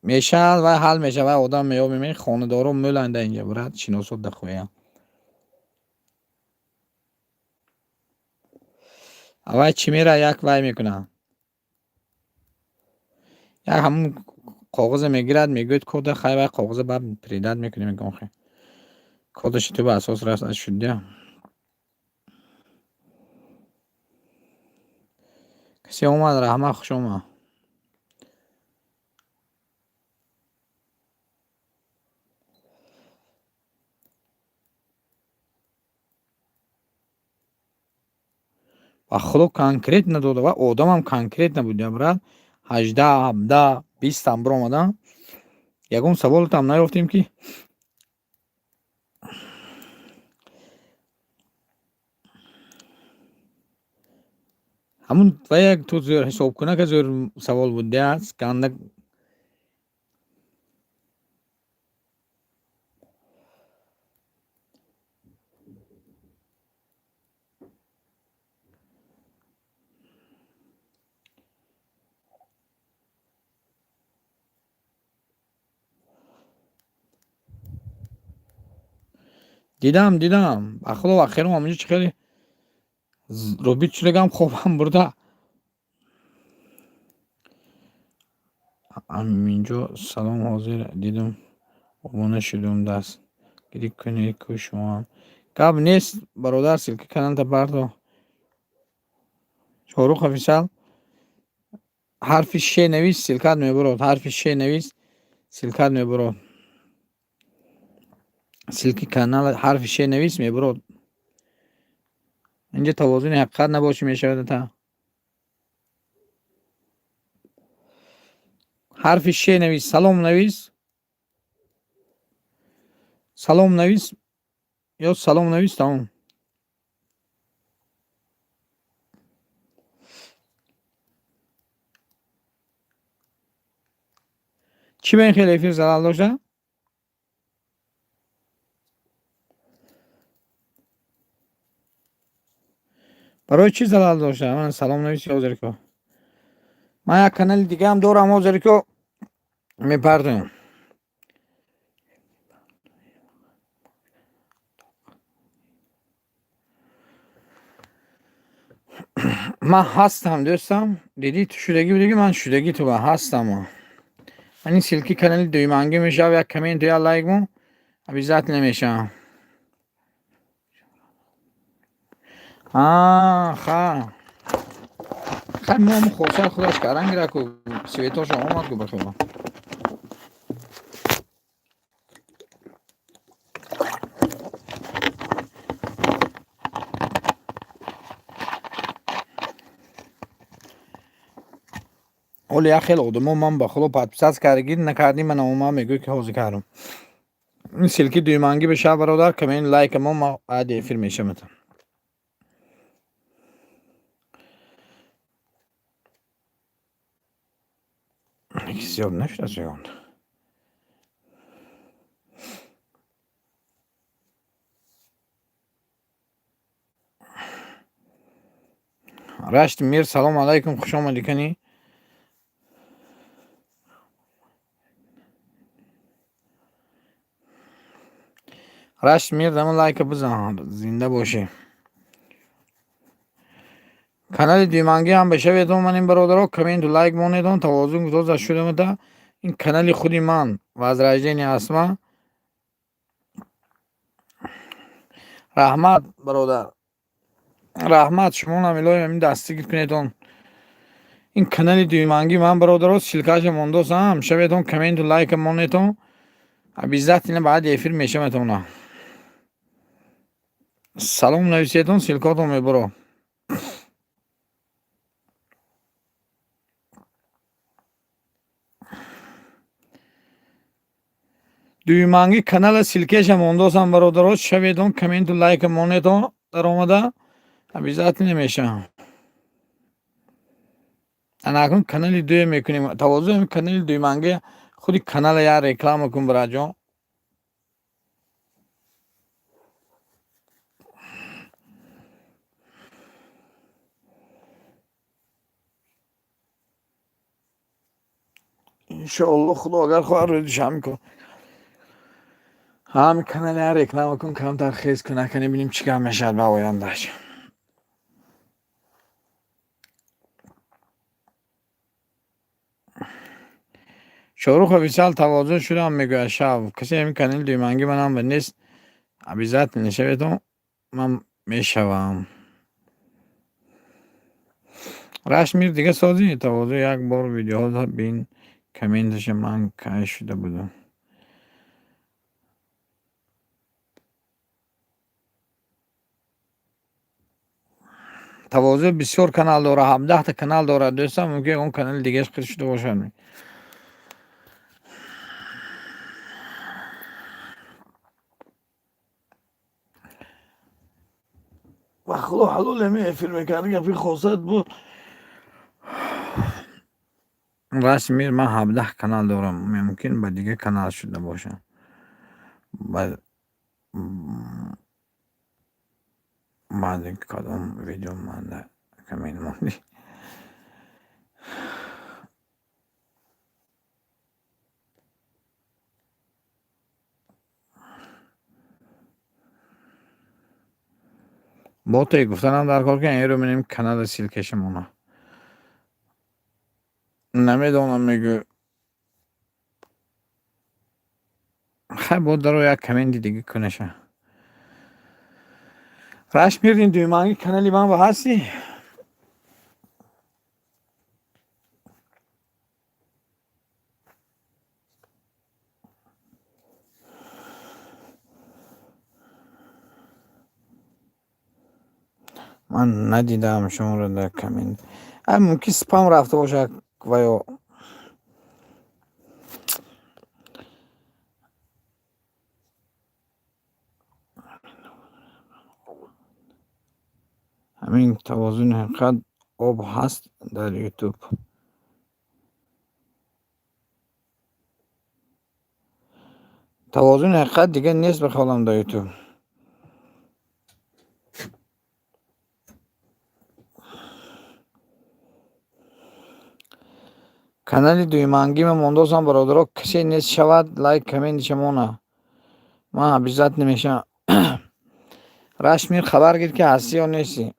Мешавад, вай ҳал мешавад, вай одам меёбем, хонадоро мӯланда инҷа, брат, шиносот дахоям. Аввай чӣ мера як вай мекунад. Як ҳамун коғаза мегирад, мегӯяд кода, хай вай коғаза баъд передать мекунем, мегӯям хе. Кодаши ту ба асос раст шудя. Касе омад, раҳмат, хуш омад. Ба худо конкретно дода ва одамам конкретно буд, я брат. 18, 17, 20 биромадам. Ягон саволотам наёфтем ки ҳамун ва як ту зӯр ҳисобкунака зӯр савол буд, я ганда. Дидам, дидам. Ба худо охирам ҳаминҷо чӣ хеле робит шудагам, хобам бурда. Аминҷо салом, ҳозир дидам, обуна шудум, даст гирӣ кунед ку шумоам. Гап нест, бародар, ссылки каналта бардор. Шоҳрух офисал, ҳарфи ше навис, ссылкат мебурод. Ҳарфи ше навис, ссылкат мебурод. Ссылки канал ҳарфи ше навис, мебурод. Инҷа тавозуни ҳақиқат набоши мешавад та. Ҳарфи ше навис, салом навис. Салом навис ё салом навис, тамом. Чӣ ба ин хеле эфир залал дошта? Барои чӣ залал дошта? Ман салом нависи ҳозир ко. Ман як канали дигаам дорам, ҳозир ко мепардоям. Ман ҳастам, дӯстам. Дидӣ, ту шудагӣ будагӣ, ман шудагӣ ту ҳастам. Ман ин ссылки канали дуюмангӣ мешавад, як комменту як лайк мо обязательно мешавам. Ха. Хай, мо хосар худаш кардан гира ку, светоша омад ку бахудо. Ҳоло як хел одамо ман ба худо подписаться кардагӣ накардӣ, ман омад мегӯяд ки ҳозир кардам. Ин ссылки дуюмангӣ бешавад, бародар, коммент, лайк мо, ма баъди эфир мешавам. Зиёд нашудааст ягон. Рашид Мир, салом алайкум, хуш омадӣ кани. Рашид Мир, дамо лайка бизан, зинда бошӣ. Канали дуюмангӣ ҳам бешаведон, ман ин бародаро, комменту лайк монедон, тавозун гузоза шудамада. Ин канали худи ман Возрождение Асма. Раҳмат, бародар. Раҳмат, шумо нам илоҳим ҳамин дастгир кунедон. Ин канали дуюмангӣ ман, бародаро, ссылкаша мондосам, шаветон, комменту лайка монетон. Обязательно баъди эфир мешаватона. Салом нависетон, ссылкотон мебуро. Дуюмангӣ канала ссылкаша мондосам, бародаро, шаветон, комменту лайка монетон, даромада обязательно мешавам. Ана акнун канали дуюм мекунем. Тавозуи канали дуюмангӣ худи канала як реклама кун, бираҷон. Иншоалло, худо агар хоҳад, рӯзи душанбе кун. Ҳамин канали як реклама кун, камтар хез кун, накунӣ бинем чӣ гап мешавад ба ояндаш. Шоҳрух офисал, тавозун шудам, мегӯяд шав. Касе ҳамин канали дуюмангӣ манам нест, обязательно шаветон, ман мешавам. Рашид Мир, дига созӣ тавозу, як бор видеоҳо бин, комменташа ман кай шуда будам. Тавозӯ бисёр канал дорад, 17та канал дорад, дӯстам, мумкин он канали дигааш қир шуда бошад. Ба худо ҳалол ами эфир мекард, гапи хосат буд. Рашид Мир, ман 17 канал дорам, мумкин ба дигар канал шуда бошам. Баъди кадом видео манда коммент мондӣ? Ботае гуфтанам дар кор, ки инро менем канала ссылкашамона. Намедонам, мегӯ. Хай, бо даро як комменти дига кунаша. Рашт мирдин дуюманги канали ман ба ҳастӣ? Ман надидаам шуморо дар коммент. Ай, мумкин спам рафта бошад ва ё ҳамин тавозуни ҳақиқат об ҳаст дар ютуб. Тавозуни ҳақиқат дигар нест, ба хаёлам, дар ютуб. Канали дуюмангима мондосам, бародаро, касе нест шавад, лайк, комментиша мона. Ман обязательно мешавам. Рашмир, хабар гир, ки ҳастӣ ё нестӣ.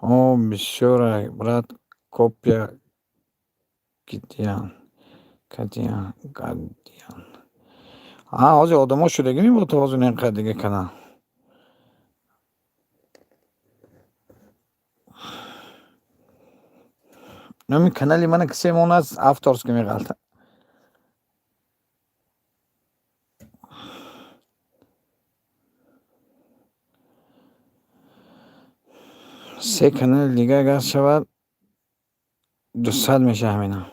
О, бисёра, брат, копия кидиян, кадиян, гадиян. А, ҳозир одамо шудагӣ бо тавозуни ҳақиқат дига канал. Номи канали мана касе монад, авторский меғалта. Се канали дига агар шавад, 200 меша ҳамина.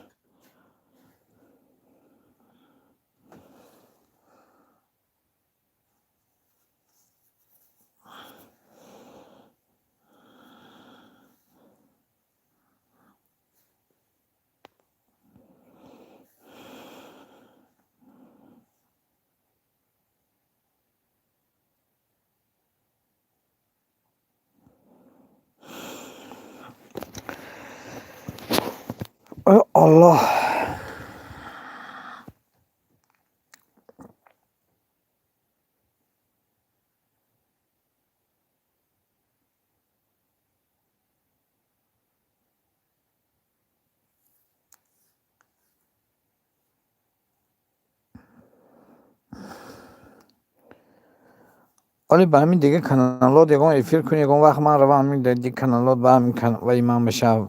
Ой, Аллоҳ. Оле, ба ҳамин дига каналот ягон эфир кун, ягон вақт ман равам ҳамин дига каналот, ба ҳамин ваи ман бишав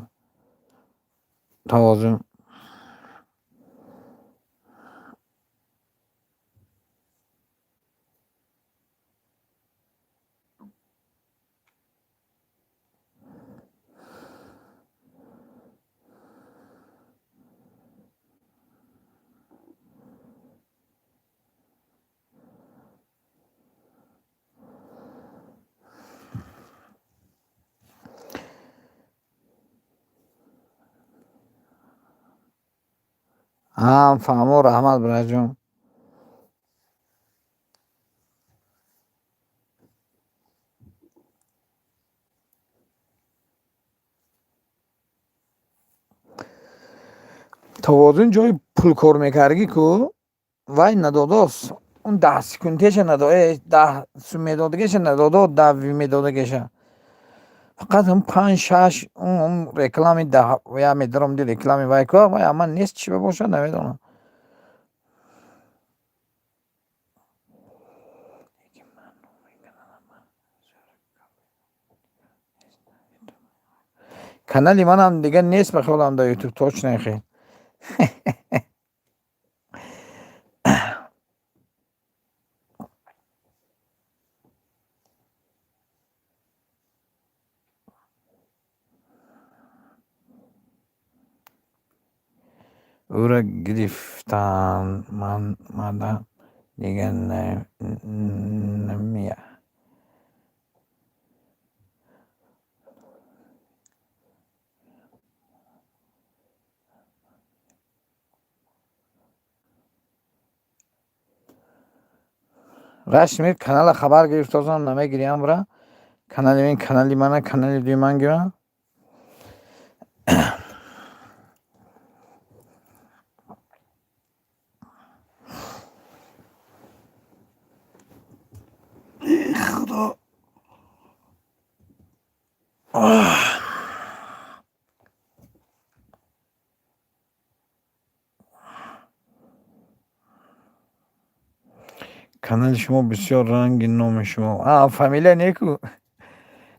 тавозун. Ҳа, фаҳмо, раҳмат, бираҷон. Тавозун ҷои пулкор мекардагӣ ку, вай надодост. Он 10 секундеша надо, 10 сум медодагиша надодо, 10 медодагиша. Фақат ҳам панҷ, шаш он реклами даҳ я медаромди, реклами вай ку, вай ама нест, чӣ бошад, намедонам. Канали манам дига нест, ба хаёлам, дар ютуб точно хел. Ӯро гирифтанд, ман мада дига намея. Рашмир, канала хабар гирифтозам, намегириям бра. Канали ман, канали мана, канали дуюман гирам. Канали шумо бисёр ранги номи шумо. А, фамилия неку.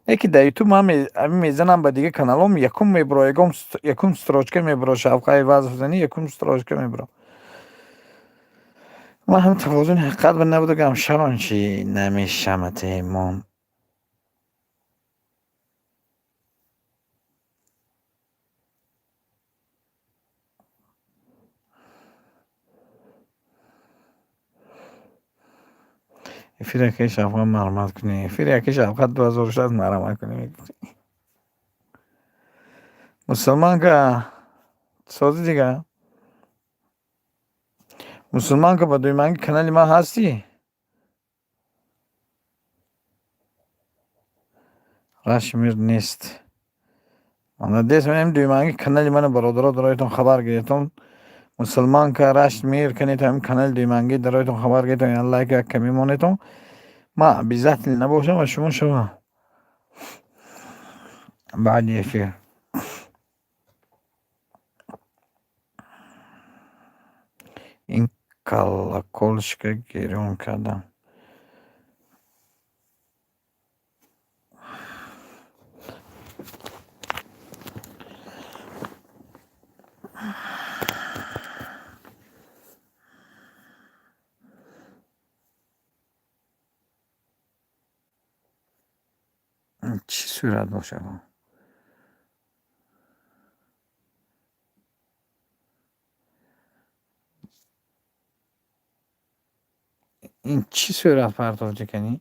Не ки дар ютуб ман мезанам ба дигар каналҳом якум мебро, якум строчка мебро, Шавқаи Вазов зани якум строчка мебро. Ман ҳам тавозуни ҳақиқат ба набудагам, шавам чи намешаматемон. Эфири акаи Шавқат марҳамат кунед. Эфири акаи Шавқат 2006 марҳамат кунед. Мусулманка сози дига. Мусулманка, ба дуюманги канали ман ҳастӣ? Рашмир нест. Молодец, ман дуюманги канали мана бародаро дароятон хабар гирифтон. Мусулманка Рашмир канед ҳамин канали дуюманги дароятон хабар гирифтон, я лайк як ками монетон. Ман обязательно набошам ва шумо шава. Баъди эфир. Ин колокольчика гирён кардам. Чӣ сурат бошад? Ин чӣ сурат партовча кани?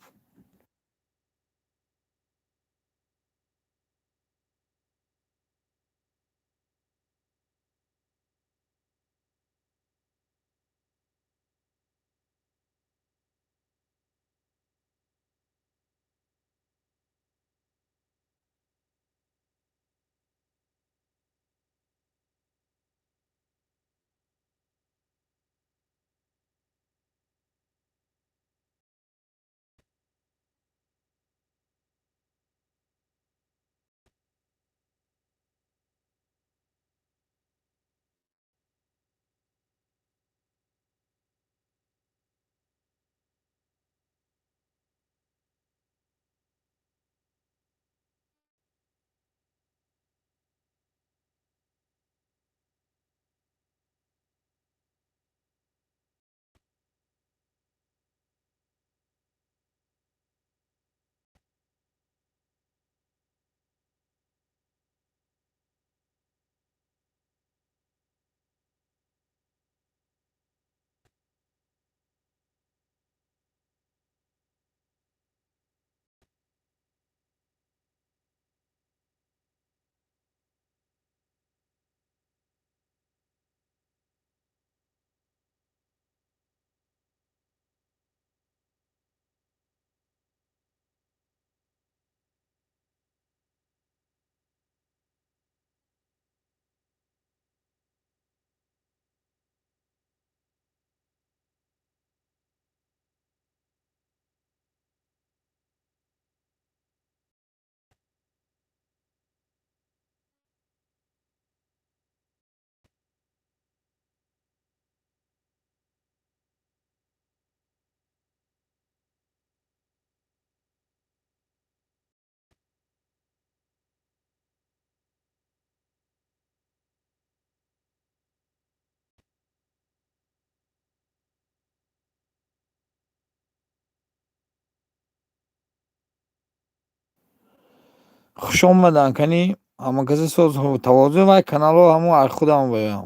Хуш омадан кани ҳама касе соз тавозун вай каналҳо ҳамо ай худам боям.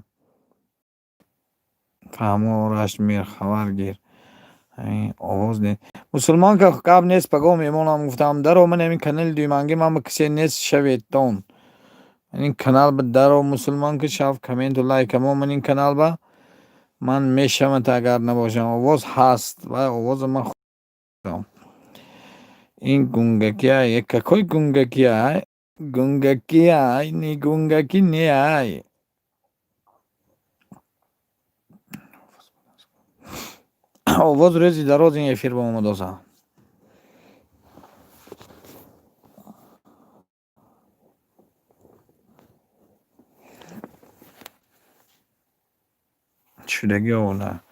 Фаҳмо Рашмир хабар гир. Овоз не. Мусулманка гап нест, пагоҳ мемонам гуфтам. Даро ман ҳамин канали дуюманги ман ба касе нест шаветон. Ин канал ба даро мусулманка шав комменту лайк мо ман ин канал ба ман мешавам агар набошам. Овоз ҳаст ва овоза ман худам. Ин гунгакия, какой гунгакия? Гунгакия, не гунгаки не ай. Овоз рӯзи дароз ин эфир ба омадоса. Шудагӣ овода.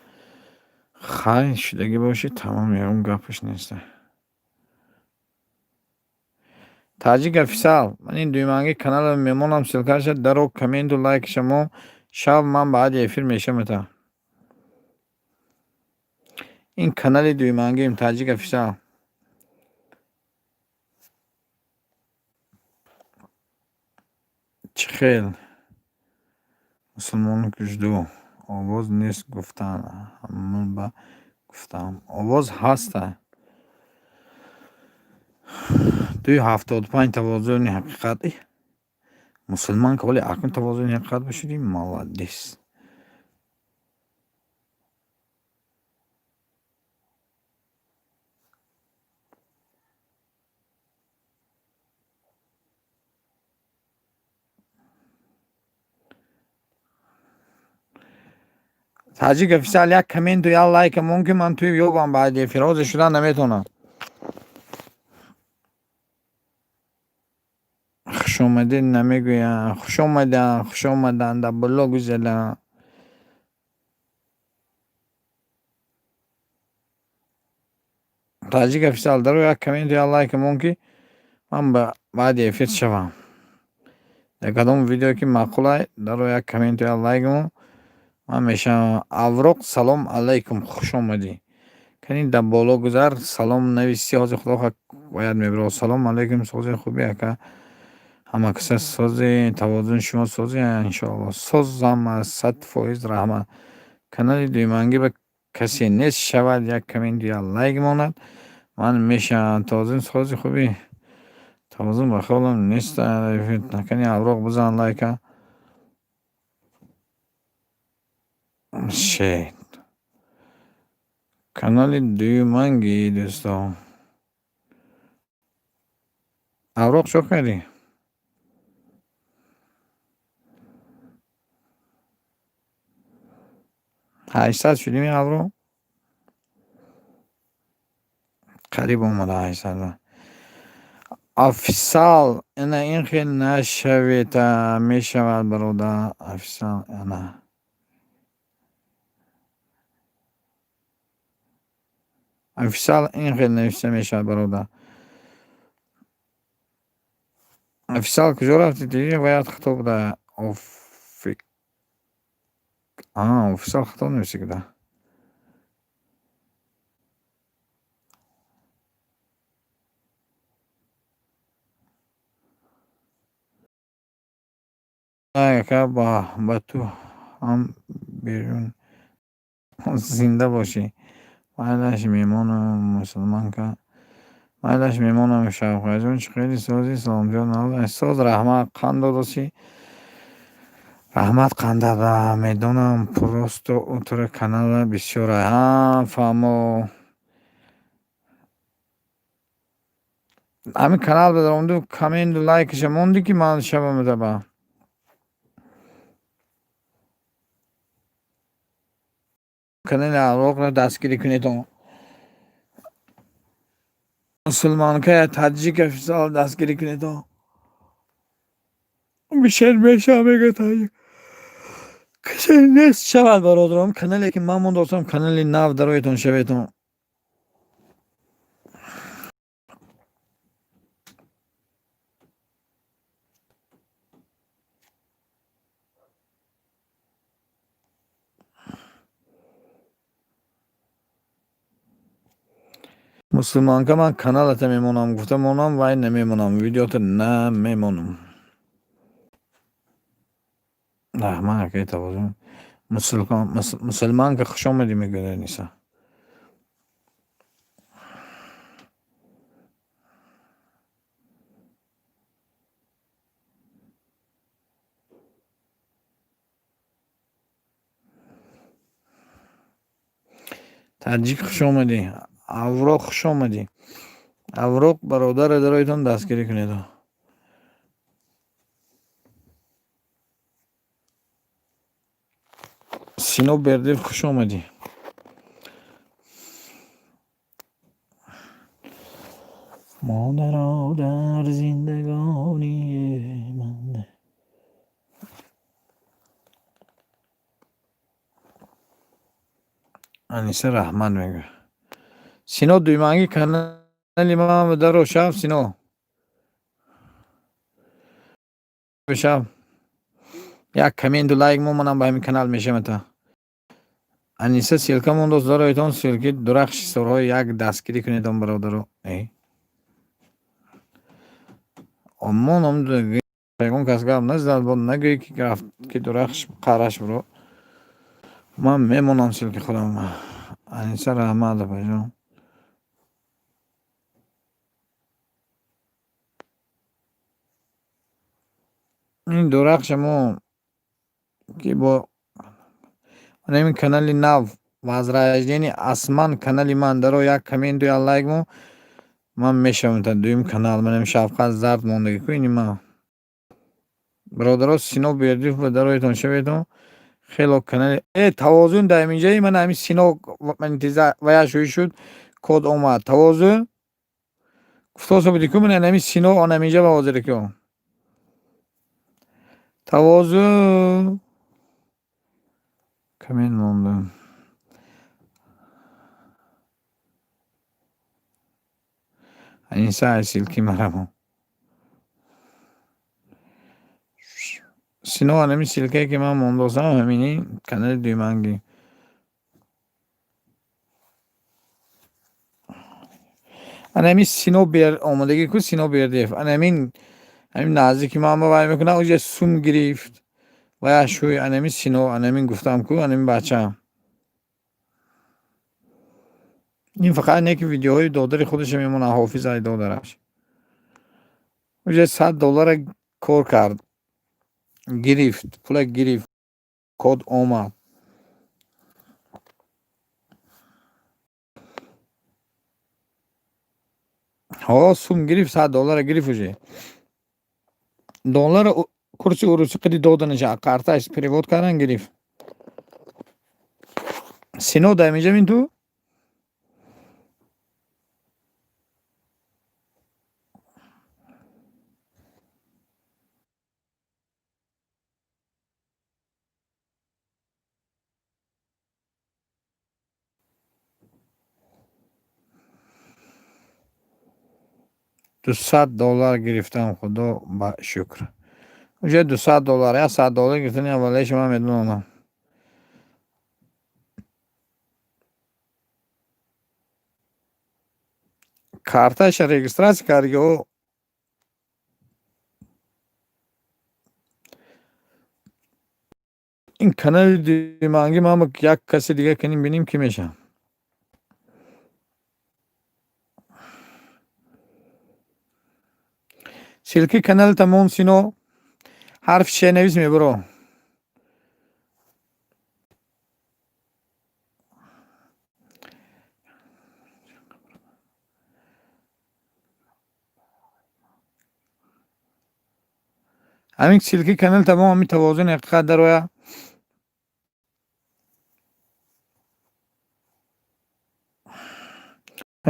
Хай, шудагӣ бошӣ, тамом, ягон гапаш неста. Таҷик офисал, ман ин дуюманги канала мемонам, ссылкаша даро, комменту лайкша мо шав, ман баъди эфир мешавам. Ин канали дуюмангием, Таҷик офисал. Чӣ хел мусулмону кужду овоз нест гуфтан, ҳамун ба гуфтам овоз ҳаста. 2,75 тавозуни ҳақиқат. Мусулман ка, вале акнун тавозуни ҳақиқат бошиди, молодец. Таҷик офисал, як комменту як лайка мумкин, ман туи ёбам баъди эфир, ҳозир шудан наметавонам. Хушомадед намегӯянд, хушомаданд, хушомаданд, дар боло гузаранд. Таҷик офисал, даро як комменту як лайка мумкин, ман баъди эфир шавам. Дар кадом видеое ки маъқулай, даро як комменту як лайк мон, ман мешавам. Авроқ, салом алайкум, хуш омадӣ. Кани дар боло гузар, салом нависӣ, ҳозир худо хоҳад бояд мебиро. Салом алайкум, сози хуби ака. Ҳама каса сози, тавозуни шумо сози, иншоалло. Созам 100%, раҳмат. Канали дуюмангӣ ба касе нест шавад, як комменту як лайк монад, ман мешавам. Тавозун сози хуби, тавозун ба хаёлам нест. Кани авроқ бизан лайка. Шет. Канали дуюмангӣ, дӯсто. Авроқ, чо кардӣ? 800 шудем, авро? Қариб омада 800. Офисал, ина ин хел нашавета, мешавад, бародар. Офисал, ана. Офисал, ин хел нависта мешавад, бародар. Офисал, куҷо рафтӣ? Дидӣ, бояд хато буда. Офик. Офисал хато нависида. Ака, ба ту ҳам берун зинда бошӣ. Майлаш мемонам, мусулманка. Майлаш мемонам, Шавқатҷон, чӣ хеле сози, саломатиёт нағз. Соз, раҳмат, қанд додосӣ. Раҳмат, қандада, медонам, просто утро канала бисёра. Ҳа, фаҳмо. Ҳамин канал бадаромду, комменту лайкаша мондӣ, ки ман шавам ба. Канали Авроқро дастгирӣ кунед. Мусулманка, таҷик офисал дастгирӣ кунед. Бишер мешавам, мега таҷик. Касе нест шавад, бародарам, канале ки ман мондостам, канали нав дароятон шаветон. Мусулманка, ман каналата мемонам, гуфта монам, вай намемонам, видеота намемонам. Раҳмат, акаи тавозун. Мусулманка, хуш омадӣ, мегӯяд Ниса. Таҷик, хуш омадӣ. Авроқ, хуш омадӣ. Авроқ бародаре дароятон дастгирӣ кунед. Сино Бердиев, хуш омадӣ. Модаро, дар зиндагонии ман Аниса раҳмат мегӯяд. Сино дуйманги канали ман даро шав Сино. Шав. Як комменту лайк момонам ба ҳамин канал мешавата. Аниса ссылка мондост дароитон ссылки дурахши сорҳои як дастгирӣ кунедон бародаро. Э. Омон ягон кас гап назад бо нагӯӣ ки рафт ки дурахш қараш биро. Ман мемонам ссылки худам. Аниса раҳмат апаҷон. Ин дурахша мо ки бо ҳамин канали нав Возрождение Осман канали ман даро як комменту як лайк мо ман мешавам та дуюм канал манам Шавқат зард мондагӣ ку ини ман. Бародаро Сино Бердиев ба дароятон шаветон хело канали э тавозун дар инҷаи ман ҳамин Сино ваяш ҳуй шуд код омад тавозун гуфтоса буди ку ман ҳамин Сино он ҳаминҷа ба ҳозир ку. Тавозун коммент мондам. Аниса ссылки марамо. Сино ҳамин ссылкае ки ман мондосам ҳамини канали дуюманги. Ана ҳамин Сино омодагӣ ку Сино Бердиев. Ана ҳамин ҳамин наздики ман ба вай мекунад уҷа сум гирифт. Ваяш ҳуй ана ҳамин Сино ана ҳамин гуфтам ку ана ҳамин бача. Ин фақат не ки видеоҳои додари худашо мемонад ҳофиз ай додараш. Уҷа $100 кор кард. Гирифт, пула гирифт, код омад. Ҳо сум гирифт, $100 гирифт уже. Доллара курси урусӣ қиди доданаша, карташ перевод кардан гирифт. Сино дар инҷа мин ту? $200 гирифтам, худо ба шукр. Уже $200, $100 гирифтани аввалаи шумо медонам. Карташа регистрация карди ӯ ин канали дуюманги ман як каси дига кунем бинем кӣ мешавад. Ссылки канали тамом Сино ҳарфи ше навис мебаро. Ҳамин ссылки канал тамом ҳамин тавозун ҳақиқат дароя.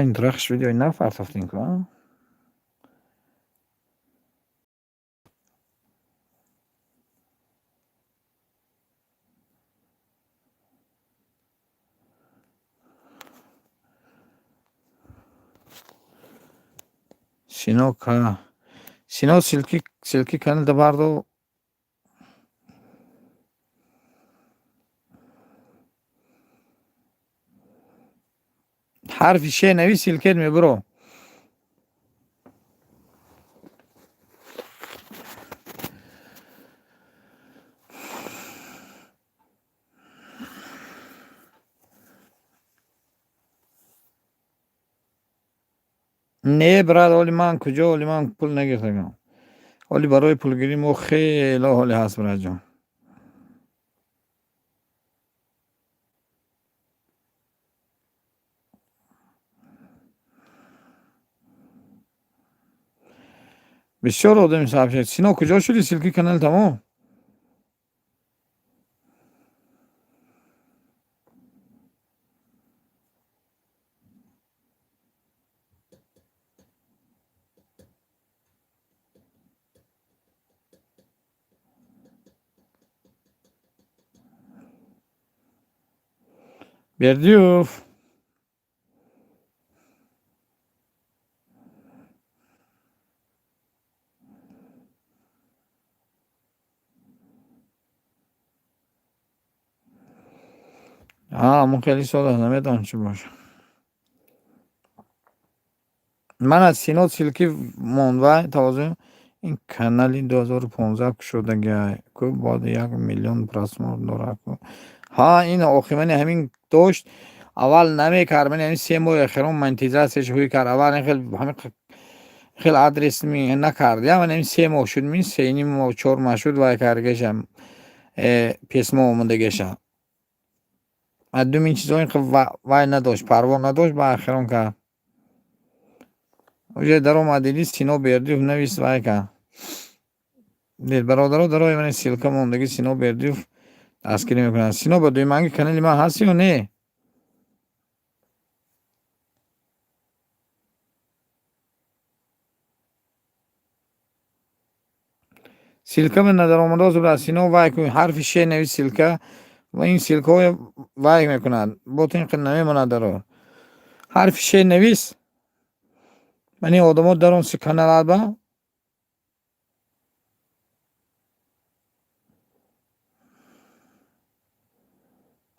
Ин дурахш видеои нав партофтем ку а? Сино ка Сино ссылки каналда бардо ҳарфи ше навис ссылкет мебаро. Не брат, ҳоли ман куҷо, ҳоли ман пул нагирифтагам. Ҳоли барои пулгирӣ мо хело ҳоле ҳаст братҷон. Бисёр одами сообщает. Сино куҷо шуди ссылки канали тамом? Бердиев. Ҳамун хеле сода, намедонам чӣ боша. Ман аз Сино ссылки монд, вай тавозун ин канали 2015 кушодагиай ку, бояд 1 миллион просмотр дорад ку. Ҳа, ин охимани ҳамин дошт, аввал намекард, мани ҳамин 3 моҳи охирон монетизатсияш ҳуй кард. Аввал ин хел ҳамин хел адрес накард, я ман ҳамин 3 моҳ шуд, мин 3,5 моҳ, 4 моҳ шуд, вай кардагиша, письмо омадагиша. Мардум ин чизҳо ин вай надошт, парво надошт, ба охирон кард. Уже даромад, диди, Сино Бердиев навис, вай кард. Дид, бародаро, дарои мани ссылка мондагӣ, Сино Бердиев дастгирӣ мекунад. Сино, ба дуюманги канали ман ҳастӣ ё не? Ссылка ба надаромадоз буда. Сино, вай кун, ҳарфи ше навис, ссылка ва ин ссылкаҳоя вай мекунад, бо ту ин қадр намемонад. Даро, ҳарфи ше навис, мани одамо дар он каналат ба.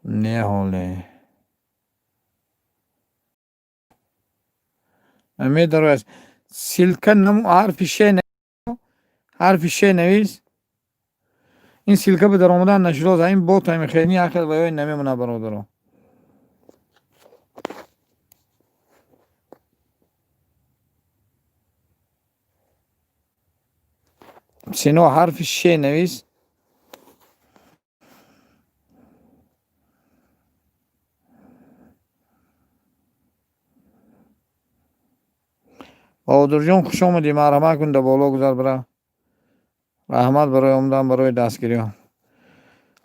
Не, ҳоле медарояд ссылка, ҳарфи ше, ҳарфи ше навис. Ин ссылка ба даромадан нашудоз, ин бот ҳами хелни як хел ваёй намемонад, бародаро. Сино, ҳарфи ше навис. Баҳодурҷон, хуш омадӣ, марҳамат кун, да боло гузар, бира. Раҳмат барои омадан, барои дастгириҳо.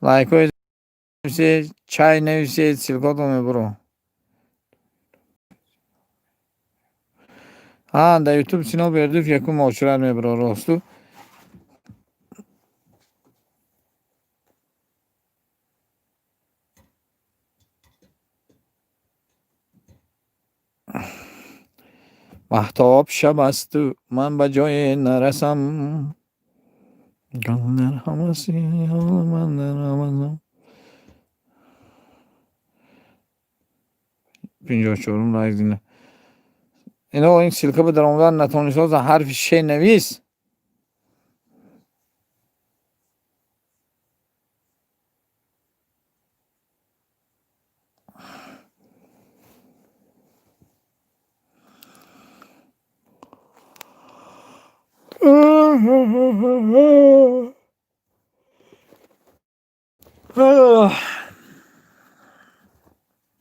Лайкҳои нависед, чай нависед, ссылкотон мебуро. Ҳа, дар Ютуб Сино Бердиев якум муошират мебуро, росту. Маҳтоб шаб асту ман ба ҷое нарасам, гал дар ҳаваси ман дар ҳавасам. 54-ум лайк зина. Ино ин ссылка ба даромадан натонистоза, ҳарфи ше навис.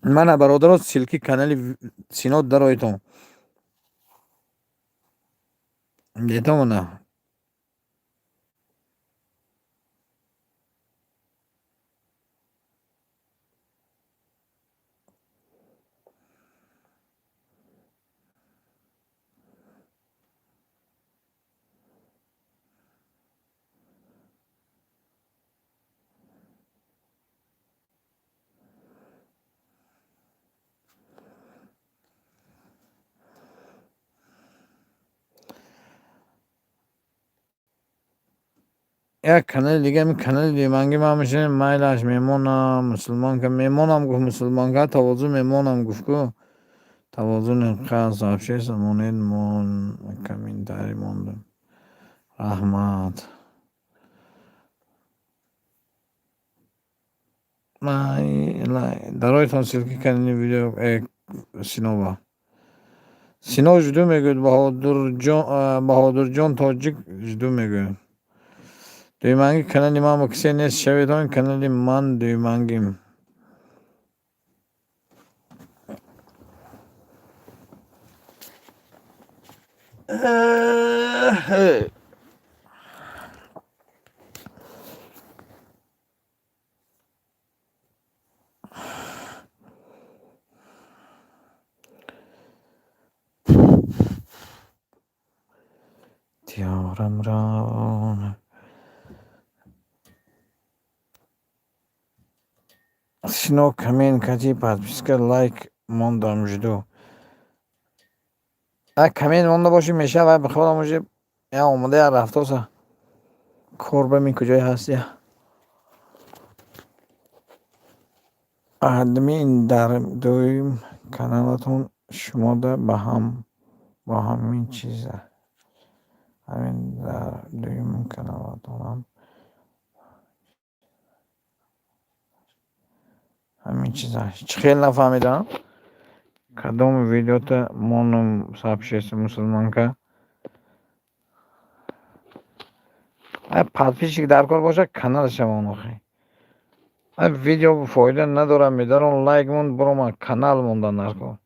Мана, бародаро, ссылки канали Сино дароитон. Детомона. Як канали дига, ами канали дуюманги ман мешавем, майлаш, мемонам, мусулмон ка мемонам, гуфт, мусулмон ка тавозӯ мемонам, гуфт ку тавозӯ қас вообще монед мон комментарий мондам. Раҳмат. Дароитон ссылки канали видео Синова. Сино, жду, мегӯяд Баҳодурҷон тоҷик, жду, мегӯяд. Дуюманги канали ман ба кисе нест, шаведон канали ман дуюмангим. Диёрамро. Сино, коммент кати, подписка, лайк мондам, жду. А коммент монда бошӣ, мешавад. Вай бихоҳам, уже я омода, я рафтоса. Кор ба ми куҷое ҳаст я? Админ, дар дуюм каналатон шумода бо ҳамин чиза. Ҳамин дар дуюм каналатонам ҳамин чиза. Чӣ хел, нафаҳмидам? Кадом видеота монум, сообщество мусулманка? Ай, подписчик дар кор бошад, каналаша мон охи. Ай, видео фоида надорад, медарон, лайк мон, биромад, канал мондан дар кор.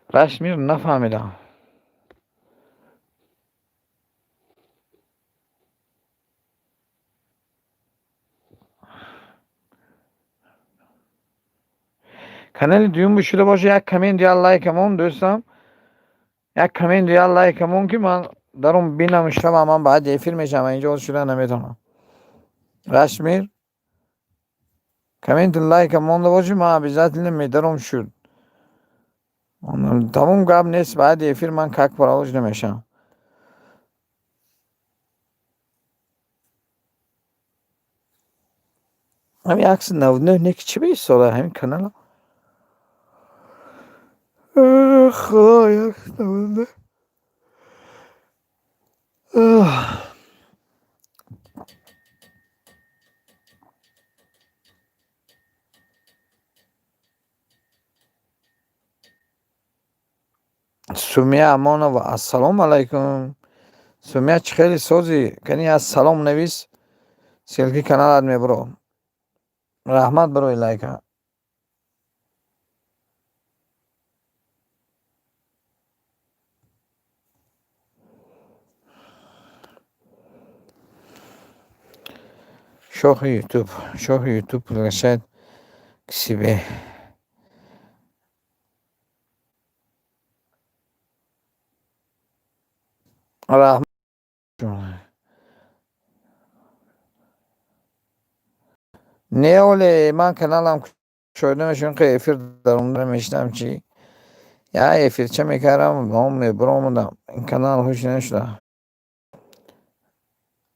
Рашмир, нафаҳмидам. Канали дуюм шуда боша, як коммент, як лайкамон, дӯстам. Як коммент, як лайкамон, ки ман даром бинам, шавам, ман баъди эфир мешавам, инҷо шуда наметавонам. Рашмир, комменту лайка монда бошӣ, ман обязательно медаром шуд. Тамом, гап нест, баъди эфир ман как положено мешавам. Ҳамин акси 99 неки чӣ беистода ҳамин канала? Худо, 199. Сумия Амонова, ассалому алайкум. Сумия, чӣ хеле созӣ? Кани аз салом навис, ссылки каналат мебуро. Раҳмат барои лайка. Шохи Ютуб, Шохи Ютуб приглашает к себе. Раҳмат. Не, оле ман каналам кушода мешавам, ки эфир даромада мешинам, чӣ? Я эфирча мекардам, ном мебуромадам. Ин канал ҳуш нашуда.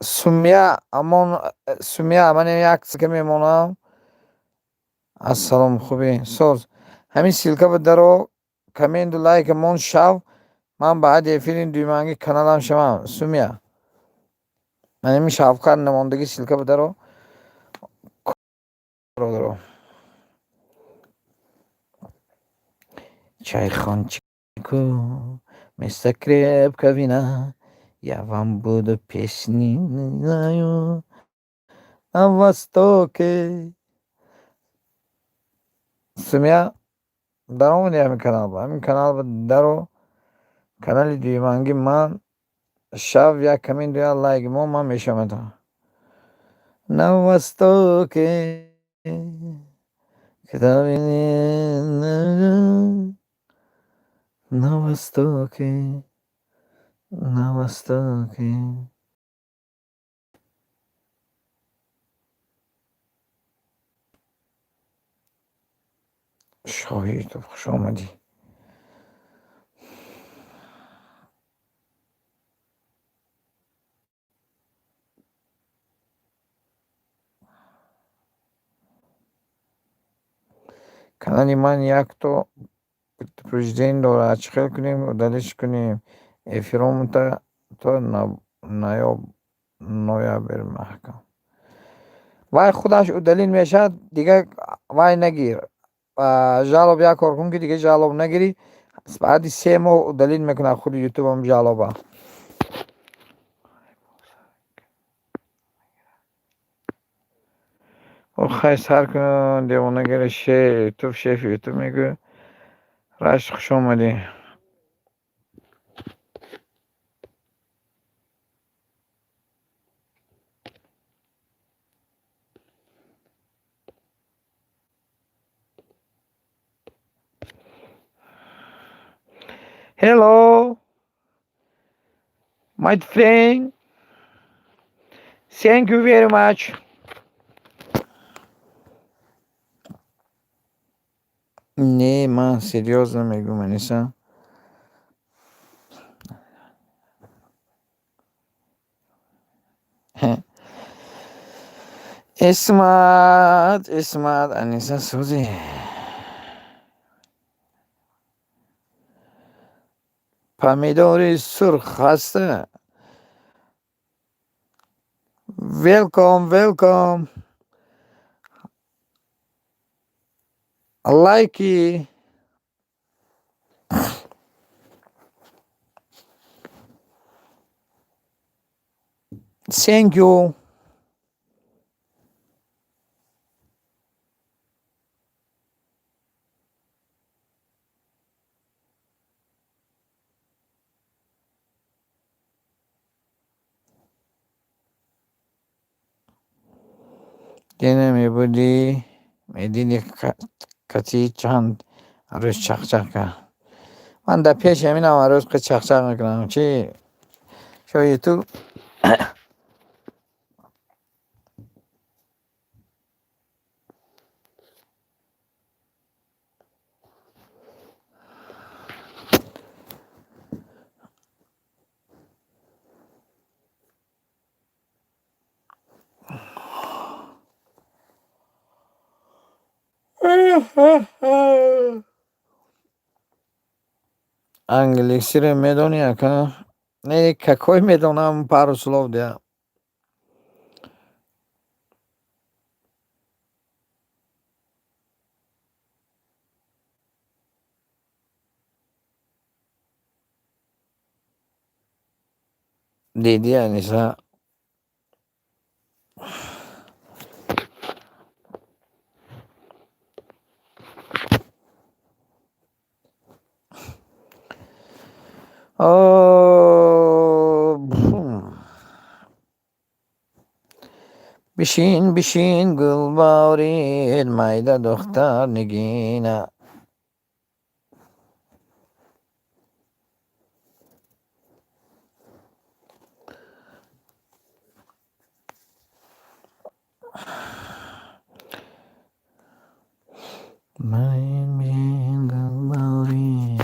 Сумия Амон, Сумия, ман як ссылка мемонам. Ассалом, хубӣ? Соз. Ҳамин ссылка ба даро, комменту лайка мон, шав. Ман баъди эфири дуюманги каналам шавам. Сумия. Ман ҳамин шавқат намондагӣ ссылка ба даро. Бародаро. Чайхончику вместо крепкого вина я вам буду песни знаю на востоке. Сумия, даромади ҳамин канал ба. Ҳамин канал ба даро, канали дуюманги ман шав, як комменту, як лайк мо, ман мешавам. На востоке когда на востоке, на востоке. Шоҳи Ютуб, хуш омадӣ. Канали ман якто предупреждение дорад. Чӣ хел кунем, удалить кунем? Эфиромта то ноябр маҳкам. Вай худаш удалить мешавад, дигар вай нагир. Жалоба як кор кун, ки дига жалоба нагирӣ. Баъди 3 моҳ удалить мекунад худи ютубам жалоба. Хай, сар кун, девонагири шеф ютуб, шефи ютуб мегӯ. Рашид, хуш омадӣ. Hello, my friend. Thank you very much. Не, ман серьёзно мегӯм, Аниса. Исмат, Исмат, Аниса сӯзи. Помидори сурх хаста. Welcome, welcome. Лайки. Thank you. Гена мебудӣ, медидӣ, кати чанд рӯз чахчах кард. Ман дар пеши ҳаминам рӯз чахчах мекунам. Чи шо ютуб англисиро медонӣ, ака? Не, какой медонам, пару слов да. Дидӣ, Аниса? Бишин, бишин, гулборин, майда духтар Нигина. Бишин, гулборин.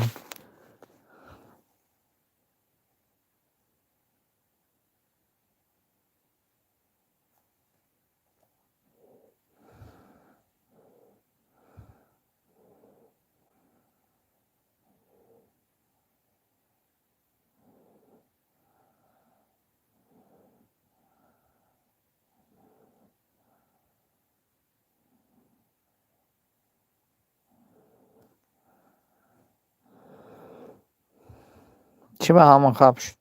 Чӣ ба ҳама хаб шуд?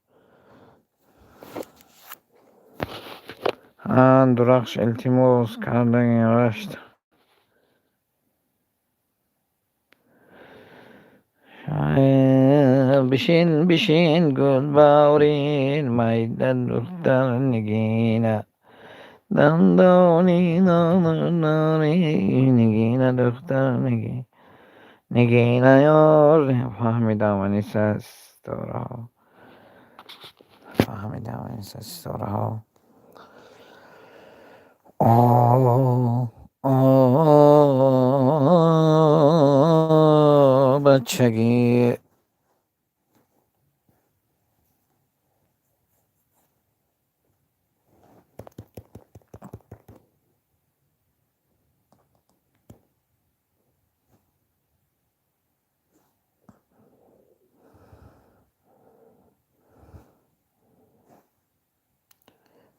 Дурахш, илтимос кардани рашт. Бишин, бишин, гулборин, майда духтар Нигина. Дандони Нигина, духтар Нигина. Нигина ёр. Фаҳмидам, Аниса, ситораҳо. Фаҳмидам, Аниса, ситораҳо. Бачагӣ.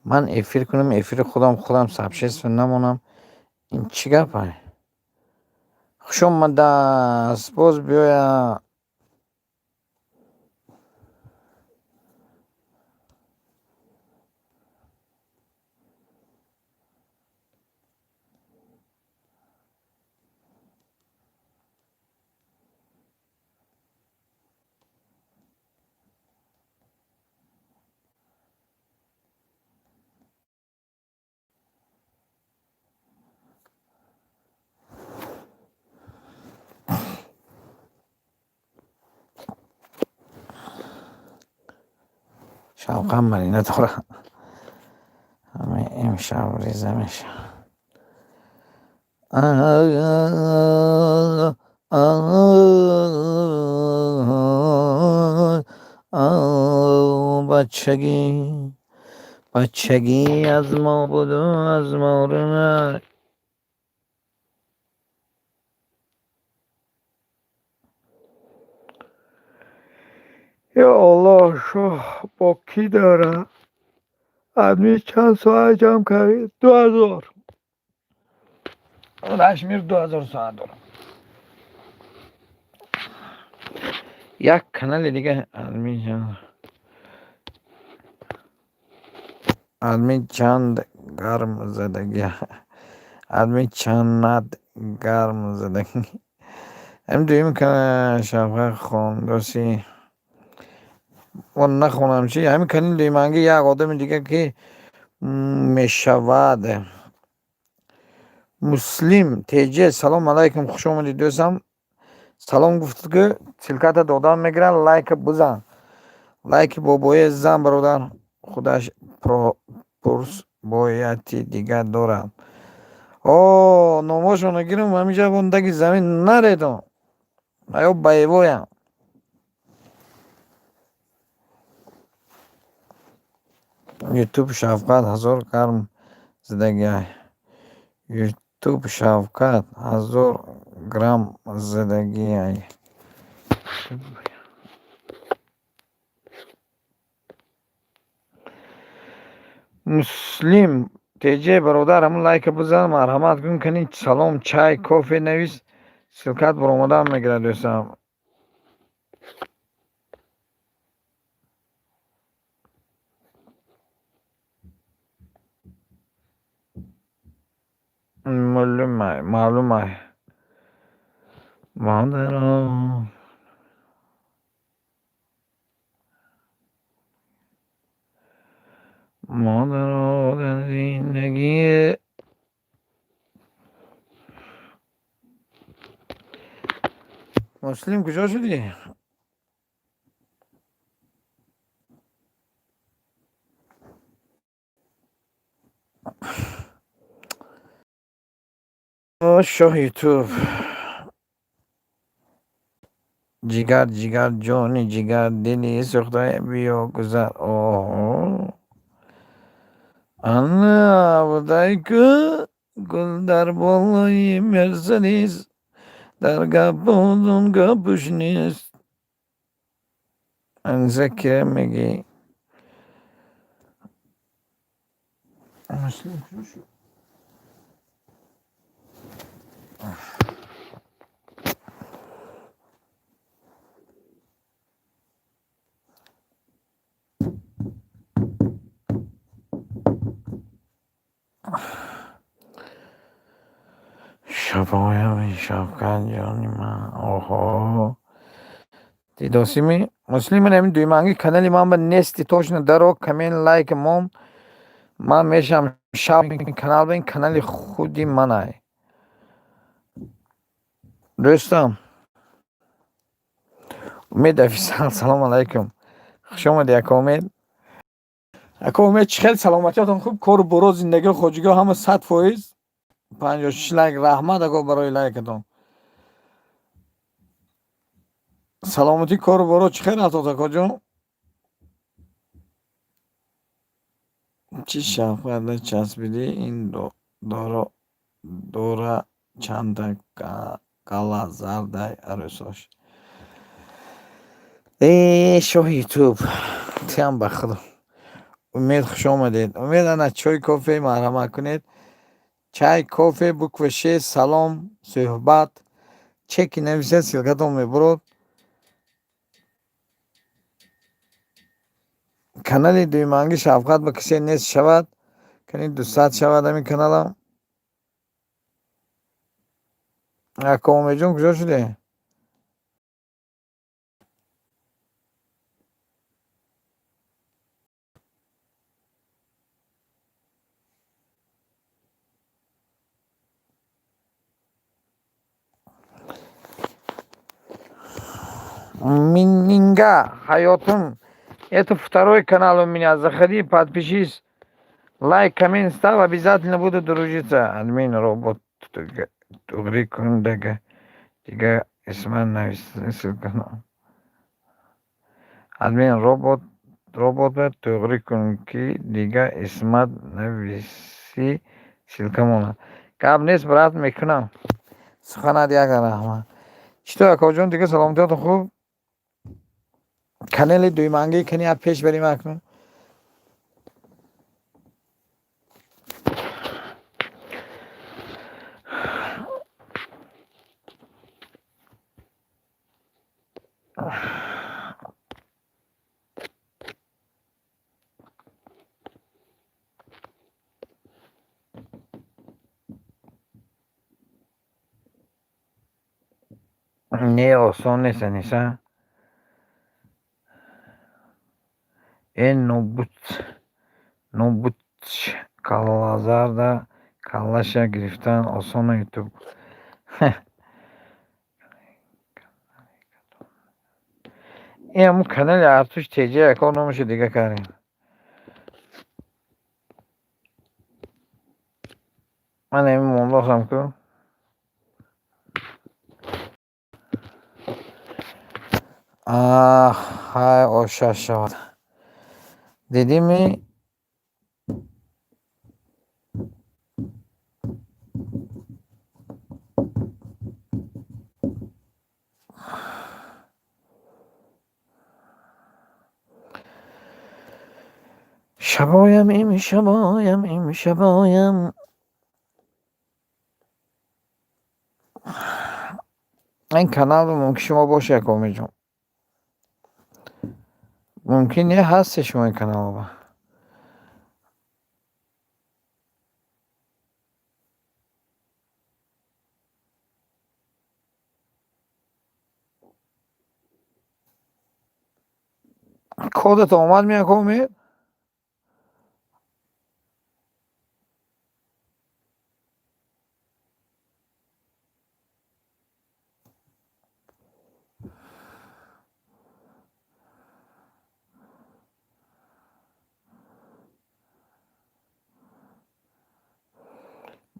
Ман эфир кунам, эфири худам худам сообщество намонам. Ин чӣ гапай? Хуш омадааст, боз биёя. Шавқам мари надорад. Ҳамин имшаб реза мешавад. Бачагӣ, бачагӣ аз мо буду аз мо рӯй. Ё Аллоҳ, шоҳ бо кӣ дорад? Адми чанд соат ҷамъ кардӣ? 2000. Рашмир 2000 соат дорам. Як канали дига адми чанд, адми чанд гарм задагӣ, адми чанд гарм задагӣ. Ҳамин дуюм Шавқат хондоси он нахонам чи? Ҳамин канали дуюманги як одами дига ки мешавад. Муслим ТЖ, салом алайкум, хуш омадед, дӯстам. Салом гуфтед, ки ссылка та додам мегирам, лайка бизан. Лайки бобои зан, бародар, худаш пурс бояти дига дорад. О, номошонро гирам, ҳаминҷа бондаги замин наредон. Аё боевоям. Ютуб Шавқат ҳазор гарм задагиай. Ютуб Шавқат ҳазор грамм задагиай. Муслим ТЖ, бародар, ҳамун лайка бизан, марҳамат кун, кани салом, чай, кофе навис, ссылка т баромадан мегирад, дӯстам. Маълумай, маълумай. Модаро. Модаро дар зиндагӣ. Муслим, куҷо шудӣ? Шоҳ Ютуб. Ҷигар, ҷигар, ҷони ҷигар, дили сӯхтае биё гузар. Оҳо. Ана будай ку гул дар болои Мерседес, дар гапозон гапуш нест. Анза ке мегӣ? Муслим куҷо шуд? Шабоями Шавкат ҷони ман. Оҳо. Дидосими? Муслим, ҳамин дуюманги канали ман ба нести точно даро, коммент, лайк мон. Ман мешавам шаб канал ба ин канали худи манай. Дӯстам. Умед офисал, салом алайкум. Хуш омадӣ, ака Умед. Ака Умед, чӣ хел, саломатиятон хуб, кору боро, зиндагӣ, хоҷигиҳо ҳама 100%. 56 лайк, раҳмат, ако, барои лайкатон. Саломатӣ, кору боро чӣ хел рафтод, акоҷон? Чӣ шавқата часпидӣ ин доро дора чанда гала зардай арӯсош. Э, шоҳи Ютуб, тиам ба худо. Умед, хуш омадед. Умед, ана чой, кофе марҳамат кунед. Чай, кофе, буква Ш, салом, суҳбат. Чеки нависед, ссылка тон мебурод. Канали дуюманги Шавқат ба касе нест шавад. Кани 200 шавад ҳамин каналам. Ака Умедҷон, куҷо шудӣ? Мининга Ҳаётум. Это второй канал у меня. Заходи, подпишись. Лайк, коммент став, обязательно буду дружиться. Админ робот туғри кун, дага дига исман навис, ссылка. Админ робот робота туғри кун, ки дига исмат нависи, ссылка монад. Гап нест, брат, мекунам. Суханат як раҳмат. Чӣ то, акоҷон, дига саломатиётон хуб? Канали дуюмангӣ кани аз пеш барем акнун. Не, осон нест, Аниса. Э, нобудш каллазарда каллаша гирифтан осону ютуб. Ин ҳамун канали Артуш теҷа, яко номашо дига кардем. Ман ҳамин мондосам ку. Ҳай, ошаш шавад. Дидими? Шабоям, имшабоям, имшабоям. Ин канал мумкин шумо боша, Якомиҷон. Мумкин не ҳасте шумо ин каналба. Кодата омад ми, Якомид?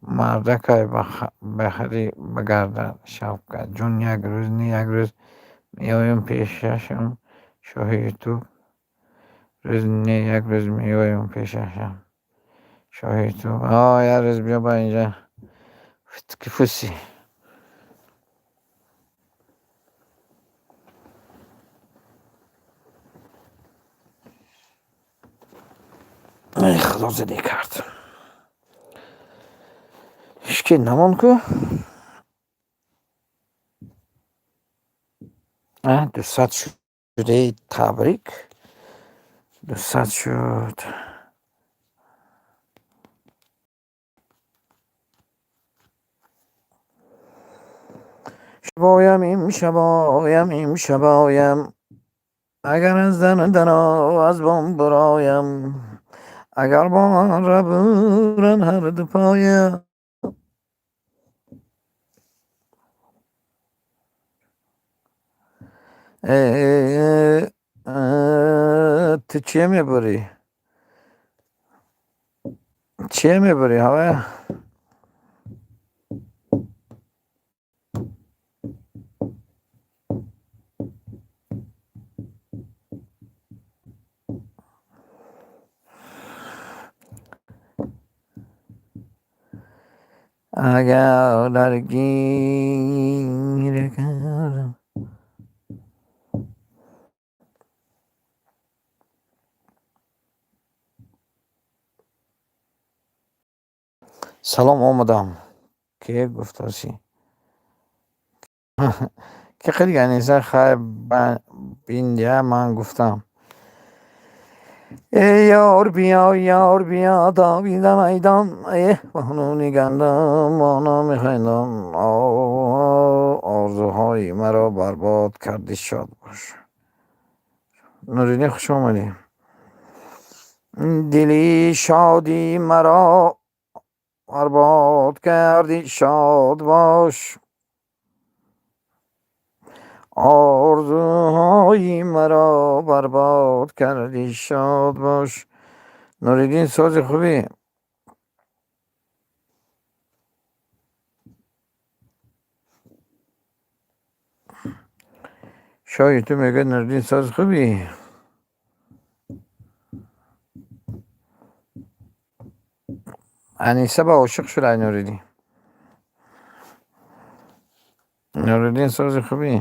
Мардакай баҳрӣ багардад, Шавкатҷон, як рӯз не як рӯз меоям пешашам, шоҳи ютуб. Рӯз не як рӯз меоям пешашам, шоҳи ютуб. Як рӯз биё ба инҷа, фуси. Эй, худо зидӣ кард. Ҳечки намонд ку? 200 шудаи, табрик. 200 шуд. Шабоям, имшабоям, имшабоям. Агар аз дар даро, аз бом буроям. Агар бо ара буран ҳар ду поям. Ту чия мебурӣ? Чия мебурӣ, ҳавая? Агар дар гир кардам. Салом, омадам. Ке гуфтосӣ? Ки хеле Аниса, хайр биндия, ман гуфтам. Эй ёр, биё, ёр, биё, то бида майдон, э бону гандум, бону механдон, орзуҳои маро барбод кардӣ, шод бош. Нуриддин, хуш омадӣ. Дили шодӣ маро барбод кардӣ, шод бош. Орзуҳои маро барбод кардӣ, шод бош. Нуриддин, сози, хубӣ? Шоҳ Ютуб мегӯяд: Нуриддин, сози, хубӣ? Аниса ба ошиқ шуд, ай Нуриддин. Нуриддин, сози, хубӣ?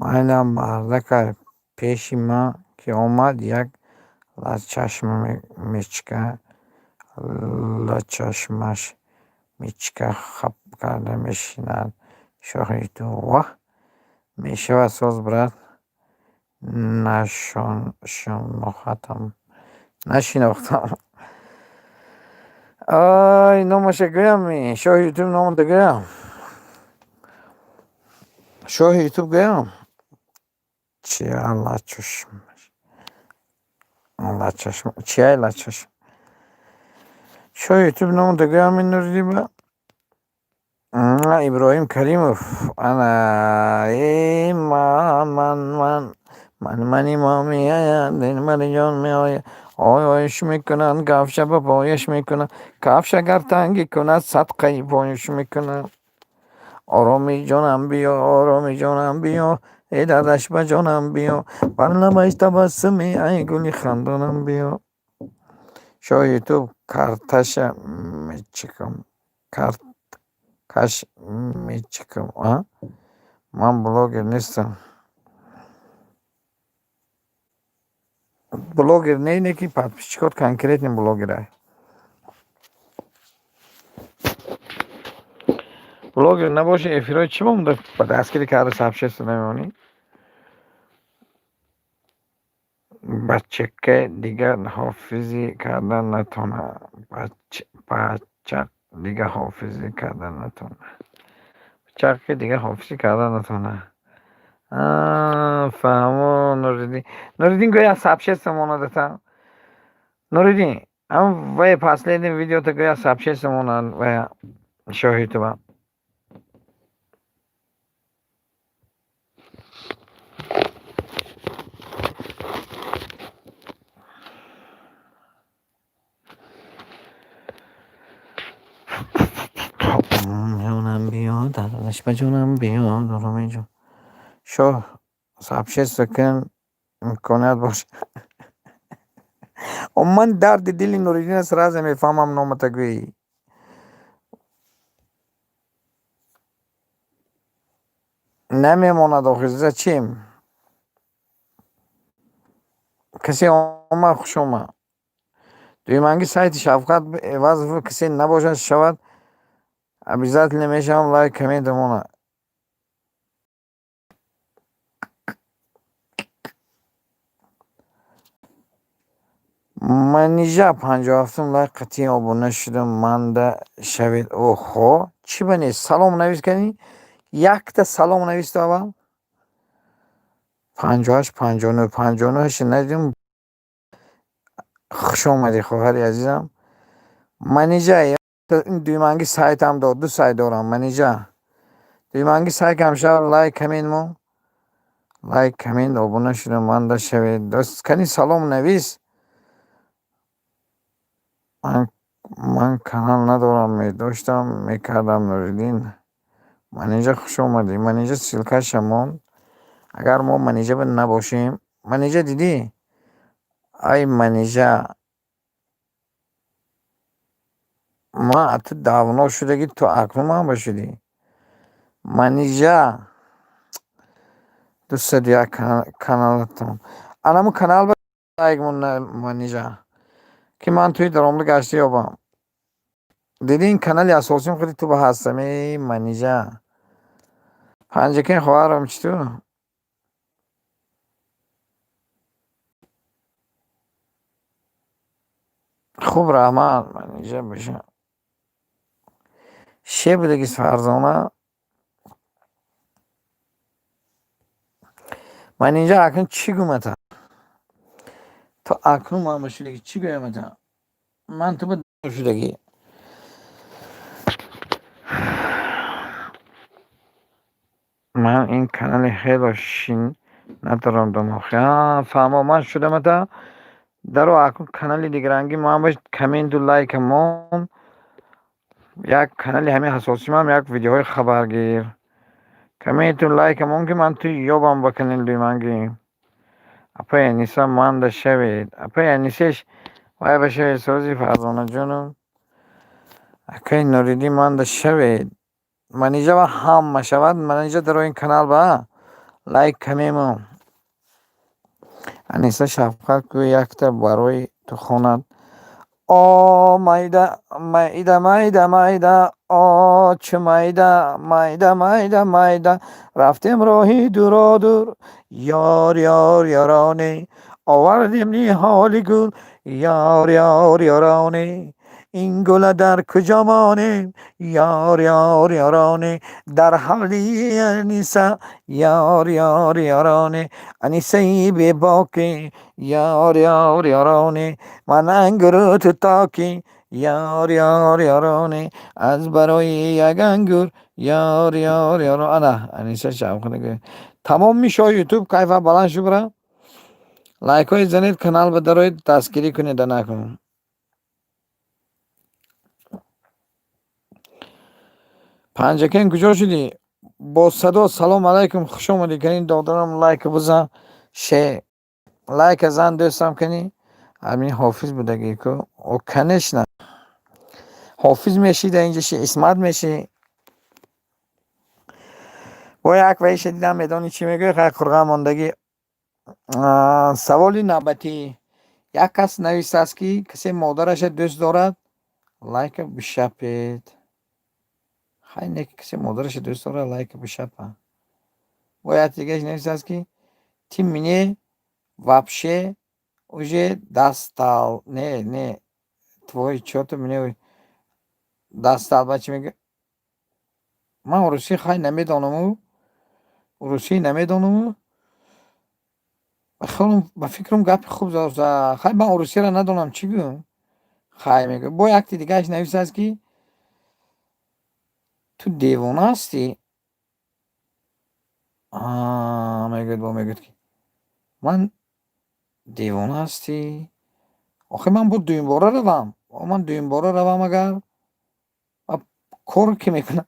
Майлам, мардакай, пеши ман ки омад, як лачашмаш мичка хап карда мешинад. Шоҳи Ютуб, ваҳ, мешавад, соз, брат, нашинохтам. Ай, номаша гӯям, Шоҳи Ютуб, номата гӯям, Шоҳи Ютуб, гӯям. Чия лачашм, чияй лачашм? Шоҳи Ютуб, номата гӯям, Нуриддин ба Иброҳим Каримов. Ана э ман ман ман ман мани мо меояд, дилбари ҷон меояд, ой оиш мекунад, кафша ба пояш мекунад, кафш агар тангӣ кунад, садқаи пояш мекунад. Ороми ҷонам биё, ороми ҷонам биё, э дардаш ба ҷонам биё, бар лабаш табассуме, ай гули хандонам биё. Шоҳи Ютуб, карташа мечикам, карткаш мечикам. Ман блогер нестам, блогер не, ки подписчикот конкретный блогерай. Блогер набоши, эфирҳои чӣ бомда ба дастгирӣ карда сообщество намемонӣ? Бачака дигар ҳофизӣ карда натона, бачақ дигар ҳофизӣ карда натона, бачақи дигар ҳофизӣ карда натона. Фаҳмо, Нуриддин. Нуриддин, гӯя сообщество монадата. Нуриддин, ам вай последний видеото гӯя сообщество монад, вая Шоҳи Ютуба. Ҷонам биё, дардаш ба ҷонам биё, ороми ҷон. Шоҳ, сообщество кун, имконият бошад. Ман дарди дили Нуриддина сразу мефаҳмам, номата гӯӣ. Намемонад охир, зачем? Касе омад, хуш омад. Дуюманги сайти Шавқат Эвазов касе набошад, шавад, обязательно мешавам, лайк, коммент монад. Манижа, 57-ум лайк қатъи, обуна шудам, манда шавед. Оҳо, чӣ ба нест? Салом навис кардӣ, якта салом нависту аввал. 58, 59, 59-ша надидем. Хуш омадӣ, хоҳари азизам Манижа. Ин дуюманги сайтам дод, ду сайт дорам. Манижа, дуюманги сайтам шав, лайк, коммент мон, лайк, коммент, обуна шудам, манда шавед. Кани, салом навис. Ман канал надорам, медоштам, мекардам. Нуриддин, Манижа, хуш омадӣ. Манижа, ссылкаша монд, агар мо Манижа набошем. Манижа, дидӣ? Ай Манижа, ман ту давно шудагӣ, ту акнун ман ба шудӣ. Манижа, 201 каналатон, анамо канал ба лайк мон. Манижа, ки ман туи даромада гашта ёбам. Дидӣ, ин канали асосим худи ту ба ҳастам, э Манижа. Панҷакин, хоҳарам, чӣ ту? Хуб, раҳмат, Манижа боша. Ше будагис, Фарзона. Манижа, акнун чӣ гумата? То акнун ман ба шудагӣ чӣ гӯямата? Ман ту ба шудагӣ. Ман ин канали хело шин надорам, домохи. Фаҳмо, ман шудамата. Даро, акнун канали дигарангӣ ман ба комменту лайка мон. Як канали ҳамин ҳассосимам, як видеоҳои хабаргир. Комменту лайка мон, ки ман ту ёбам ба канали дуюмангӣ. Апаи Аниса, манда шавед. Апаи Анисеш вай ба шавед, сози Фарзонаҷону. Акаи Нуриддин, манда шавед. Манижа ва ҳама шавад. Манижа, даро ин канал ба лайк камемо. Аниса Шафқат гӯ, якта барои ту хонад. О майда, майда, майда, майда, о чӣ майда, майда, майда, майда, рафтем роҳи дуродур, ёр, ёр, ёроне, овардем ниҳоли гул, ёр, ёр, ёроне, ин гула дар куҷо монем, ёр, ёр, ёроне, дар ҳавлии Аниса, ёр, ёр, ёроне, Анисаи бебоке, ёр, ёр, ёроне, ман ангуру ту токи, ёр, ёр, ёроне, аз барои як ангур, ёр, ёр, ёро. Ана Аниса Шавқат, тамом мишо. Ютуб кайфа баланд шу, бира лайкҳои занед, канал ба дароед, дастгирӣ кунед. Накун. Панҷакен, куҷо шудӣ? Бо садо салом алайкум, хуш омадӣ. Кани, додарам, лайка бизан, ше лайка зан, дӯстам. Кани, ҳамин ҳофиз будагӣ ку? О, конечно, ҳофиз мешӣ, дар инҷа ши Исмат мешӣ. Бо як вайша дидам, медонӣ чӣ мегӯяд? Хай, қурға мондагӣ. Саволи навбатӣ: як кас нависааст, ки касе модараша дӯст дорад, лайка бишапед. Хай, не, ки касе модараша дӯст дорад, лайка бишапа. Бо як дигааш нависааст, ки ты мне вообще уже достал, не, не, твой чё-то мне достал. Ба чӣ мегӯяд? Ман урусӣ, хай, намедонаму, урусӣ намедонаму. Ба фикрам, гапи хуб. Хай, ман урусиро надонам, чӣ гӯям? Хай, мегӯяд. Бо якти дигааш нависааст, ки ту девона ҳастӣ, мегӯяд. Бо мегӯяд, ки ман девона ҳастӣ. Охир ман бо дуюмбора равам, ман дуюмбора равам, агар кор ки мекунам.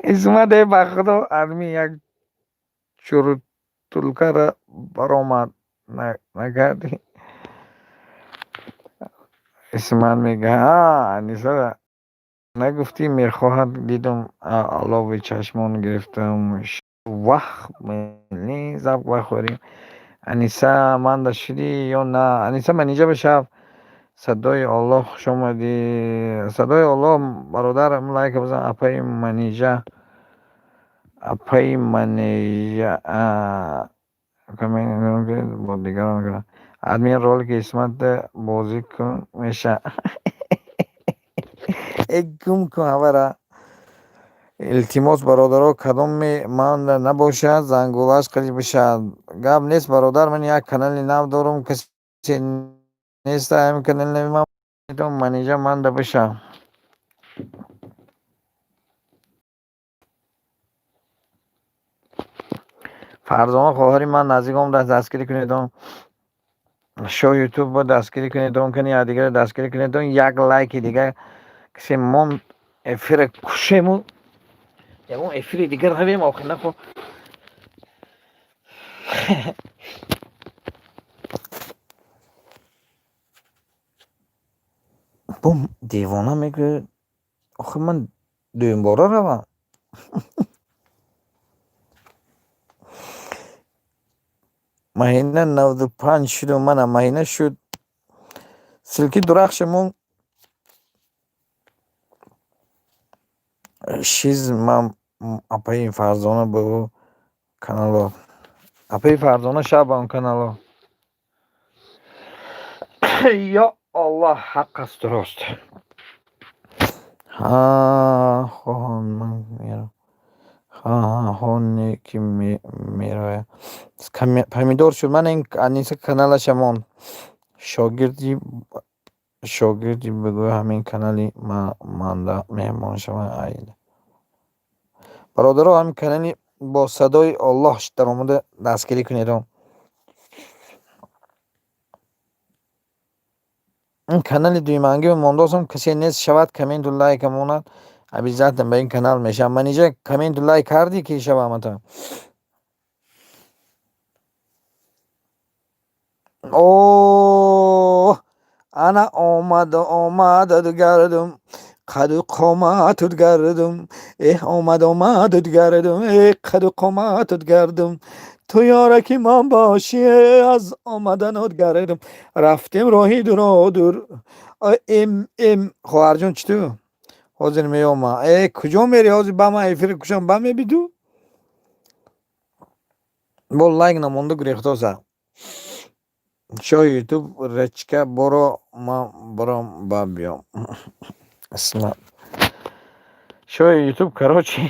Исмат, э, ба худо, адми як чуртулкара баромад накардӣ. Исмат мега: Аниса нагуфтӣ, мехоҳад, дидум, алови чашмон гирифтам. Вах, заб бахӯрем. Аниса, манда шудӣ ё на? Аниса, Манижа бишав. Садои Оллоҳ, хуш омадӣ. Садои Оллоҳ, бародар, лайка бизан. Апаи Манижа, апаи Манижа, бо дигарон. Админ, ролики Исмат бозӣ кун, меша. Э, гум кун ҳавара. Илтимос, бародаро, кадоме ман набошад, зангулаш қариб бишавад. Гап нест, бародар, ман як канали нав дорам, касе неста ҳамин канали нави ман. Манижа, манда бишав. Фарзона, хоҳари ман наздик омадааст, дастгирӣ кунед. Шоҳ Ютуб бо дастгирӣ кунед, он кани якдигарро дастгирӣ кунед. Як лайки дигар касе монд, эфира кушему, ягон эфири дигар равем. Охир нахо. Бо девона мегӯяд. Охир ман дуюмбора равам. Маҳина 95 шуду, мана Маҳина шуд. Ссылки дурахшемон шиз ман апаи Фарзона бу канало. Апаи Фарзона шаб ба он канало. Ё Аллоҳ, ҳақ аст, дуруст. Ҳа, хоҳон ман мерам. Ҳа, ҳа, ҳо не ки мерояд. Помидор шуд. Ман ин Аниса каналаша монд. Шогирди шогирди бигӯ ҳамин канали манда меҳмон шаванд айда. Бародаро, ҳамин канали бо садои Оллоҳ даромада дастгирӣ кунед. Ин канали дуюмангӣ мондосам, касе нест шавад, комменту лайка монад, обязательно ба ин канал мешавам. Манижа, комменту лайк кардӣ ки шавам ата? О, ана омад, омадад гардум, қаду қоматут гардум, эҳ, омад, омадут гардум, э, қаду қоматут гардум, ту ёраки ман бошӣ, аз омаданот гардум, рафтем роҳи дуродур. Эм эм, хоҳарҷон, чӣ ту ҳозир меома? Э, куҷо мери ҳозир? Ба ман эфири кушам, ба мебиду бо лайк намонда гурехтоса. Шоҳи Ютуб рачка боро, ман борам ба биём. Шоҳи Ютуб, короче,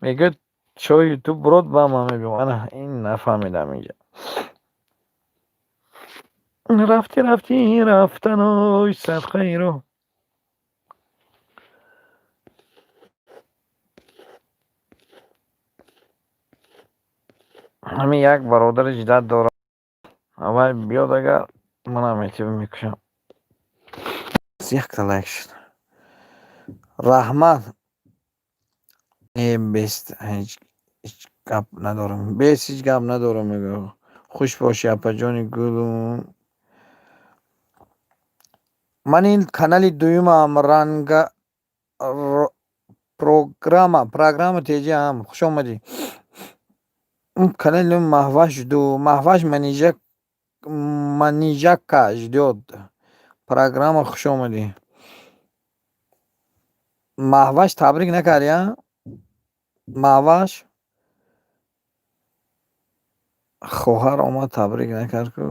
мегӯяд шоҳи Ютуб бурод, ба ман мебиём. Ана ин нафаҳмидам инҷа. Рафти, рафти, рафтаной садқаиро. Ҳамин як бародари ҷидат дорам. Аввал биёд, агар манам эътибор мекушам. Якта лайк шуд. Раҳмат. Э, бест ҳеҷ гап надорам. Бес ҳеҷ гап надорам, мегӯяд. Хуш бошӣ, апаҷони гулум. Ман ин канали дуюмам ранга программа, программа теҷиам. Хуш омадӣ. Канали Маҳваш ду Маҳваш Манижа, Манижака ждёт. Программа, хуш омадӣ. Маҳваш, табрик накардӣ, а? Маҳваш? Хоҳар омад, табрик накард ку.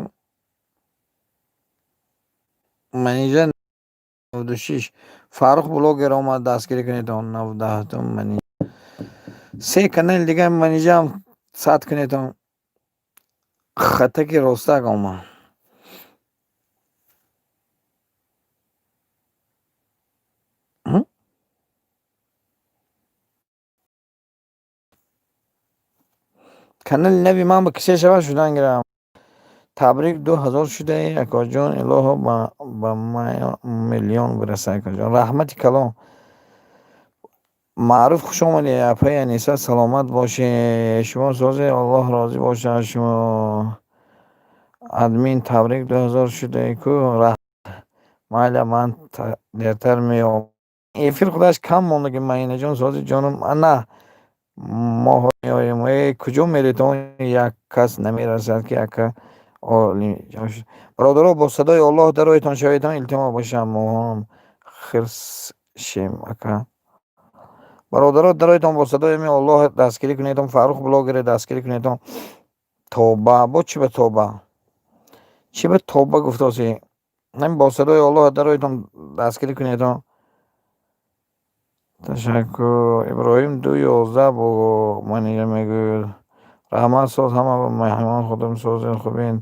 Манижа 96. Фаррух блогер омад, дастгирӣ кунед он 97-ум Манижа. Се канали дига Манижаам сад кунед он. Хатаки ростак омад. Канали нави ман ба кисе шавад шудан гирам. Табрик, 2000 шудаи, акоҷон, илоҳо ба миллион бираса, акоҷон. Раҳмати калон. Маъруф, хуш омадӣ, апаи Аниса, саломат бошед. Шумо созе, Аллоҳ розӣ бошад аз шумо. Админ, табрик, 2000 шудаи ку. Майля, ман дертар меом. Эфир худаш кам монда ки Маинаҷон, сози ҷонум, на мо меоем. Э, куҷо меред? Он як кас намерасад ки ака олимҷон. Бародаро, бо садои Оллоҳ дароятон шаведон, илтимос бошам, моҳонам хирсшем ака. Бародаро, дароятон бо садои ами Оллоҳ дастгирӣ кунедон, Фаррух блогере дастгирӣ кунедон. Тоба, бо чӣ ба тоба? Чӣ ба тоба гуфтосӣ? Ҳамин бо садои Оллоҳ дароятон дастгирӣ кунедон. Ташаккур. Иброҳим 2:11 бо Манижа мегӯяд. Раҳмат, соз, ҳама меҳмон худам созен, хубен.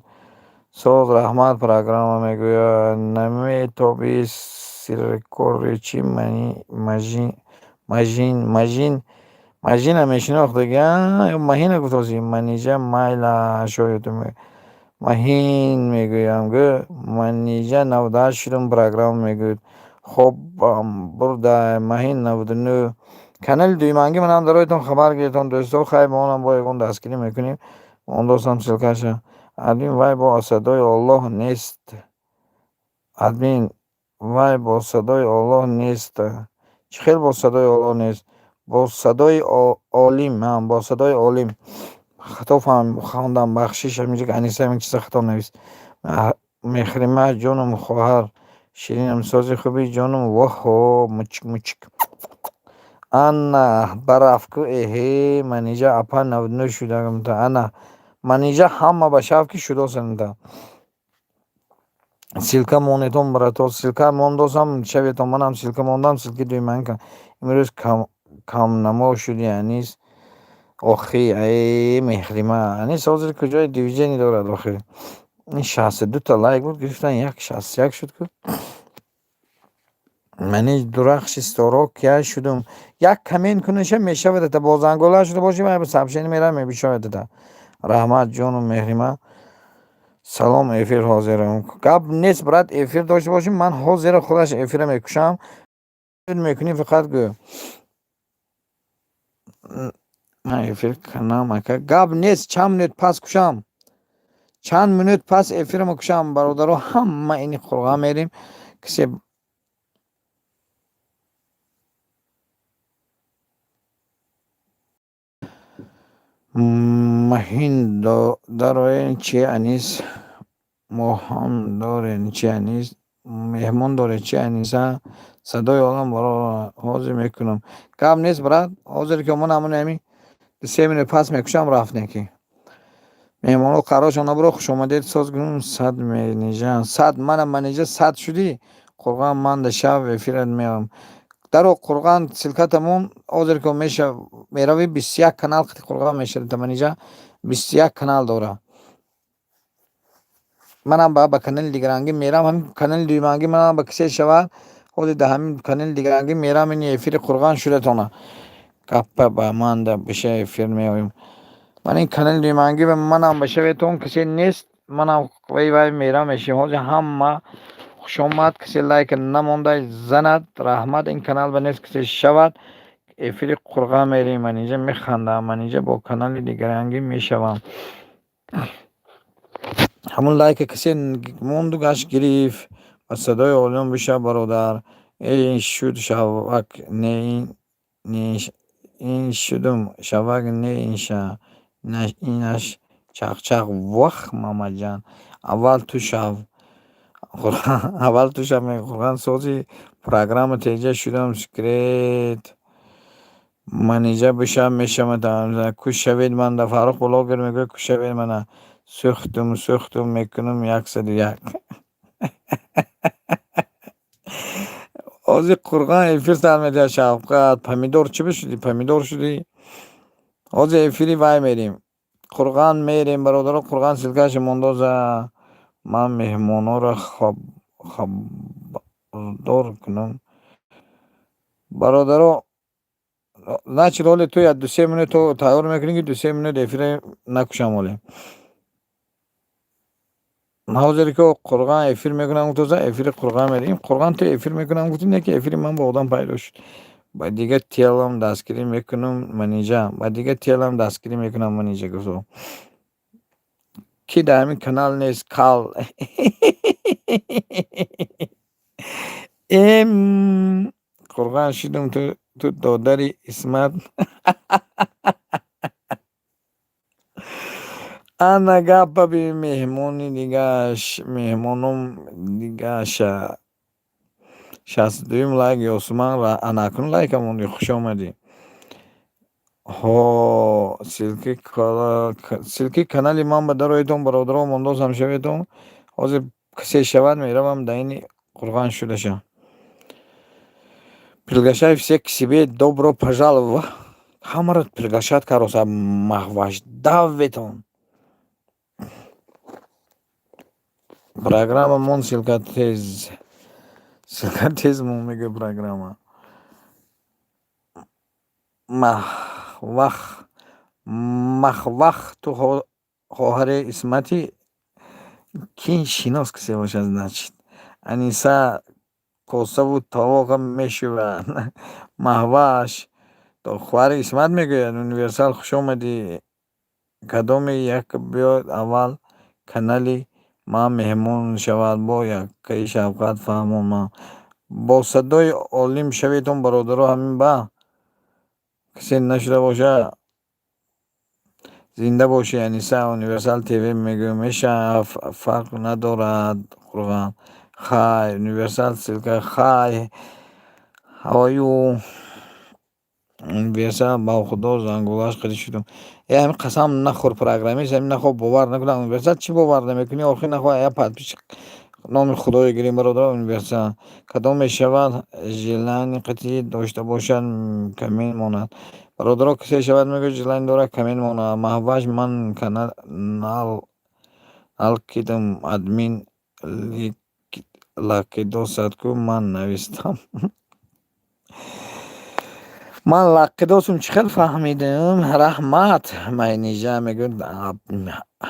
Соз, раҳмат, программа мегӯяд. Наметоби сиркори чӣ мани мажин, мажин, мажина мешинохтаги, ё маҳина гуфтосӣ? Манижа майла шояд маҳин мегӯям гӯ. Манижа 98 шудум, программа мегӯяд. Хобам бурда, маҳин 99. Канали дуюмангӣ манам дароятон хабар гирифтам, дӯсто, хайр, мо онам бо ягон дастгирӣ мекунем. Мондосам ссылкаша. Админ, вай бо садои Оллоҳ нест. Админ, вай бо садои Оллоҳ нест. Чӣ хел бо садои Оллоҳ нест? Бо садои олим, бо садои олим. Хато хондам, бахшиш, ҳаминҷо Аниса ҳамин чиза хато навист. Меҳрима ҷонум, хоҳар ширинам, сози хуби ҷонум, воҳо, мучик мучик. Ана барафку, эҳе, Манижа апа 99 шудагамта. Ана Манижа ҳама ба шавки шудосанта. Ссылка монетон, брато, ссылка мондосам, шаветон, манам ссылка мондам, ссылки дуюманка. Имрӯз камнамо шуди, Анис. Охи, ай Меҳрима. Анис ҳозир куҷои движение дорад охи? Ин 62та лайк буд, гирифтан як 61 шуд ку. Мани дурахши ситоро кия шудум. Як коммент кунаша мешавад ата, бо зангола шуда боши, ман сообщение мерам, мебишавад ата. Раҳмат ҷону Меҳрима. Салом, эфир ҳозирам. Гап нест, брат, эфир дошта бошем, ман ҳозира худаш эфира мекушам. Мекунӣ фақат гӯ. Ман эфир кунам ака. Гап нест, чанд минут пас кушам. Чанд минут пас эфира мекушам, бародаро, ҳама ини қурға мерем. Кисе маҳин дароен чи Анис, моҳам дорен чи Анис, меҳмон доре чи Аниса, садои олам баро ҳозир мекунам. Гап нест, брат, ҳозир ки ман ҳамон ҳамин 3 минут пас мекушам, рафтем ки. Меҳмонҳо қароршон набуро, хушомадед соз кунум, 100 менижа, 100 мана манижа 100 шудӣ, қурған ман да шав эфират меоям. Даро қурған ссылкатамон ҳозир ки меша мерави 21 канал қити қурған мешавад, манижа 21 канал дора. Манам ба канали дигарангӣ мерам, ҳамин канали дуюмангӣ манам ба кисе шавад, ҳозир да ҳамин канали дигарангӣ мерам, ин эфири қурған шудатона. Гаппа ба ман да биша эфир меоем. Ман ин канали дуюмангӣ ба манам бишаветон, кисе нест, манам вай вай мерам мешим. Ҳозир ҳама хушомад, кисе лайк намонда занад, раҳмат, ин канал ба нест кисе шавад, эфири қурға мерем. Ман инҷа механдам, ман инҷа бо канали дигарангӣ мешавам. Ҳамун лайка кисе монду гашт гирифт, ба садои олиён бишав, бародар. Ин шуд шавак не ин шудум шавак не инша инаш чақчақ. Вах, Мамаҷан, аввал ту шав, аввал ту шав. Меқурған сози программа теҷа шудам секрет. Манижа бишав мешавад. Кушавед манда, Фаррух блогер мегӯяд, кушавед мана. Сӯхтум, сӯхтум мекунам 101. Ҳозир қурған эфир сар медиҳад Шавқат. Помидор чӣ бишудӣ? Помидор шудӣ? Ҳозир эфири вай мерем. Қурған мерем, бародаро, қурған ссылкаша мондоза. Ман меҳмонҳоро хабардор кунам. Бародаро, значит, ҳоле ту як 2-3 минут тайёр мекунӣ ки 2-3 минут эфира накушам ҳоле. Ҳозир ки қурған эфир мекунам гуфтоза, эфири қурған мерем. Қурған ту эфир мекунам гуфтӣ, не ки эфири ман бо одам пайдо шуд. Ба дигар телам дастгирӣ мекунам Манижа, ба дигар телам дастгирӣ мекунам Манижа гуфто. Ки дар ҳамин канал нест, кал. Эм қурған шудум ту додари Исмат. Ана гапа би меҳмони дигаш, меҳмоном дигаша. 62-юм лайк Ёсуман, ана акнун лайка монди, хуш омадӣ. Ҳо, ссылки канали ман ба дароедон, бародаро, мондозам шаветон. Ҳозир касе шавад меравам да ини қурған шудаша. Приглашаю всех к себе, добро пожаловать. Ҳамаро приглашать кароса маҳваш давветон. Программа мон ссылка тез. Ссылка тез мон мегӯяд программа. Махвах, махвах, ту хоҳари Исмати, кин шинос касе бошад, значит. Аниса косаву товоқа мешӯяд. Маҳваш хоҳари Исмат мегӯяд. Универсал, хуш омадӣ. Кадоме як биёд аввал канали ман меҳмон шавад, бо яккаи Шавқат фаҳмон ман. Бо садои олим шаветон, бародаро, ҳамин ба касе нашуда бошад. Зинда бошӣ, Аниса. Универсал ТВ мегӯям, мешавад, фарқ надорад, Қурғон. Хай, Универсал ссылка. Хай, how are you? Универсал, ба худо, зангулаш қадӣ шудум. Э, ҳамин қасам нахӯр, программист, ҳамин нахоҳ бовар накунам. Универсал, чӣ бовар намекунӣ? Охир нахоҳ я подписчик номи худое гирем, бародар. Универсал кадом мешавад? Желание қатъӣ дошта бошад, коммент монад. Бародаро, касе шавад, мегӯяд, желание дорад, коммент монад. Маҳваш, ман канал кидам, админ лақидосад ку, ман навистам. Ман лақидосум, чӣ хел фаҳмидим? Раҳмат. Манижа мегӯяд,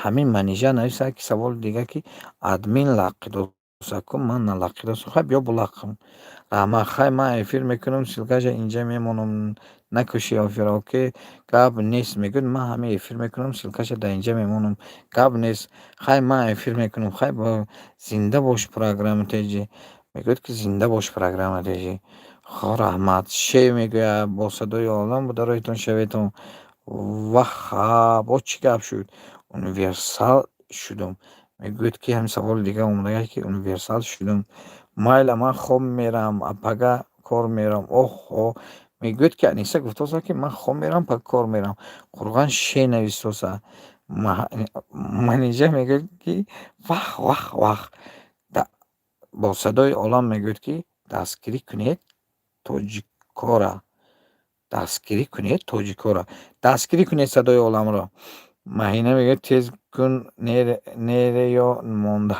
ҳамин Манижа нависад, ки саволи дига, ки админ лақидоса ку, ман налақидосум. Хай, биё булақм. Раҳмат. Хай, ман эфир мекунам, ссылкаша инҷа мемонам, накуши эфира, окей? Гап нест, мегӯяд, ман ҳамин эфир мекунам, ссылкаша дар инҷа мемонам, гап нест. Хай, ман эфир мекунам. Хай, зинда бош, программа теҷи. Мегӯяд, ки зинда бош, программа теҷи. Хо, раҳмат. Ше мегӯяд, бо садои олам будароитон шаветон. Ваха, боз чӣ гап шуд? Универсал шудум. Мегӯяд, ки ҳамин саволи дига омадагаш, ки универсал шудум. Майла, ман хоб мерам, пага кор мерам. Оҳҳо, мегӯяд, ки Аниса гуфтоса, ки ман хоб мерам, пага кор мерам. Қурғон ше навистоса. Манижа мегӯяд, ки вах, вах, вах. Бо садои олам мегӯяд, ки дастгирӣ кунед тоҷикора, дастгирӣ кунед тоҷикора, дастгирӣ кунед садои оламро. Маҳина мегӯяд, тез кун, нере ё монда.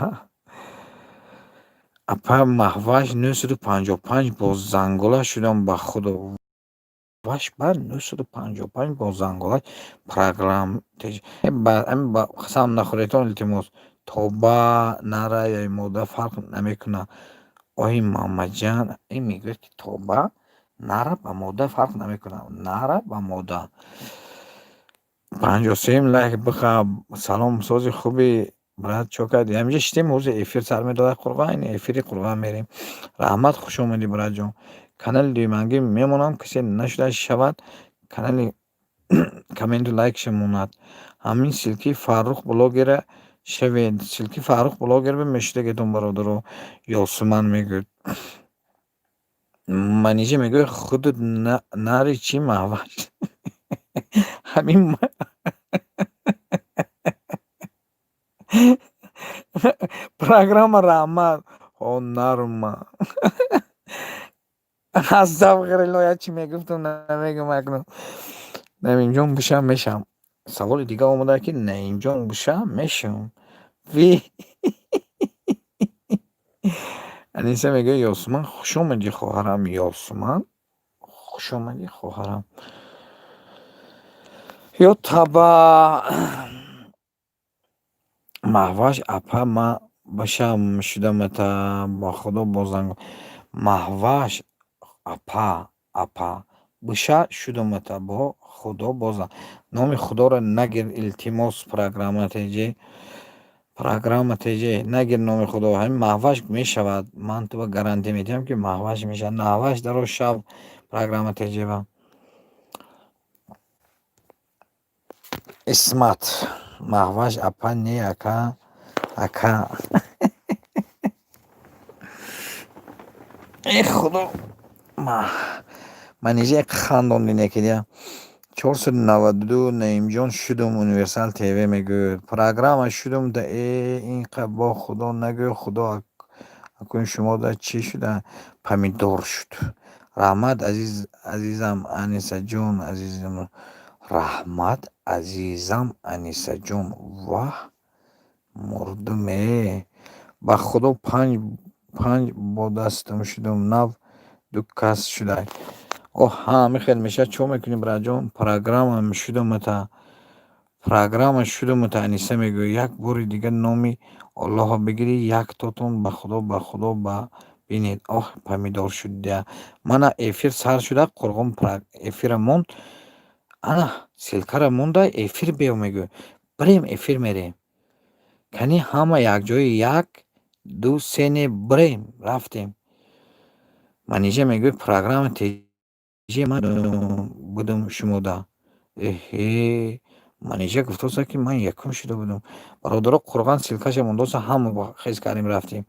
Апа Маҳваш, 955 бо зангола шудам, ба худо. Ваш ба 955 бо зангола программ. Қасам нахӯретон, илтимос. Тоба, нара ё мода фарқ намекунад. Ои Мамаҷан, ин мегӯяд, ки тоба, нара ба мода фарқ намекунад. Нара ба мода. 53-м лайк биха. Салом, сози хуби, брат, чо кардӣ? Ҳаминҷа шитем, ҳозир эфир сар медорад Қурғон, ин эфири Қурғон мерем. Раҳмат, хуш омадӣ, братҷон. Канали дуюмангӣ мемонам, касе нашуда шавад, канали комменту лайкша монад. Ҳамин ссылкаи Фаррух блогера шавед. Ссылкаи Фаррух блогер мешудагетон, бародаро. Ёсуман мегӯяд. Манижа мегӯяд, худат нари чӣ, Маҳваш? Ҳамин программа, раҳмат. Ҳо, нарма. Астағфируллоҳ, як чӣ мегуфтам, намегӯям акнун. Наимҷон, бишам, мешавам. Саволи дига омада, ки Наимҷон, бишам, мешавам. Ви Аниса мегӯяд, Ёсуман, хуш омадӣ, хоҳарам. Ёсуман, хуш омадӣ, хоҳарам. Ё таба. Маҳваш апа, ман башам шудамата, ба худо, бо занг. Маҳваш апа, апа, биша шудамата, бо худо, бо номи худоро нагир, илтимос, программа теҷи. Программа теҷи, нагир номи худо. Ҳамин Маҳваш мешавад. Ман туба гарантия медиҳам, ки Маҳваш мешавад. Наҳваш даро шав, программа теҷева. Исмат. Маҳваш апа, не, ака, ака. Э худо. Манижа як хандонди некидия. 492 Наимҷон шудум, Универсал ТВ мегӯяд. Программа шудум да, э ин бо худо нагӯ, худо акун шумо да чӣ шуда? Помидор шуд. Раҳмат, азиз, азизам Анисаҷон, азизам. Раҳмат, азизам Анисаҷон. Ваҳ, мурдум э. Ба худо, панҷ панҷ бо дастам шудум, нав ду кас шудай. Оҳ, ҳа, ҳамин хел мешавад. Чо мекунӣ, братҷон? Программа шудамата. Программа шудамата, Аниса мегӯяд. Як бори дига номи Аллоҳро бигирӣ, яктотон, ба худо, ба худо, ба бинед. Оҳ, помидор шуд. Мана эфир сар шуда, Қурғон эфира монд. Ана ссылкара монда, эфир биё мегӯяд. Бирем, эфир мерем. Кани, ҳама якҷоя, як, ду, се, не, бирем, рафтем. Манижа мегӯяд, программа теҷи, ман будам шумода. Эҳе, Манижа гуфтоса, ки ман якум шуда будам. Бародаро, Қурған ссылка ша мондоса, ҳама хез кардем, рафтем.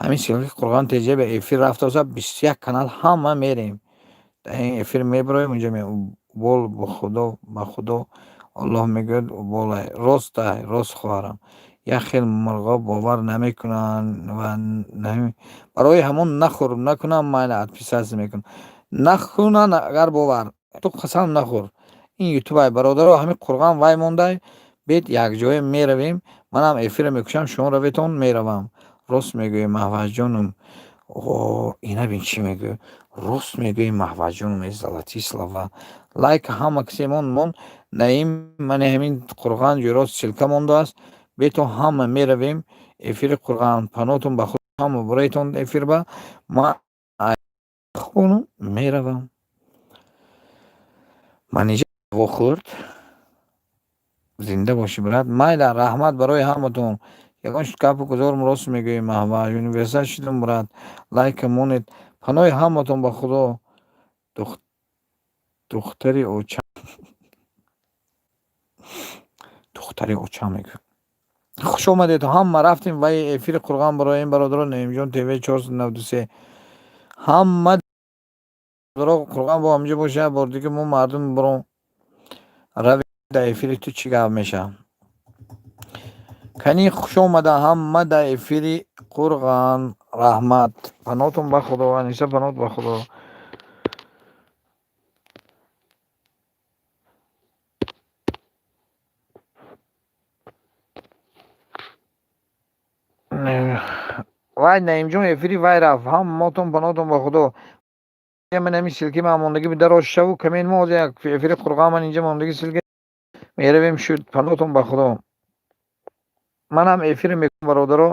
Ҳамин ссылка и Қурған ТЖ ба эфир рафтоса, 21 канал ҳама мерем. Дар ин эфир мебироем, унҷа бол бахудо, ба худо, Аллоҳ мегӯяд, болай. Ростай, рост, хоҳарам. Як хел мурғо бовар намекунанд ва барои ҳамон нахӯр, накунам, майла, отписаться мекунам. Накунанд агар бовар, ту қасам нахӯр. Ин ютубай, бародаро, ҳамин Қурған вай мондай, бед якҷоя меравем, манам эфирро мекушам, шумо раветон, меравам. Рост мегӯӣ, Маҳваҷоном. О, ина бин, чӣ мегӯяд. Рост мегӯӣ, Маҳваҷоном, э золотые слова. Лайк ҳама касе мон мон, Наим, мани ҳамин Қурған ҷӯро ссылка мондааст. Бето ҳама меравем эфири Қурған. Панотон ба худ, ҳама бураетон эфир ба. Ман хонум меравам. Манижа вохӯрд. Зинда бошӣ, брат. Майла, раҳмат барои ҳаматон. Ягон гапу гузорм, рост мегӯӣ, Маҳваҷ. Универсал шудам, брат. Лайка монед. Паноҳи ҳаматон ба Худо. Духтари очам. Духтари очам мегӯяд. Хуш омадед, ҳама рафтем вай эфири Қурған бароем, бародаро. Наимҷон ТВ 493. Ҳама Қурған бо ҳамҷо боша, як бор дига мо мардум биром равем, дар эфири ту чӣ гап мешавад. Кани, хуш омада ҳама дар эфири Қурған. Раҳмат. Паноҳтон ба Худо, Аниса, паноҳт ба Худо. Вай, Наимҷон, эфири вай рафт. Ҳамаотон паноҳтон ба Худо. Ман ҳамин ссылка и ман мондагӣ дароз шаву камен, мо як эфири Қурған, ман инҷа мондагӣ ссылка, меравем, шуд. Паноҳтон ба Худо. Манам эфир мекунам, бародаро.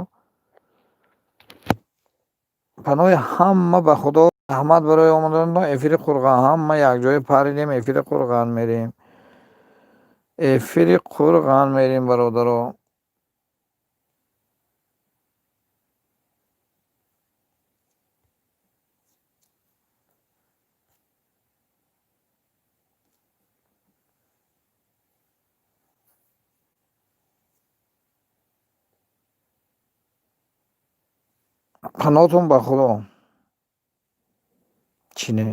Паноҳи ҳама ба Худо. Раҳмат барои омаданатон. Эфири Қурған ҳама якҷоя паридем, эфири Қурған мерем. Эфири Қурған мерем, бародаро. Паноҳтон ба Худо. Чӣ не?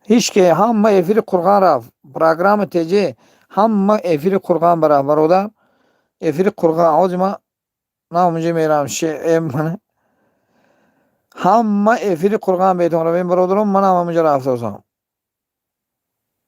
Ҳеҷ ке, ҳама эфири Қурған рафт. Программа ТЖ ҳама эфири Қурған барафт, бародар. Эфири Қурған. Ҳозир ман на онҷа меравам. Ҳама эфири Қурған бетон равем, бародарон, манам ҳамонҷа рафтасам.